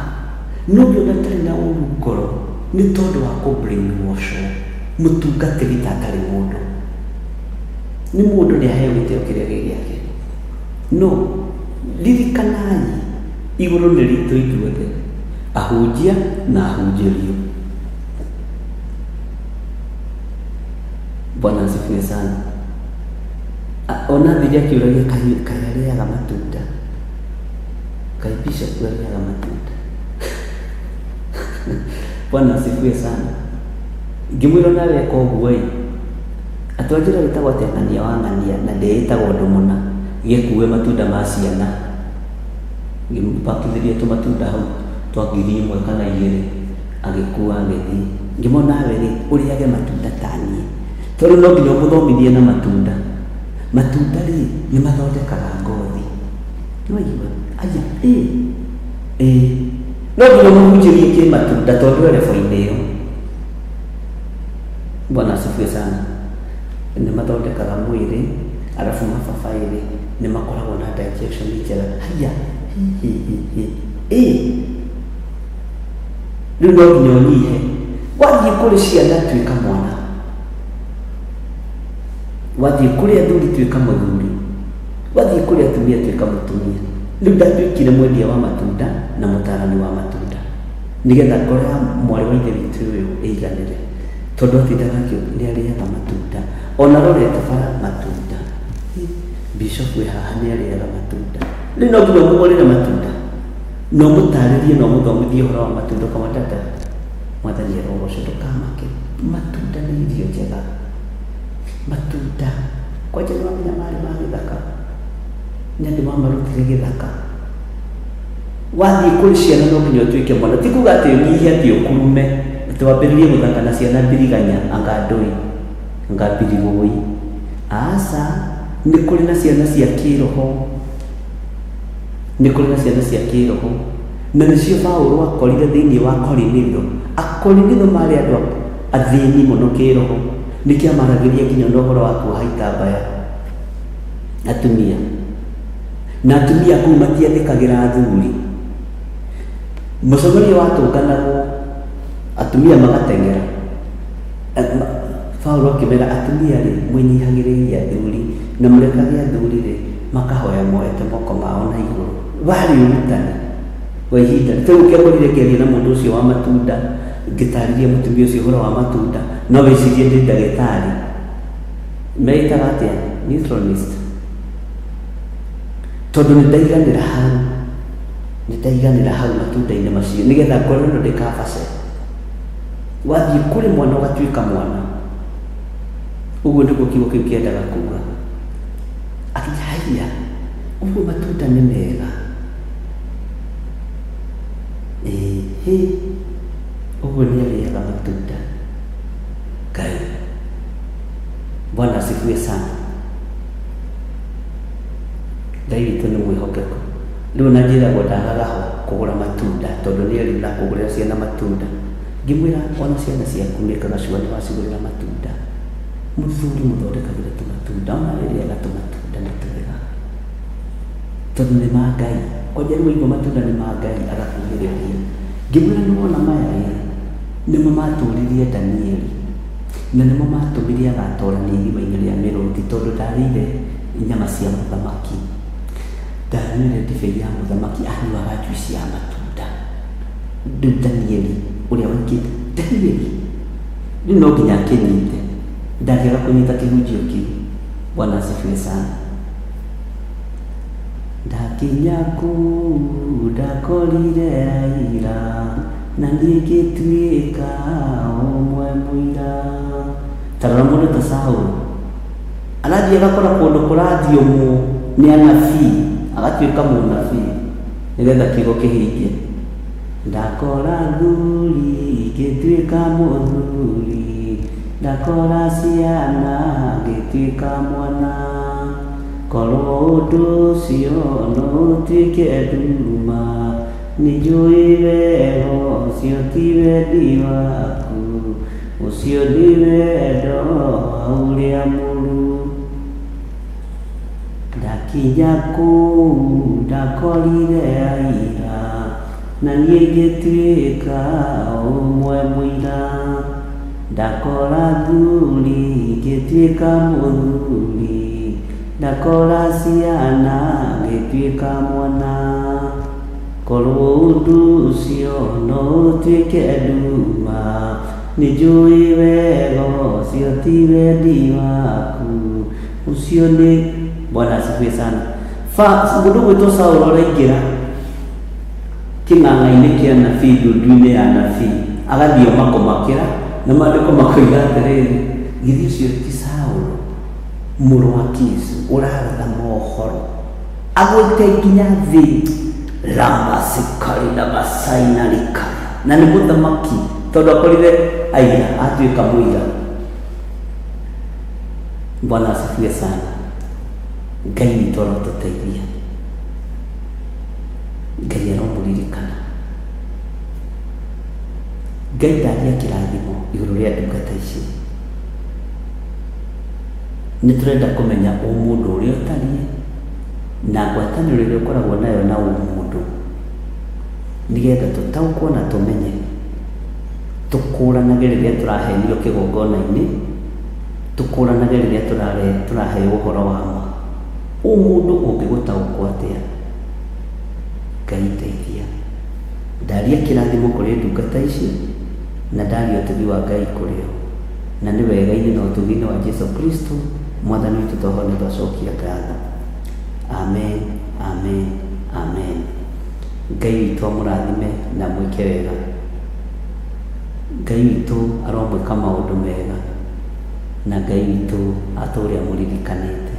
S5: no ngĩona atarĩ na ũru ngoro nĩ tondũ wa kũ brainwashwo mũtungatĩri ta atarĩ mũndũ. Nĩ mũndũ nĩaheo gĩtĩo kĩrĩa gĩ gĩake. No ririkanai igũrũ nĩ ritũ ithuothe, ahunjia na ahunjĩrio. Bwana asifiwe sana. Ona thire akĩũragia kaĩ kaĩ arĩaga matunda, kaĩ bishop arĩaga matunda. Bwana asifiwe sana. Ngĩmwĩra nawe eka ũguo ĩ, atĩ wanjĩra wĩtagwo atĩa? Ng'ania wa ng'ania na ndĩĩtagwo ũndũ mũna, gĩkue matunda ma ciana. Ngĩmũpakithĩria tũmatunda hau twa 1000 kana 2, agĩkua agĩthiĩ. Ngĩmwĩra nawe rĩ, ũrĩage matunda ta niĩ, tondũ no nginya ũmũthomithie na matunda. Matunda rĩ, nĩ mathondekaga ngothi. Nĩwaigua? Aya, ĩ, ĩ. No nginya ũmũhunjĩrie kĩmatunda tondũ e level-inĩ ĩyo. Bwana asifiwe sana. Nĩ mathondekaga mwĩrĩ, arabu mababaĩ rĩ, nĩ makoragwo na digestion njega. Haiya, hi hi hi hi. Ĩ, rĩu no nginya ũnyihe. Wathiĩ kũrĩ ciana tuĩka mwana. Wathiĩ kũrĩ athuri tuĩka mũthuri. Wathiĩ kũrĩ atumia tuĩka mũtumia. Rĩu ndatuĩkire mwendia wa matunda na mũtaarani wa matunda. Nĩgetha ngoro ya mwarĩ wa ithe witũ ũyũ ĩiganĩre. Tondũ atindaga nĩ arĩaga matunda. Ona arorete bara matunda. Bishop wĩ haha nĩ arĩaga matunda. Rĩu no nginya ũmũgũrĩre matunda. Na ũmũtarĩrie na ũmũthomithie ũhoro wa matunda ũkamwĩra dada, mwathani arogocwo ndũkamake. Matunda nĩ irio njega. Matunda, kwanja nĩ wamenya marĩ ma gĩthaka? Nĩ andũ mamarutire gĩthaka. Wathiĩ kũrĩ ciana no nginya ũtuĩke mwana. Ti kuga atĩ ũnyihie atĩ ũkurume, atĩ wambĩrĩrie gũthaka na ciana mbiriganya anga ndũi, anga mbirigũi. Aca, nĩ kũrĩ na ciana cia kĩroho. Nĩ kũrĩ na ciana cia kĩroho. Na nĩcio Paulo akorire thĩinĩ wa Korinitho. Akorinitho marĩ andũ athĩni mũno kĩroho. Nĩkĩo amaragĩria nginya na ũhoro wa kuoha itambaya atumia. Na atumia kũu matiathĩkagĩra athuri. Mũcemanio watũnganagwo, atumia magateng'era. Paulo akĩmera atumia rĩ, mwĩnyihagĩrĩrie athuri na mũrekage athuri rĩ, makahoya moete moko mao na igũrũ. Warĩ ũrutani wa ihinda. Rĩu ũngĩakorire ngĩaria na mũndũ ũcio wa matunda, ngĩtarĩria mũtumia ũcio ũhoro wa matunda, no wĩcirie ndĩ ndagĩtarĩ. Meĩtaga atĩa? Nutritionist. Tondũ nĩ ndaiganĩra hau, nĩ ndaiganĩra hau matunda-inĩ macio, nĩgetha ngoro ĩno ndĩkabace. Wathiĩ kũrĩ mwana ũgatuĩka mwana. Ũguo nĩguo kiugo kĩu kĩendaga kuga. Akĩnjĩra haiya, ũguo matunda nĩ mega. Ĩhĩ, ũguo nĩ arĩaga matunda. Ngai. Bwana asifiwe sana. Ngai witũ nĩ mwĩhokeku. Rĩu ona njĩragwo ndagaga ho kũgũra matunda tondũ nĩ erĩ na kũgũrĩra ciana matunda. Ngĩmwĩra ona ciana ciaku mĩkaga sure nĩ wacigũrĩra matunda. Mũthuri mũthondekagĩre tũmatunda ona rĩrĩaga tũmatunda nĩ twega. Tondũ nĩ ma Ngai. Kwanja rĩu waigua matunda nĩ ma Ngai agakuhĩrĩria. Ngĩmwĩra nĩ wona maya ĩ, nĩmo matũririe Danieli. Na nĩmo matũmire agatorania irima-inĩ rĩa mĩrũthi tondũ ndarĩire nyama cia mũthamaki. Ndanyuire ndibei ya mũthamaki, anyuaga juice ya matunda. Rĩu Danieli ũrĩa waikĩte Danieli rĩu no nginya akĩnyite. Ndangĩaga kũnyita kĩhunjio kĩu. Bwana asifiwe sana. Ndakinya kũu ndakorire aira na niĩ ngĩtuĩka ũmwe mũira. Ta rora mũndũ ta Saũlũ arathiĩ agakora kũndũ kũrathiũmwo nĩ anabii agatuĩka mũnabii nĩgetha kiugo kĩhinge. Ndakora thuri ngĩtuĩka mũthuri, ndakora ciana ngĩtuĩka mwana. Korwo ũndũ ũcio no ũtuĩke nduma, nĩnjũĩ wega ũcio ti wendi waku, ũcio nĩ wendo wa ũrĩa mũru. Ndakinya kũu ndakorire aira, na niĩ ngĩtuĩka ũmwe mũira. Ndakora thuri ngĩtuĩka mũthuri, ndakora ciana ngĩtuĩka mwana. Korwo ũndũ ũcio no ũtuĩke nduma, nĩnjũĩ wega ũcio ti wendi waku, ũcio nĩ. Bwana asifiwe sana. Fa mũndũ ũgwĩtwo Saũlũ araingĩra kĩng'ang'a-inĩ kĩa nabii, ndundu-inĩ ya nabii, agathiĩ makũmakĩra na maandĩko makoiga atĩrĩrĩ, githĩ ũcio ti Saũlũ mũrũ wa Kisu ũraratha mohoro agwĩte nginya thĩ ramasikari na masainarika, na nĩ mũthamaki tondũ akorire aira atuĩka mũira. Bwana asifiwe sana. Ngai witũ arotũteithia. Ngai aromũririkana. Ngai ndaria kĩrathimo igũrũ rĩa ndungata ici. Nĩ tũrenda kũmenya ũmũndũ ũrĩa ũtariĩ na ngwatanĩro ĩrĩa ũkoragwo nayo na ũmũndũ, nĩgetha tũtaũkwo na tũmenye, tũkũranage rĩrĩa tũrahenio kĩgongona-inĩ, tũkũranage rĩrĩa tũraheo ũhoro wa ma. Ũmũndũ ũngĩgũtaũkwo atĩa? Ngai ndeithia. Ndaria kĩrathimo kũrĩ ndungata ici na ndaria ũtugi wa Ngai kũrĩ o. Na nĩ wega-inĩ na ũtugi-inĩ wa Jesu Kristo Mwathani witũ twahoya na twacokia ngatho. Amen, amen, amen. Ngai witũ amũrathime na amwĩke wega. Ngai witũ aromwĩka maũndũ mega na Ngai witũ atũre amũririkanĩte.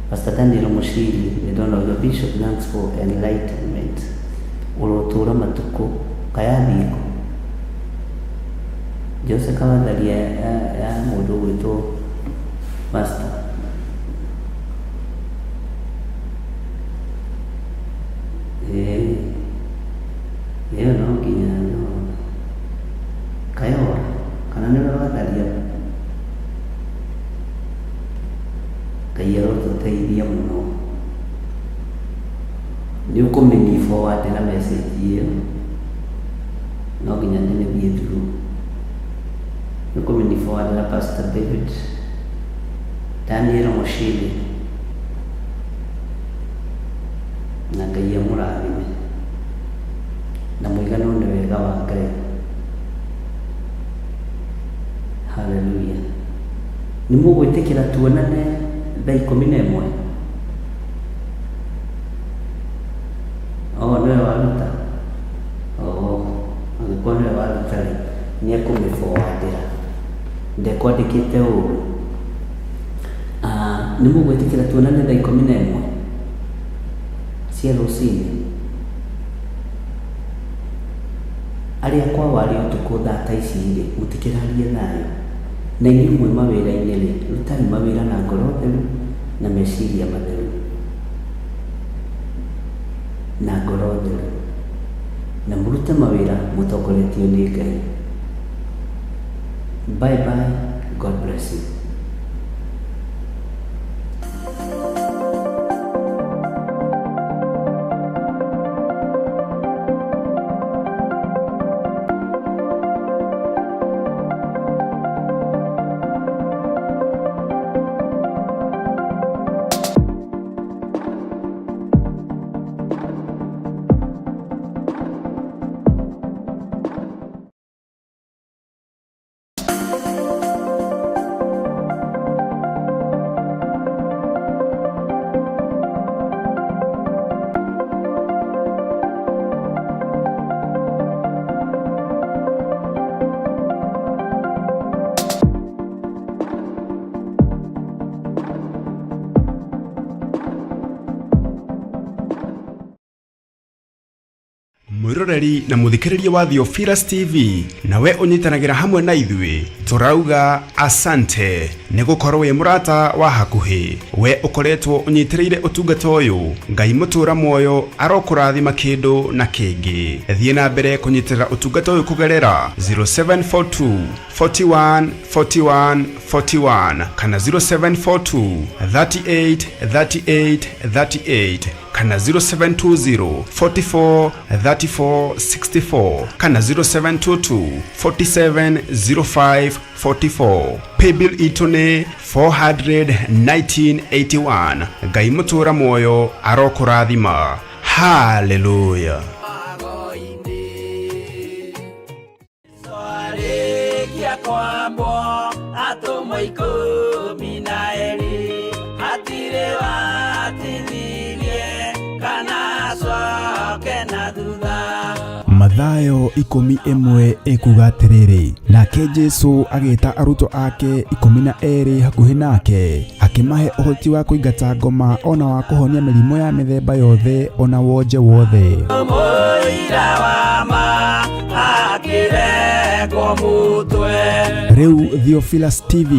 S5: Pastor Daniel Mushiri, nĩ ndona uga Bishop, thanks for enlightenment. Ũrotũra matukũ kaya thingo. Jose Kawatharia ya mũndũ ũgwĩtwo Pastor. Ĩĩ ĩyo no nginya no kayora kana nĩwe watharia. Ngai arotũteithia mũno. Nĩ ũkũmĩni forward na message ĩyo, no nginya ndĩmĩthiĩ through. Nĩ ũkũmĩni forward na Pastor David Daniel Mushiri, na Ngai amũrathime na mũiganwo nĩ wega wa Ngai. Hallelujah. Nĩ mũgwĩtĩkĩra tuonane thaa 11? Oh, nĩwe waruta? Oh, angĩkorwo nĩwe waruta rĩ, nĩ ekũmĩ forward ĩra. Ndekwandĩkĩte ũru. Ah, nĩ mũgwĩtĩkĩra tuonane thaa 11 cia rũcinĩ? Arĩa kwao arĩ ũtukũ thaa ta ici rĩ, mũtikĩrarie thayũ. Na inyuĩ mwĩ mawĩra-inĩ rĩ, rutai mawĩra na ngoro theru na meciria matheru. Na ngoro theru. Na mũrute mawĩra mũtongoretio nĩ Ngai. Bye bye, God bless you.
S1: Mwĩroreri na mũthikĩrĩria wa Theophilus TV, nawe ũnyitanagĩra hamwe na ithuĩ, tũrauga asante nĩ gũkorwo wĩ mũrata wa hakuhĩ. We ũkoretwo ũnyitĩrĩire ũtungata ũyũ, Ngai mũtũra muoyo arokũrathima kĩndũ na kĩngĩ. Thiĩ na mbere kũnyitĩrĩra ũtungata ũyũ kũgerera 0742 41 41 41 kana 0742 38 38 38 kana 0720 44 34 64 kana 0722 47 05 44. Paybill itũ nĩ 41981. Ngai mũtũra muoyo arokũrathima. Haleluya.
S4: Twarĩkia kwambwo atũmwo 12, hatirĩ watithirie kana acoke na thutha.
S2: Mathayo 11 ĩkuga atĩrĩrĩ, nake Jesu agĩta arutwo ake 12 hakuhĩ nake, akĩmahe ũhoti wa kũingata ngoma ona wa kũhonia mĩrimũ ya mĩthemba yothe ona wonje wothe.
S4: Mũira wa ma akĩrengwo mũtwe.
S2: Rĩu Theophilus TV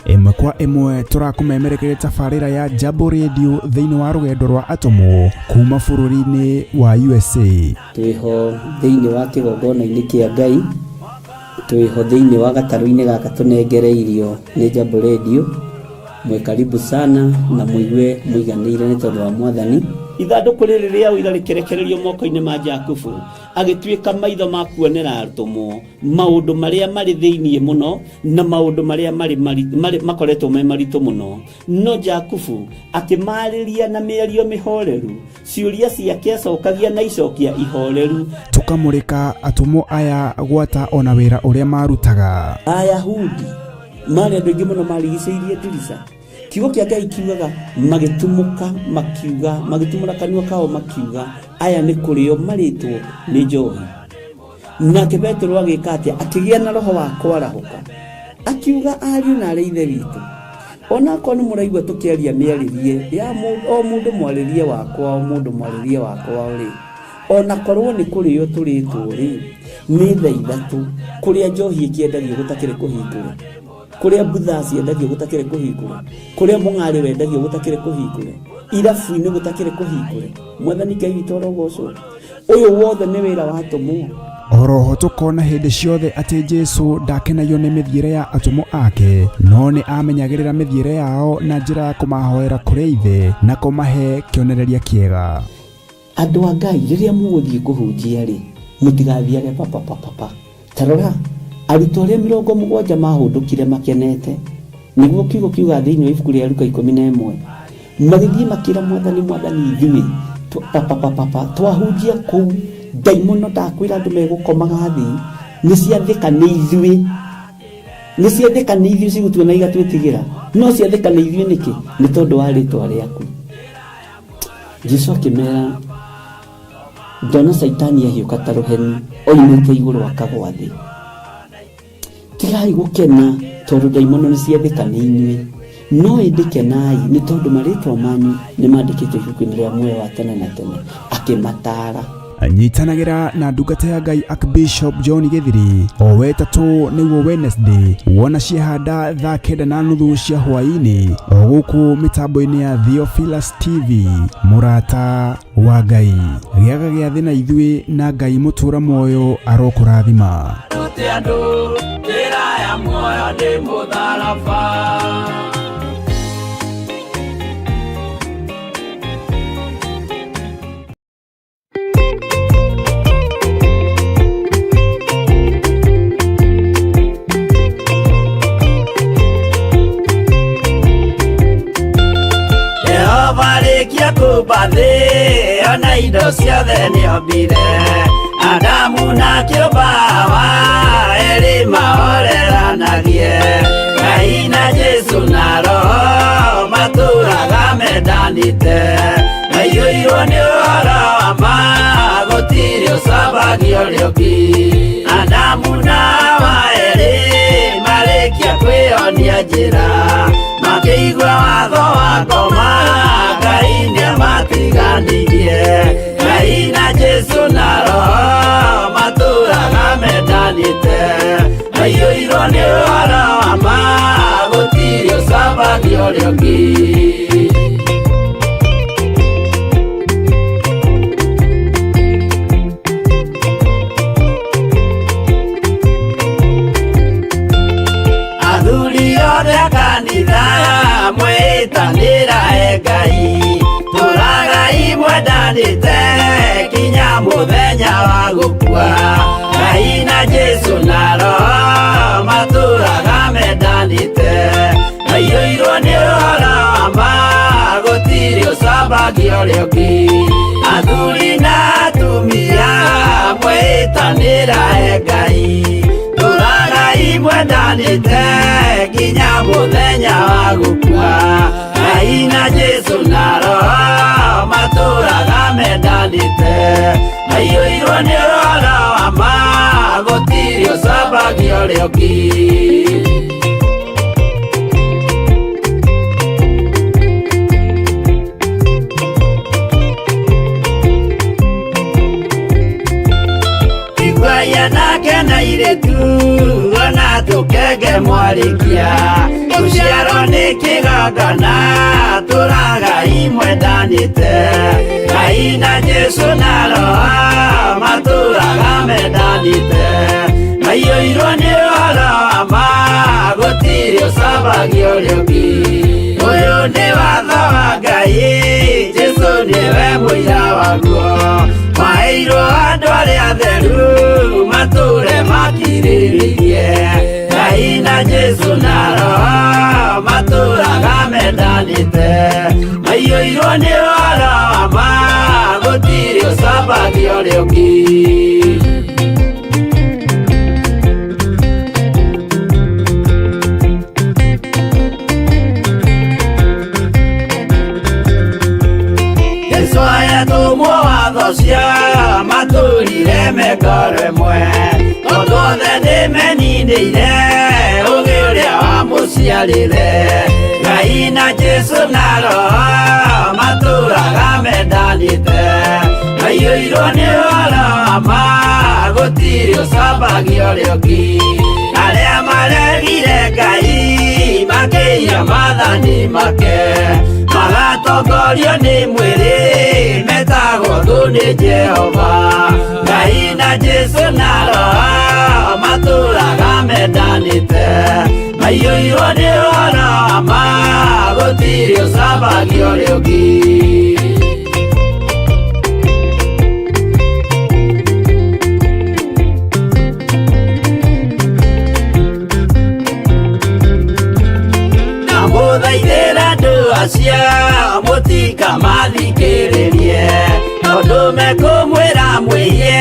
S2: ĩmwe kwa ĩmwe tũrakũmemerekeria tabarĩra ya Jambo Radio thĩinĩ wa rũgendo rwa atũmwo kuma bũrũri-inĩ wa USA.
S5: Twĩho thĩinĩ wa kĩgongona-inĩ kĩa Ngai, twĩho thĩinĩ wa gatarũ-inĩ gaka tũnengereirio nĩ Jambo Radio. Mwĩ karibu sana na mũigue mũiganĩire nĩ tondũ wa Mwathani. Ithandũkũ rĩrĩ rĩa ũira rĩkĩrekererio moko-inĩ ma Jakubu, agĩtuĩka maitho ma kuonera atũmwo maũndũ marĩa marĩ thĩinĩ mũno na maũndũ marĩa marĩ makoretwo me maritũ mũno. No Jakubu akĩmarĩria na mĩario mĩhoreru, ciũria ciake acokagia na icokia ihoreru.
S2: Tũkamũrĩka atũmwo aya gwata ona wĩra ũrĩa marutaga.
S5: Ayahudi marĩ andũ aingĩ mũno marigicĩirie ndirica. Kiugo kĩa Ngai kiugaga magĩtumũka makiuga, magĩtumũra kanua kao makiuga, aya nĩ kũrĩo marĩtwo nĩ njohi. Nake Petero agĩka atĩa? Akĩgĩa na roho wa kwarahũka, akiuga ariũ na arĩ ithe witũ, onakorwo nĩ mũraigua tũkĩaria mĩarĩrie ya o mũndũ mwarĩrie wakwa, o mũndũ mwarĩrie wakwa rĩ, onakorwo nĩ kũrĩo tũrĩtwo rĩ, nĩ thaa ithatũ kũrĩa njohi ĩkĩendagio gũtakĩrĩ kũhingũre, kũrĩa mbutha ciendagio gũtakĩrĩ kũhingũre, kũrĩa mũng'arĩ wendagio gũtakĩrĩ kũhingũre, irabu-inĩ gũtakĩrĩ kũhingũre. Mwathani Ngai witũ arogocwo. Ũyũ wothe nĩ wĩra wa atũmwo.
S2: Oroho tũkona hĩndĩ ciothe atĩ Jesu ndakenagio nĩ mĩthiĩre ya atũmwo ake, no nĩ amenyagĩrĩra mĩthiĩre yao na njĩra ya kũmahoera kũrĩ ithe na kũmahe kĩonereria kĩega.
S5: Andũ a Ngai, rĩrĩa mũgũthiĩ kũhunjia rĩ, mũtigathiage papapapapa. Ta rora, arutwo arĩa 70 mahũndũkire makenete, nĩguo kiugo kiuga thĩinĩ wa ibuku rĩa Luka 11, magĩthiĩ makĩra Mwathani, Mwathani ithuĩ papapapapa twahunjia kũu, ndaimono ndakwĩra andũ megũkomaga thĩ, nĩ ciathĩka nĩ ithuĩ, nĩ ciathĩka nĩ ithuĩ cigũtuona igatwĩtigĩra, no ciathĩka nĩ ithuĩ nĩkĩ? Nĩ tondũ wa rĩtwa rĩaku. Jesu akĩmera, ndona Caitani ahiũka ta rũheni oimĩte igũrũ akagwa thĩ. Tigai gũkena tondũ ndaimono nĩ ciathĩka nĩ inyuĩ, no ĩndĩ kenai nĩ tondũ marĩtwa manyu nĩ mandĩkĩtwo ibuku-inĩ rĩa muoyo wa tene na tene. Akĩmataara.
S2: Nyitanagĩra na ndungata ya Ngai Archbishop John Gĩthiri o wetatũ nĩguo Wednesday, wona ciehanda thaa 9:30 cia hwaĩ-inĩ o gũkũ mĩtambo-inĩ ya Theophilus TV. Mũrata wa Ngai, gĩaga gĩathĩ na ithuĩ na Ngai mũtũra muoyo arokũrathima.
S4: Rute andũ njĩra ya muoyo ndĩ mũtharaba. Jehova rĩkia kũmba thĩ, ona indo ciothe nĩombire. Adamu na kĩũmba Hawa, erĩ mahoreranagie. Ngai na Jesu na Roho matũraga mendanĩte. Maiyũirwo nĩ ũhoro wa ma, gũtirĩ ũcambagio ũrĩa ũngĩ. Adamu na Hawa erĩ marĩkia kwĩyonia njĩra, makĩigua watho wa ngoma, Ngai nĩamatiganirie. Ngai na Jesu na Roho Maiyũirwo nĩ ũhoro wa ma gũtirĩ ũcambagia ũrĩa ũngĩ. Athuri othe a kanitha mwĩtanĩra e Ngai, tũragai mwendanĩte kinya mũthenya wa gũkua. Ngai na Jesũ na Roho matũraga mendanĩte, maiyũirwo nĩ ũhoro wa ma gũtirĩ ũcambagia ũrĩa ũngĩ. Athuri na atumia mwĩtanĩra e Ngai, tũragai mwendanĩte nginya mũthenya wa gũkua. Ngai na Jesũ na Roho matũraga mendanĩte, maiyũirwo nĩ ũhoro wa ma gũtirĩ ũcambagia ũrĩa ũngĩ. Iguaia nake na airĩtu ona tũkenge mwarĩkia, gũciarwo nĩ kĩgongona tũragai mwendanĩte. Ngai na Jesũ na Roho matũraga mendanĩte, maiyũirwo nĩ ũhoro wa ma gũtirĩ ũcambagia ũrĩa ũngĩ. Ũyũ nĩ watho wa Ngai, Jesũ nĩwe mũira waguo, maheirwo andũ arĩa atheru matũre makirĩrĩirie. Ngai na Jesũ na Roho matũraga mendanĩte, maiyũirwo nĩ ũhoro wa ma gũtirĩ ũcambagia ũrĩa ũngĩ. Jesũ ayatũmwo watho cia matũrire mengoro ĩmwe, tondũ othe nĩmeninĩire ũgĩ ũrĩa wamũciarire. Ngai na Jesũ na Roho matũraga mendanĩte, maiyũirwo nĩ ũhoro wa ma gũtirĩ ũcambagia ũrĩa ũngĩ. Arĩa maregire Ngai makĩiya maathani make, magatongorio nĩ mwĩrĩ metagwo thũ nĩ Jehova. Ngai na Jesũ na Roho matũraga mendanĩte, maiyũirwo nĩ ũhoro wa ma gũtirĩ ũcambagia ũrĩa ũngĩ. Ndamũthaithĩra andũ acio mũtikamathikĩrĩrie, tondũ mekũmwĩra mwĩiye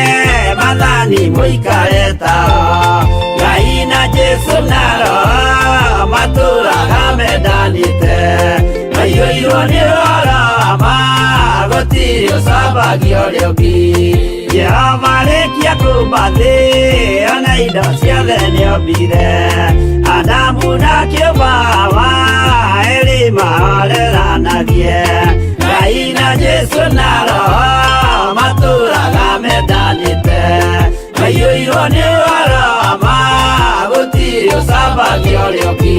S4: maathani mũikare tao. Ngai na Jesũ na Roho matũraga mendanĩte, maiyũirwo nĩ ũhoro wa ma gũtirĩ ũcambagia ũrĩa ũngĩ. Jehova arĩkia kũũmba thĩ ona indo ciothe nĩombire, Adamu na kĩũmba Hawa erĩ mahoreranagie. Ngai na Jesũ na Roho matũraga mendanĩte, maiyũirwo nĩ ũhoro wa ma gũtirĩ ũcambagia ũrĩa ũngĩ.